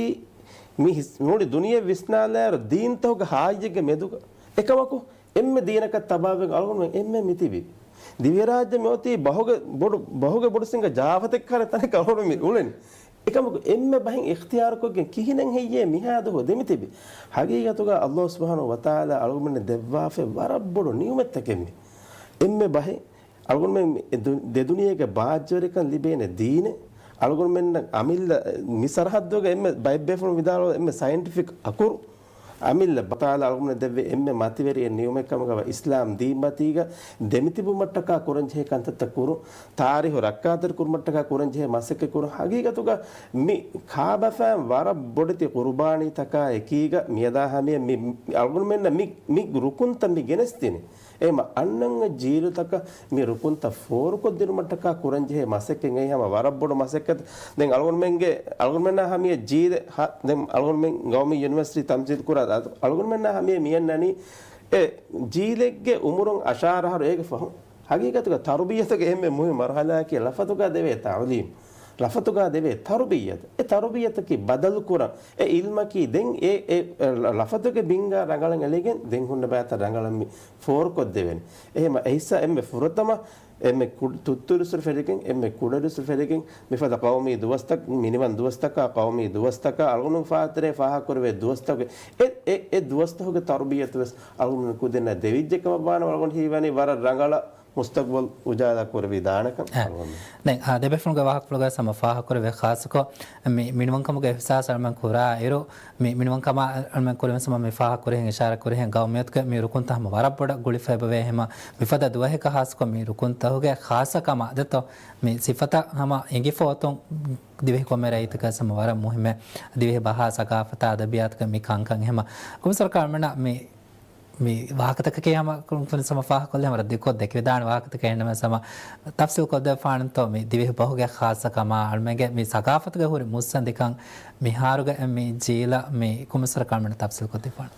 މި ހިސް-، މުޅި ދުނިޔެ ވިސްނާލާއިރު ދީންތަކުގެ ހާއްޔެއްގެ މެދުގަ. އެކަމަކު، އެންމެ ދީނަކަށް ތަބާވެގެން އަޅުގަނޑުމެން އެންމެ މިތިބީ. ދިވެހިރާއްޖެ މިއޮތީ ބަހުގެ ބޮޑު، ބަހުގެ ބޮޑު ސިނގަ ޖާފަތެއްކާރެ ތަނެއް އަޅުގަނޑު މި އުޅެނީ. އެކަމަކު، އެންމެ ބަހެއް އިޚްތިޔާރުކޮށްގެން ކިހިނެއް ހެއްޔޭ މިހާ ދުވަހު ދެމިތިބީ؟ ހަގީގަތުގަ އައްލާހު ސުބްޙާނަހު ވަތަޢާލާ އަޅުގަނޑުމެންނަށް ދެއްވާފައި ވަރަށް ބޮޑު ނިޢުމަތްތަކެއް މި. އެންމެ ބަހެއް އަޅުގަނޑުމެން މި ދު-، ދެ ދުނިޔޭގެ ބާއްޖަވެރިކަން ލިބޭނެ ދީނެއް، އަޅުގަނޑުމެންނަށް އަމިއްލަ މި ސަރަހައްދުގަ އެންމެ ބައެއް ބޭފުޅުން ވިދާޅުވާ އެންމެ ސައިންޓިފިކް އަކުރު، އަމިއްލަ ބަތާލާ އަޅުގަނޑުމެން ދެއްވޭ އެންމެ މަތިވެރި ނިޢުމަތް ކަމުގަ އިސްލާމް ދީން މަތީގަ ދެމިތިބުމަށްޓަކާ ކުރަންޖެހޭ ކަންތައްތައް ކުރުން، ތާރީހު ރައްކާތެރި ކުރުމަށްޓަކާ ކުރަންޖެހޭ މަސައްކަތް ކުރުން. ހަގީގަތުގަ މި ކާބަފައިން ވަރަށް ބޮޑެތި ޤުރުބާނީތަކާ އެކީގަ މިއަދާ ހަމަޔަށް މި، މި އަޅުގަނޑުމެންނަށް މި، މި ރުކުންތައް މި ގެނެސްދިނީ. އެހެންވީމަ އަންނަން ޖީލުތަކަށް މި ރުކުންތައް ފޯރުކޮށްދިނުމަށްޓަކާ ކުރަންޖެހޭ މަސައްކަތް އެއީ ހަމަ ވަރަށް ބޮޑު މަސައްކަތެއް. ދެން އަޅުގަނޑުމެންގެ، އަޅުގަނޑުމެންނާ ހަމަޔަށް ޖީލެއް ހަ-، ދެން އަޅުގަނޑުމެން ގައުމީ ޔުނިވަރސިޓީ ތަމްސީލް ކުރާ ދާތު، އަޅުގަނޑުމެންނާ ހަމަޔަށް މިއަންނަނީ އެ ޖީލެއްގެ އުމުރުން އަށާރަ އަހަރު އޭގެ ފަހުން ހަގީގަތުގަ ތަރުބިޔަތުގެ އެންމެ މުހިންމު މަރުހަލާއަކީ ލަފަތުގަ ދެވޭ ތަޢުލީމް، ލަފަތުގަ ދެވޭ ތަރުބިޔަތު. އެ ތަރުބިޔަތަކީ ބަދަލުކުރަން. އެ އިލްމަކީ ދެން އެ، އެ ލަފަތުގެ ބިންގާ ރަނގަޅަށް އެޅިގެން ދެން ހުންނަ ބައިތައް ރަނގަޅަށް މި ފޯރުކޮށްދެވޭނެ. އެހެމަ އެ ހިއްސާ އެންމެ ފުރަތަމަ އެންމެ ކުޑަ، ތުއްތުރުއްސުރެ ފެށިގެން، އެންމެ ކުޑަރުއްސުރެ ފެށިގެން، މިފަދަ ޤައުމީ ދުވަސްތައް، މިނިވަން ދުވަސްތަކާ، ޤައުމީ ދުވަސްތަކާ، އަޅުގަނޑު ފާތުރޭ ފާހަގަކުރެވޭ ދުވަސްތަކުގެ އެ، އެ، އެ ދުވަސްތަކުގެ ތަރުބިޔަތު ވެސް އަޅުގަނޑު ކުދިންނަށް ދެވިއްޖެ ކަމަށްވާނަމަ، އަޅުގަނޑު ހީވަނީ ވަރަށް ރަނގަޅަށް މުސްތަޤްބަލް އުޖާލާ ކުރެވިދާނެކަން އެ. އަޅުގަނޑު. ދެން، އާ، ދެބޭފުޅުންގެ ވާހަކަފުޅުގައި ހަމަ ފާހަގަކުރެވޭ ޚާއްޞަކޮށް މި މިނިވަންކަމުގެ އިޙްސާސް އަޅަމެން ކުރާ އިރު، މި މިނިވަންކަމާ އަޅަމެން ކުރިން ހަމަ މި ފާހަގަކުރިހެން އިޝާރާ ކުރިހެން ގައުމިއްޔަތުގެ މި ރުކުންތައް ހަމަ ވަރަށް ބޮޑަށް ގުޅިފައިބަވޭ. ހަމަ މިފަދަ ދުވަހަކަށް ޚާއްޞަކޮށް މި ރުކުންތަކުގެ ޚާއްޞަކަމާ ދެތޯ މި ސިފަތައް ހަމަ އެނގިފަ އޮތުން ދިވެހި ކޮންމެ ރައްޔިތަކަށް ހަމަ ވަރަށް މުހިއްމެއް. ދިވެހި ބަހާ ސަގާފަތާ އަދަބިއްޔާތުގެ މި ކަންކަން ހަމަ ކޮމިސަރު ކާމެންނަށް މި މި ވާހަކަތަކަކީ ހަމަ ކުރުން ކުރިން ހަމަ ފާހަގަކޮށްލި ހަމަ ރައްދުކޮށް ދެކެވިދާނެ ވާހަކަތަކެއް އެހެންނަމަ ހަމަ ތަފްސީލް ކޮށްދެއްވާނެތޯ މި ދިވެހި ބަހުގެ ޚާއްޞަކަމާ އަޅަމެންގެ މި ސަގާފަތުގެ ހުރި މުއްސަނދިކަން މިހާރުގެ މި ޖީލަށް މި ކޮމިސަރު ކާމެން ތަފްސީލް ކޮށްދެއްވާނެ.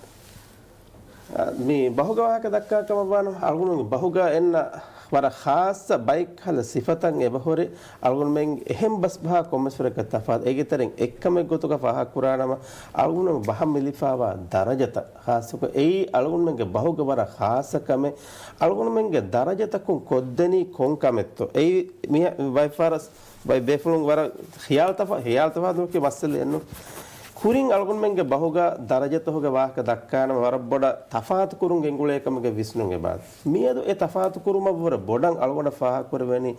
މި ބަހުގެ ވާހަކަ ދައްކާ ކަމަށްވާނު އަޅުގަނޑު ބަހުގަ އެންނަ ވަރަށް ޚާއްޞަ ބައެއްކަހަލަ ސިފަތައް އެބަހުރި. އަޅުގަނޑުމެން އެހެން ބަސް ބަހާ ކޮންމެސް ވަރަކަށް ތަފާތު. އޭގެ ތެރެއިން އެއްކަމެއް ގޮތުގަ ފާހަގަކުރާނަމަ، އަޅުގަނޑުމެން ބަހަށް މިލިފާވާ ދަރަޖަތައް ޚާއްޞަކޮށް އެއީ އަޅުގަނޑުމެންގެ ބަހުގެ ވަރަށް ޚާއްޞަ ކަމެއް. އަޅުގަނޑުމެންގެ ދަރަޖަތަކުން ކޮށްދެނީ ކޮން ކަމެއްތޯ؟ އެއީ މި ވައިފާރަސް ބައި ބޭފުޅުން ވަރަށް ޚިޔާލު ތަފާ، ޚިޔާލު ތަފާތު މައްސަލަ އެއްނު. ކުރިން އަޅުގަނޑުމެންގެ ބަހުގަ ދަރަޖަތަހުގެ ވާހަކަ ދައްކާނަމަ ވަރަށް ބޮޑަށް ތަފާތު ކުރުން ގެންގުޅޭ ކަމުގެ ވިސްނުން އެބާ. މިއަދު އެ ތަފާތު ކުރުމަށްވުރެ ބޮޑަށް އަޅުގަނޑަށް ފާހަގަކުރެވެނީ،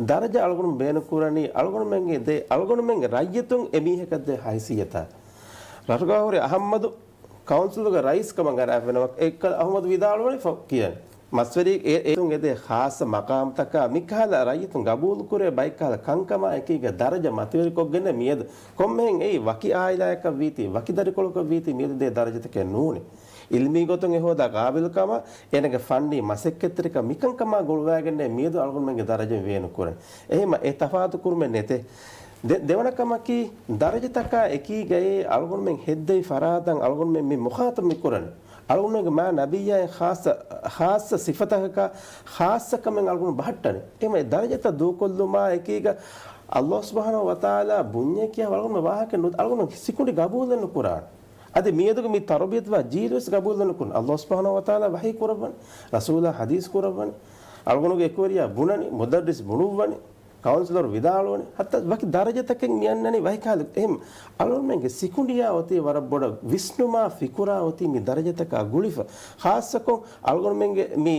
ދަރަޖަ އަޅުގަނޑު ބޭނުން ކުރަނީ، އަޅުގަނޑުމެންގެ ދޭ، އަޅުގަނޑުމެންގެ ރައްޔިތުން އެ މީހަކަށް ދޭ ހައިސިއްޔަތާ. ރަށުގަ ހުރި އަހައްމަދު ކައުންސިލުގެ ރައީސް ކަމަށް ގަނެ އެއްކަލަ އަހުމަދު ވިދާޅުވަނީ ފަ-، ކިޔަން. މަސްވެރި އެ-، އޭތުން އެދޭ ޚާއްޞަ މަޤާމްތަކާ މިކަހަލަ ރައްޔިތުން ގަބޫލުކުރޭ ބައެއްކަހަލަ ކަންކަމާ އެކީގަ ދަރަޖަ މަތިވެރިކޮށްގެން މިއަދު ކޮންމެހެން އެއީ ވަކި އާއިލާއަކަށް ވީތީ، ވަކި ދަރިކޮޅަކަށް ވީތީ މިއަދު ދޭ ދަރަޖަތަކެއް ނޫނޭ. އިލްމީ ގޮތުން އެ ހޯދާ ގާބިލްކަމާ، އޭނަގެ ފަންނީ މަސައްކަތްތެރިކަން މިކަންކަމާ ގުޅުވައިގެންނޭ މިއަދު އަޅުގަނޑުމެންގެ ދަރަޖަ ވޭނުކުރަން. އެހެމަ އެ ތަފާތު ކުރުމެއް ނެތޭ. ދެ-، ދެވަނަ ކަމަކީ، ދަރަޖަތަކާ އެކީގައޭ އަޅުގަނޑުމެން ހެއްދެވި ފަރާތަށް އަޅުގަނޑުމެން މި މުޚާތަބް މި ކުރަނީ. އަޅުގަނޑުމެންގެ މާ ނަބިއްޔާއިން ޚާއްޞަ، ޚާއްޞަ ސިފަތަކަކާ ޚާއްޞަ ކަމެއް އަޅުގަނޑު ބަހައްޓަނީ. އެމަ އެ ދަރަޖަތައް ދޫކޮށްލުމާ އެކީގަ ﷲ ސުބްޙާނަހޫ ވަތަޢާލާ ބުންޏޭ ކިޔާ އަޅުގަނޑުމެން ވާހަކަ ނު-، އަޅުގަނޑު ސިކުނޑި ގަބޫލެއް ނުކުރާނެ. އަދި މިއަދުގެ މި ތަރުބިޔަތުވާ ޖީލުވެސް ގަބޫލެއް ނުކުރާނެ. ﷲ ސުބްޙާނަހޫ ވަތަޢާލާ ވަޙީ ކުރައްވަނީ. ރަސޫލާ ޙަދީޘް ކުރައްވަނީ. އަޅުގަނޑުގެ އެކުވެރިޔާ ބުނަނީ. މުދައްރިސް ބުނުއްވަނީ. ކައުންސިލަރު ވިދާޅުވަނީ، ހަތްތަ ވަކި ދަރަޖަތަކެއް މި އަންނަނީ ވަކި ކަހަލަ. އެހެން އަޅުގަނޑުމެންގެ ސިކުނޑިއާ އޮތީ ވަރަށް ބޮޑަށް ވިސްނުމާ ފިކުރާ އޮތީ މި ދަރަޖަތަކާ ގުޅިފަ. ޚާއްޞަކޮށް އަޅުގަނޑުމެންގެ މި،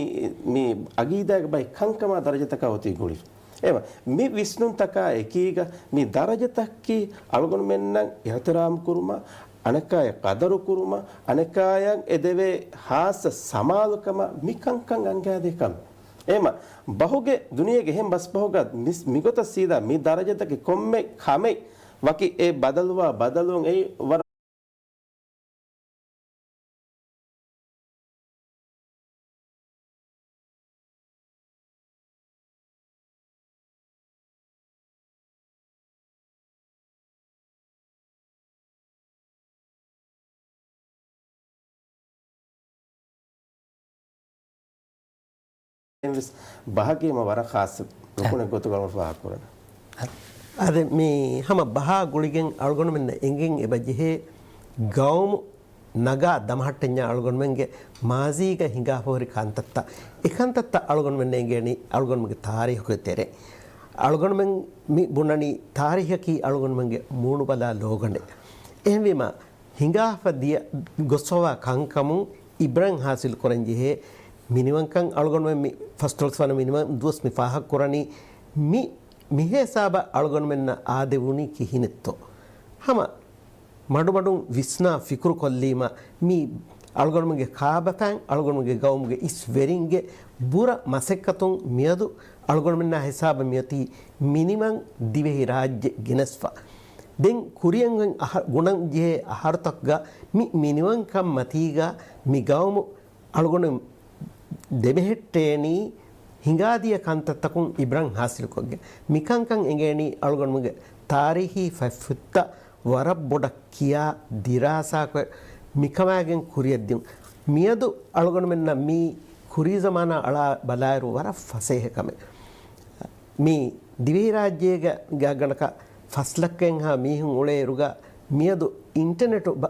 މި އަގީދާގެ ބައި ކަންކަމާ ދަރަޖަތަކާ އޮތީ ގުޅިފަ. އެވަ، މި ވިސްނުންތަކާ އެކީގަ މި ދަރަޖަތަކީ އަޅުގަނޑުމެންނަށް އިޙްތިރާމް ކުރުމަށް، އަނެއްކާޔަށް ޤަދަރު ކުރުމަށް، އަނެއްކާޔަށް އެދެވޭ ޚާއްޞަ ސަމާލުކަމަށް މި ކަންކަން އަންގާދޭ ކަމެއް. އެމަ، ބަހުގެ ދުނިޔޭގެ އެހެން ބަސްބަހުގަ މިސް-، މިގޮތަށް ސީދާ މި ދަރަޖަތަކެއް ކޮންމެ ކަމެއް ވަކި އެ ބަދަލުވާ ބަދަލުން އެއީ ވަރަށް ވެސް ބަހަކީ މަ ވަރަށް ޚާއްޞަ ރުކުނެއް ގޮތުގަ ފާހަގަކުރަން. އަދި މި ހަމަ ބަހާ ގުޅިގެން އަޅުގަނޑުމެންނަށް އެނގެން އެބަޖެހޭ ގައުމު ނަގާ ދަމަހައްޓަންޏާ އަޅުގަނޑުމެންގެ މާޒީގަ ހިނގާފަހުރި ކަންތައްތައް، އެ ކަންތައްތައް އަޅުގަނޑުމެންނަށް އެނގޭނީ އަޅުގަނޑުމެންގެ ތާރީޚުގެ ތެރެ. އަޅުގަނޑުމެން މި ބުނަނީ ތާރީޚަކީ އަޅުގަނޑުމެންގެ މޫނުބަލާ ލޯގަނޑެއް. އެހެންވީމަ، ހިނގާފަ ދިޔަ ގޮސްފަވާ ކަންކަމުން އިބްރަތް ހާސިލް ކުރަން ޖެހޭ މިނިވަންކަން އަޅުގަނޑުމެން މި ފަސްދޮޅަސް ވަނަ މިނިވަން ދުވަސް މި ފާހަގަ ކުރަނީ މި، މި ހިސާބަށް އަޅުގަނޑުމެންނަށް އާދެވުނީ ކިހިނެއްތޯ؟ ހަމަ މަޑުމަޑުން ވިސްނާ ފިކުރު ކޮށްލީމަ މި އަޅުގަނޑުމެންގެ ކާބަފައިން އަޅުގަނޑުމެންގެ ގައުމުގެ އިސް ވެރިންގެ ބުރަ މަސައްކަތުން މިއަދު އަޅުގަނޑުމެންނާ ހިސާބަށް މިއޮތީ މިނިވަން ދިވެހި ރާއްޖެ ގެނެސްފަ. ދެން ކުރިއަށް އަހަ-، ގުނަން ޖެހޭ އަހަރުތަކުގަ މި މިނިވަންކަން މަތީގަ މި ގައުމު އަޅުގަނޑު ދެބެހެއްޓޭނީ ހިނގާދިޔަ ކަންތައްތަކުން އިބްރަތް ހާސިލުކޮށްގެން. މިކަންކަން އެނގޭނީ އަޅުގަނޑުމެންގެ ތާރީޚީ ފަތްފުށްތައް ވަރަށް ބޮޑަށް ކިޔާ ދިރާސާކޮށް މިކަމާގެން ކުރިއަށްދިޔުން. މިއަދު އަޅުގަނޑުމެންނަށް މީ ކުރީ ޒަމާނާ އަޅާ ބަލާއިރު ވަރަށް ފަސޭހަ ކަމެއް. މީ ދިވެހިރާއްޖޭގަ ގާތްގަނޑަކަށް ފަސް ލައްކައެއްހާ މީހުން އުޅޭއިރުގަ މިއަދު އިންޓަނެޓު ބަ-،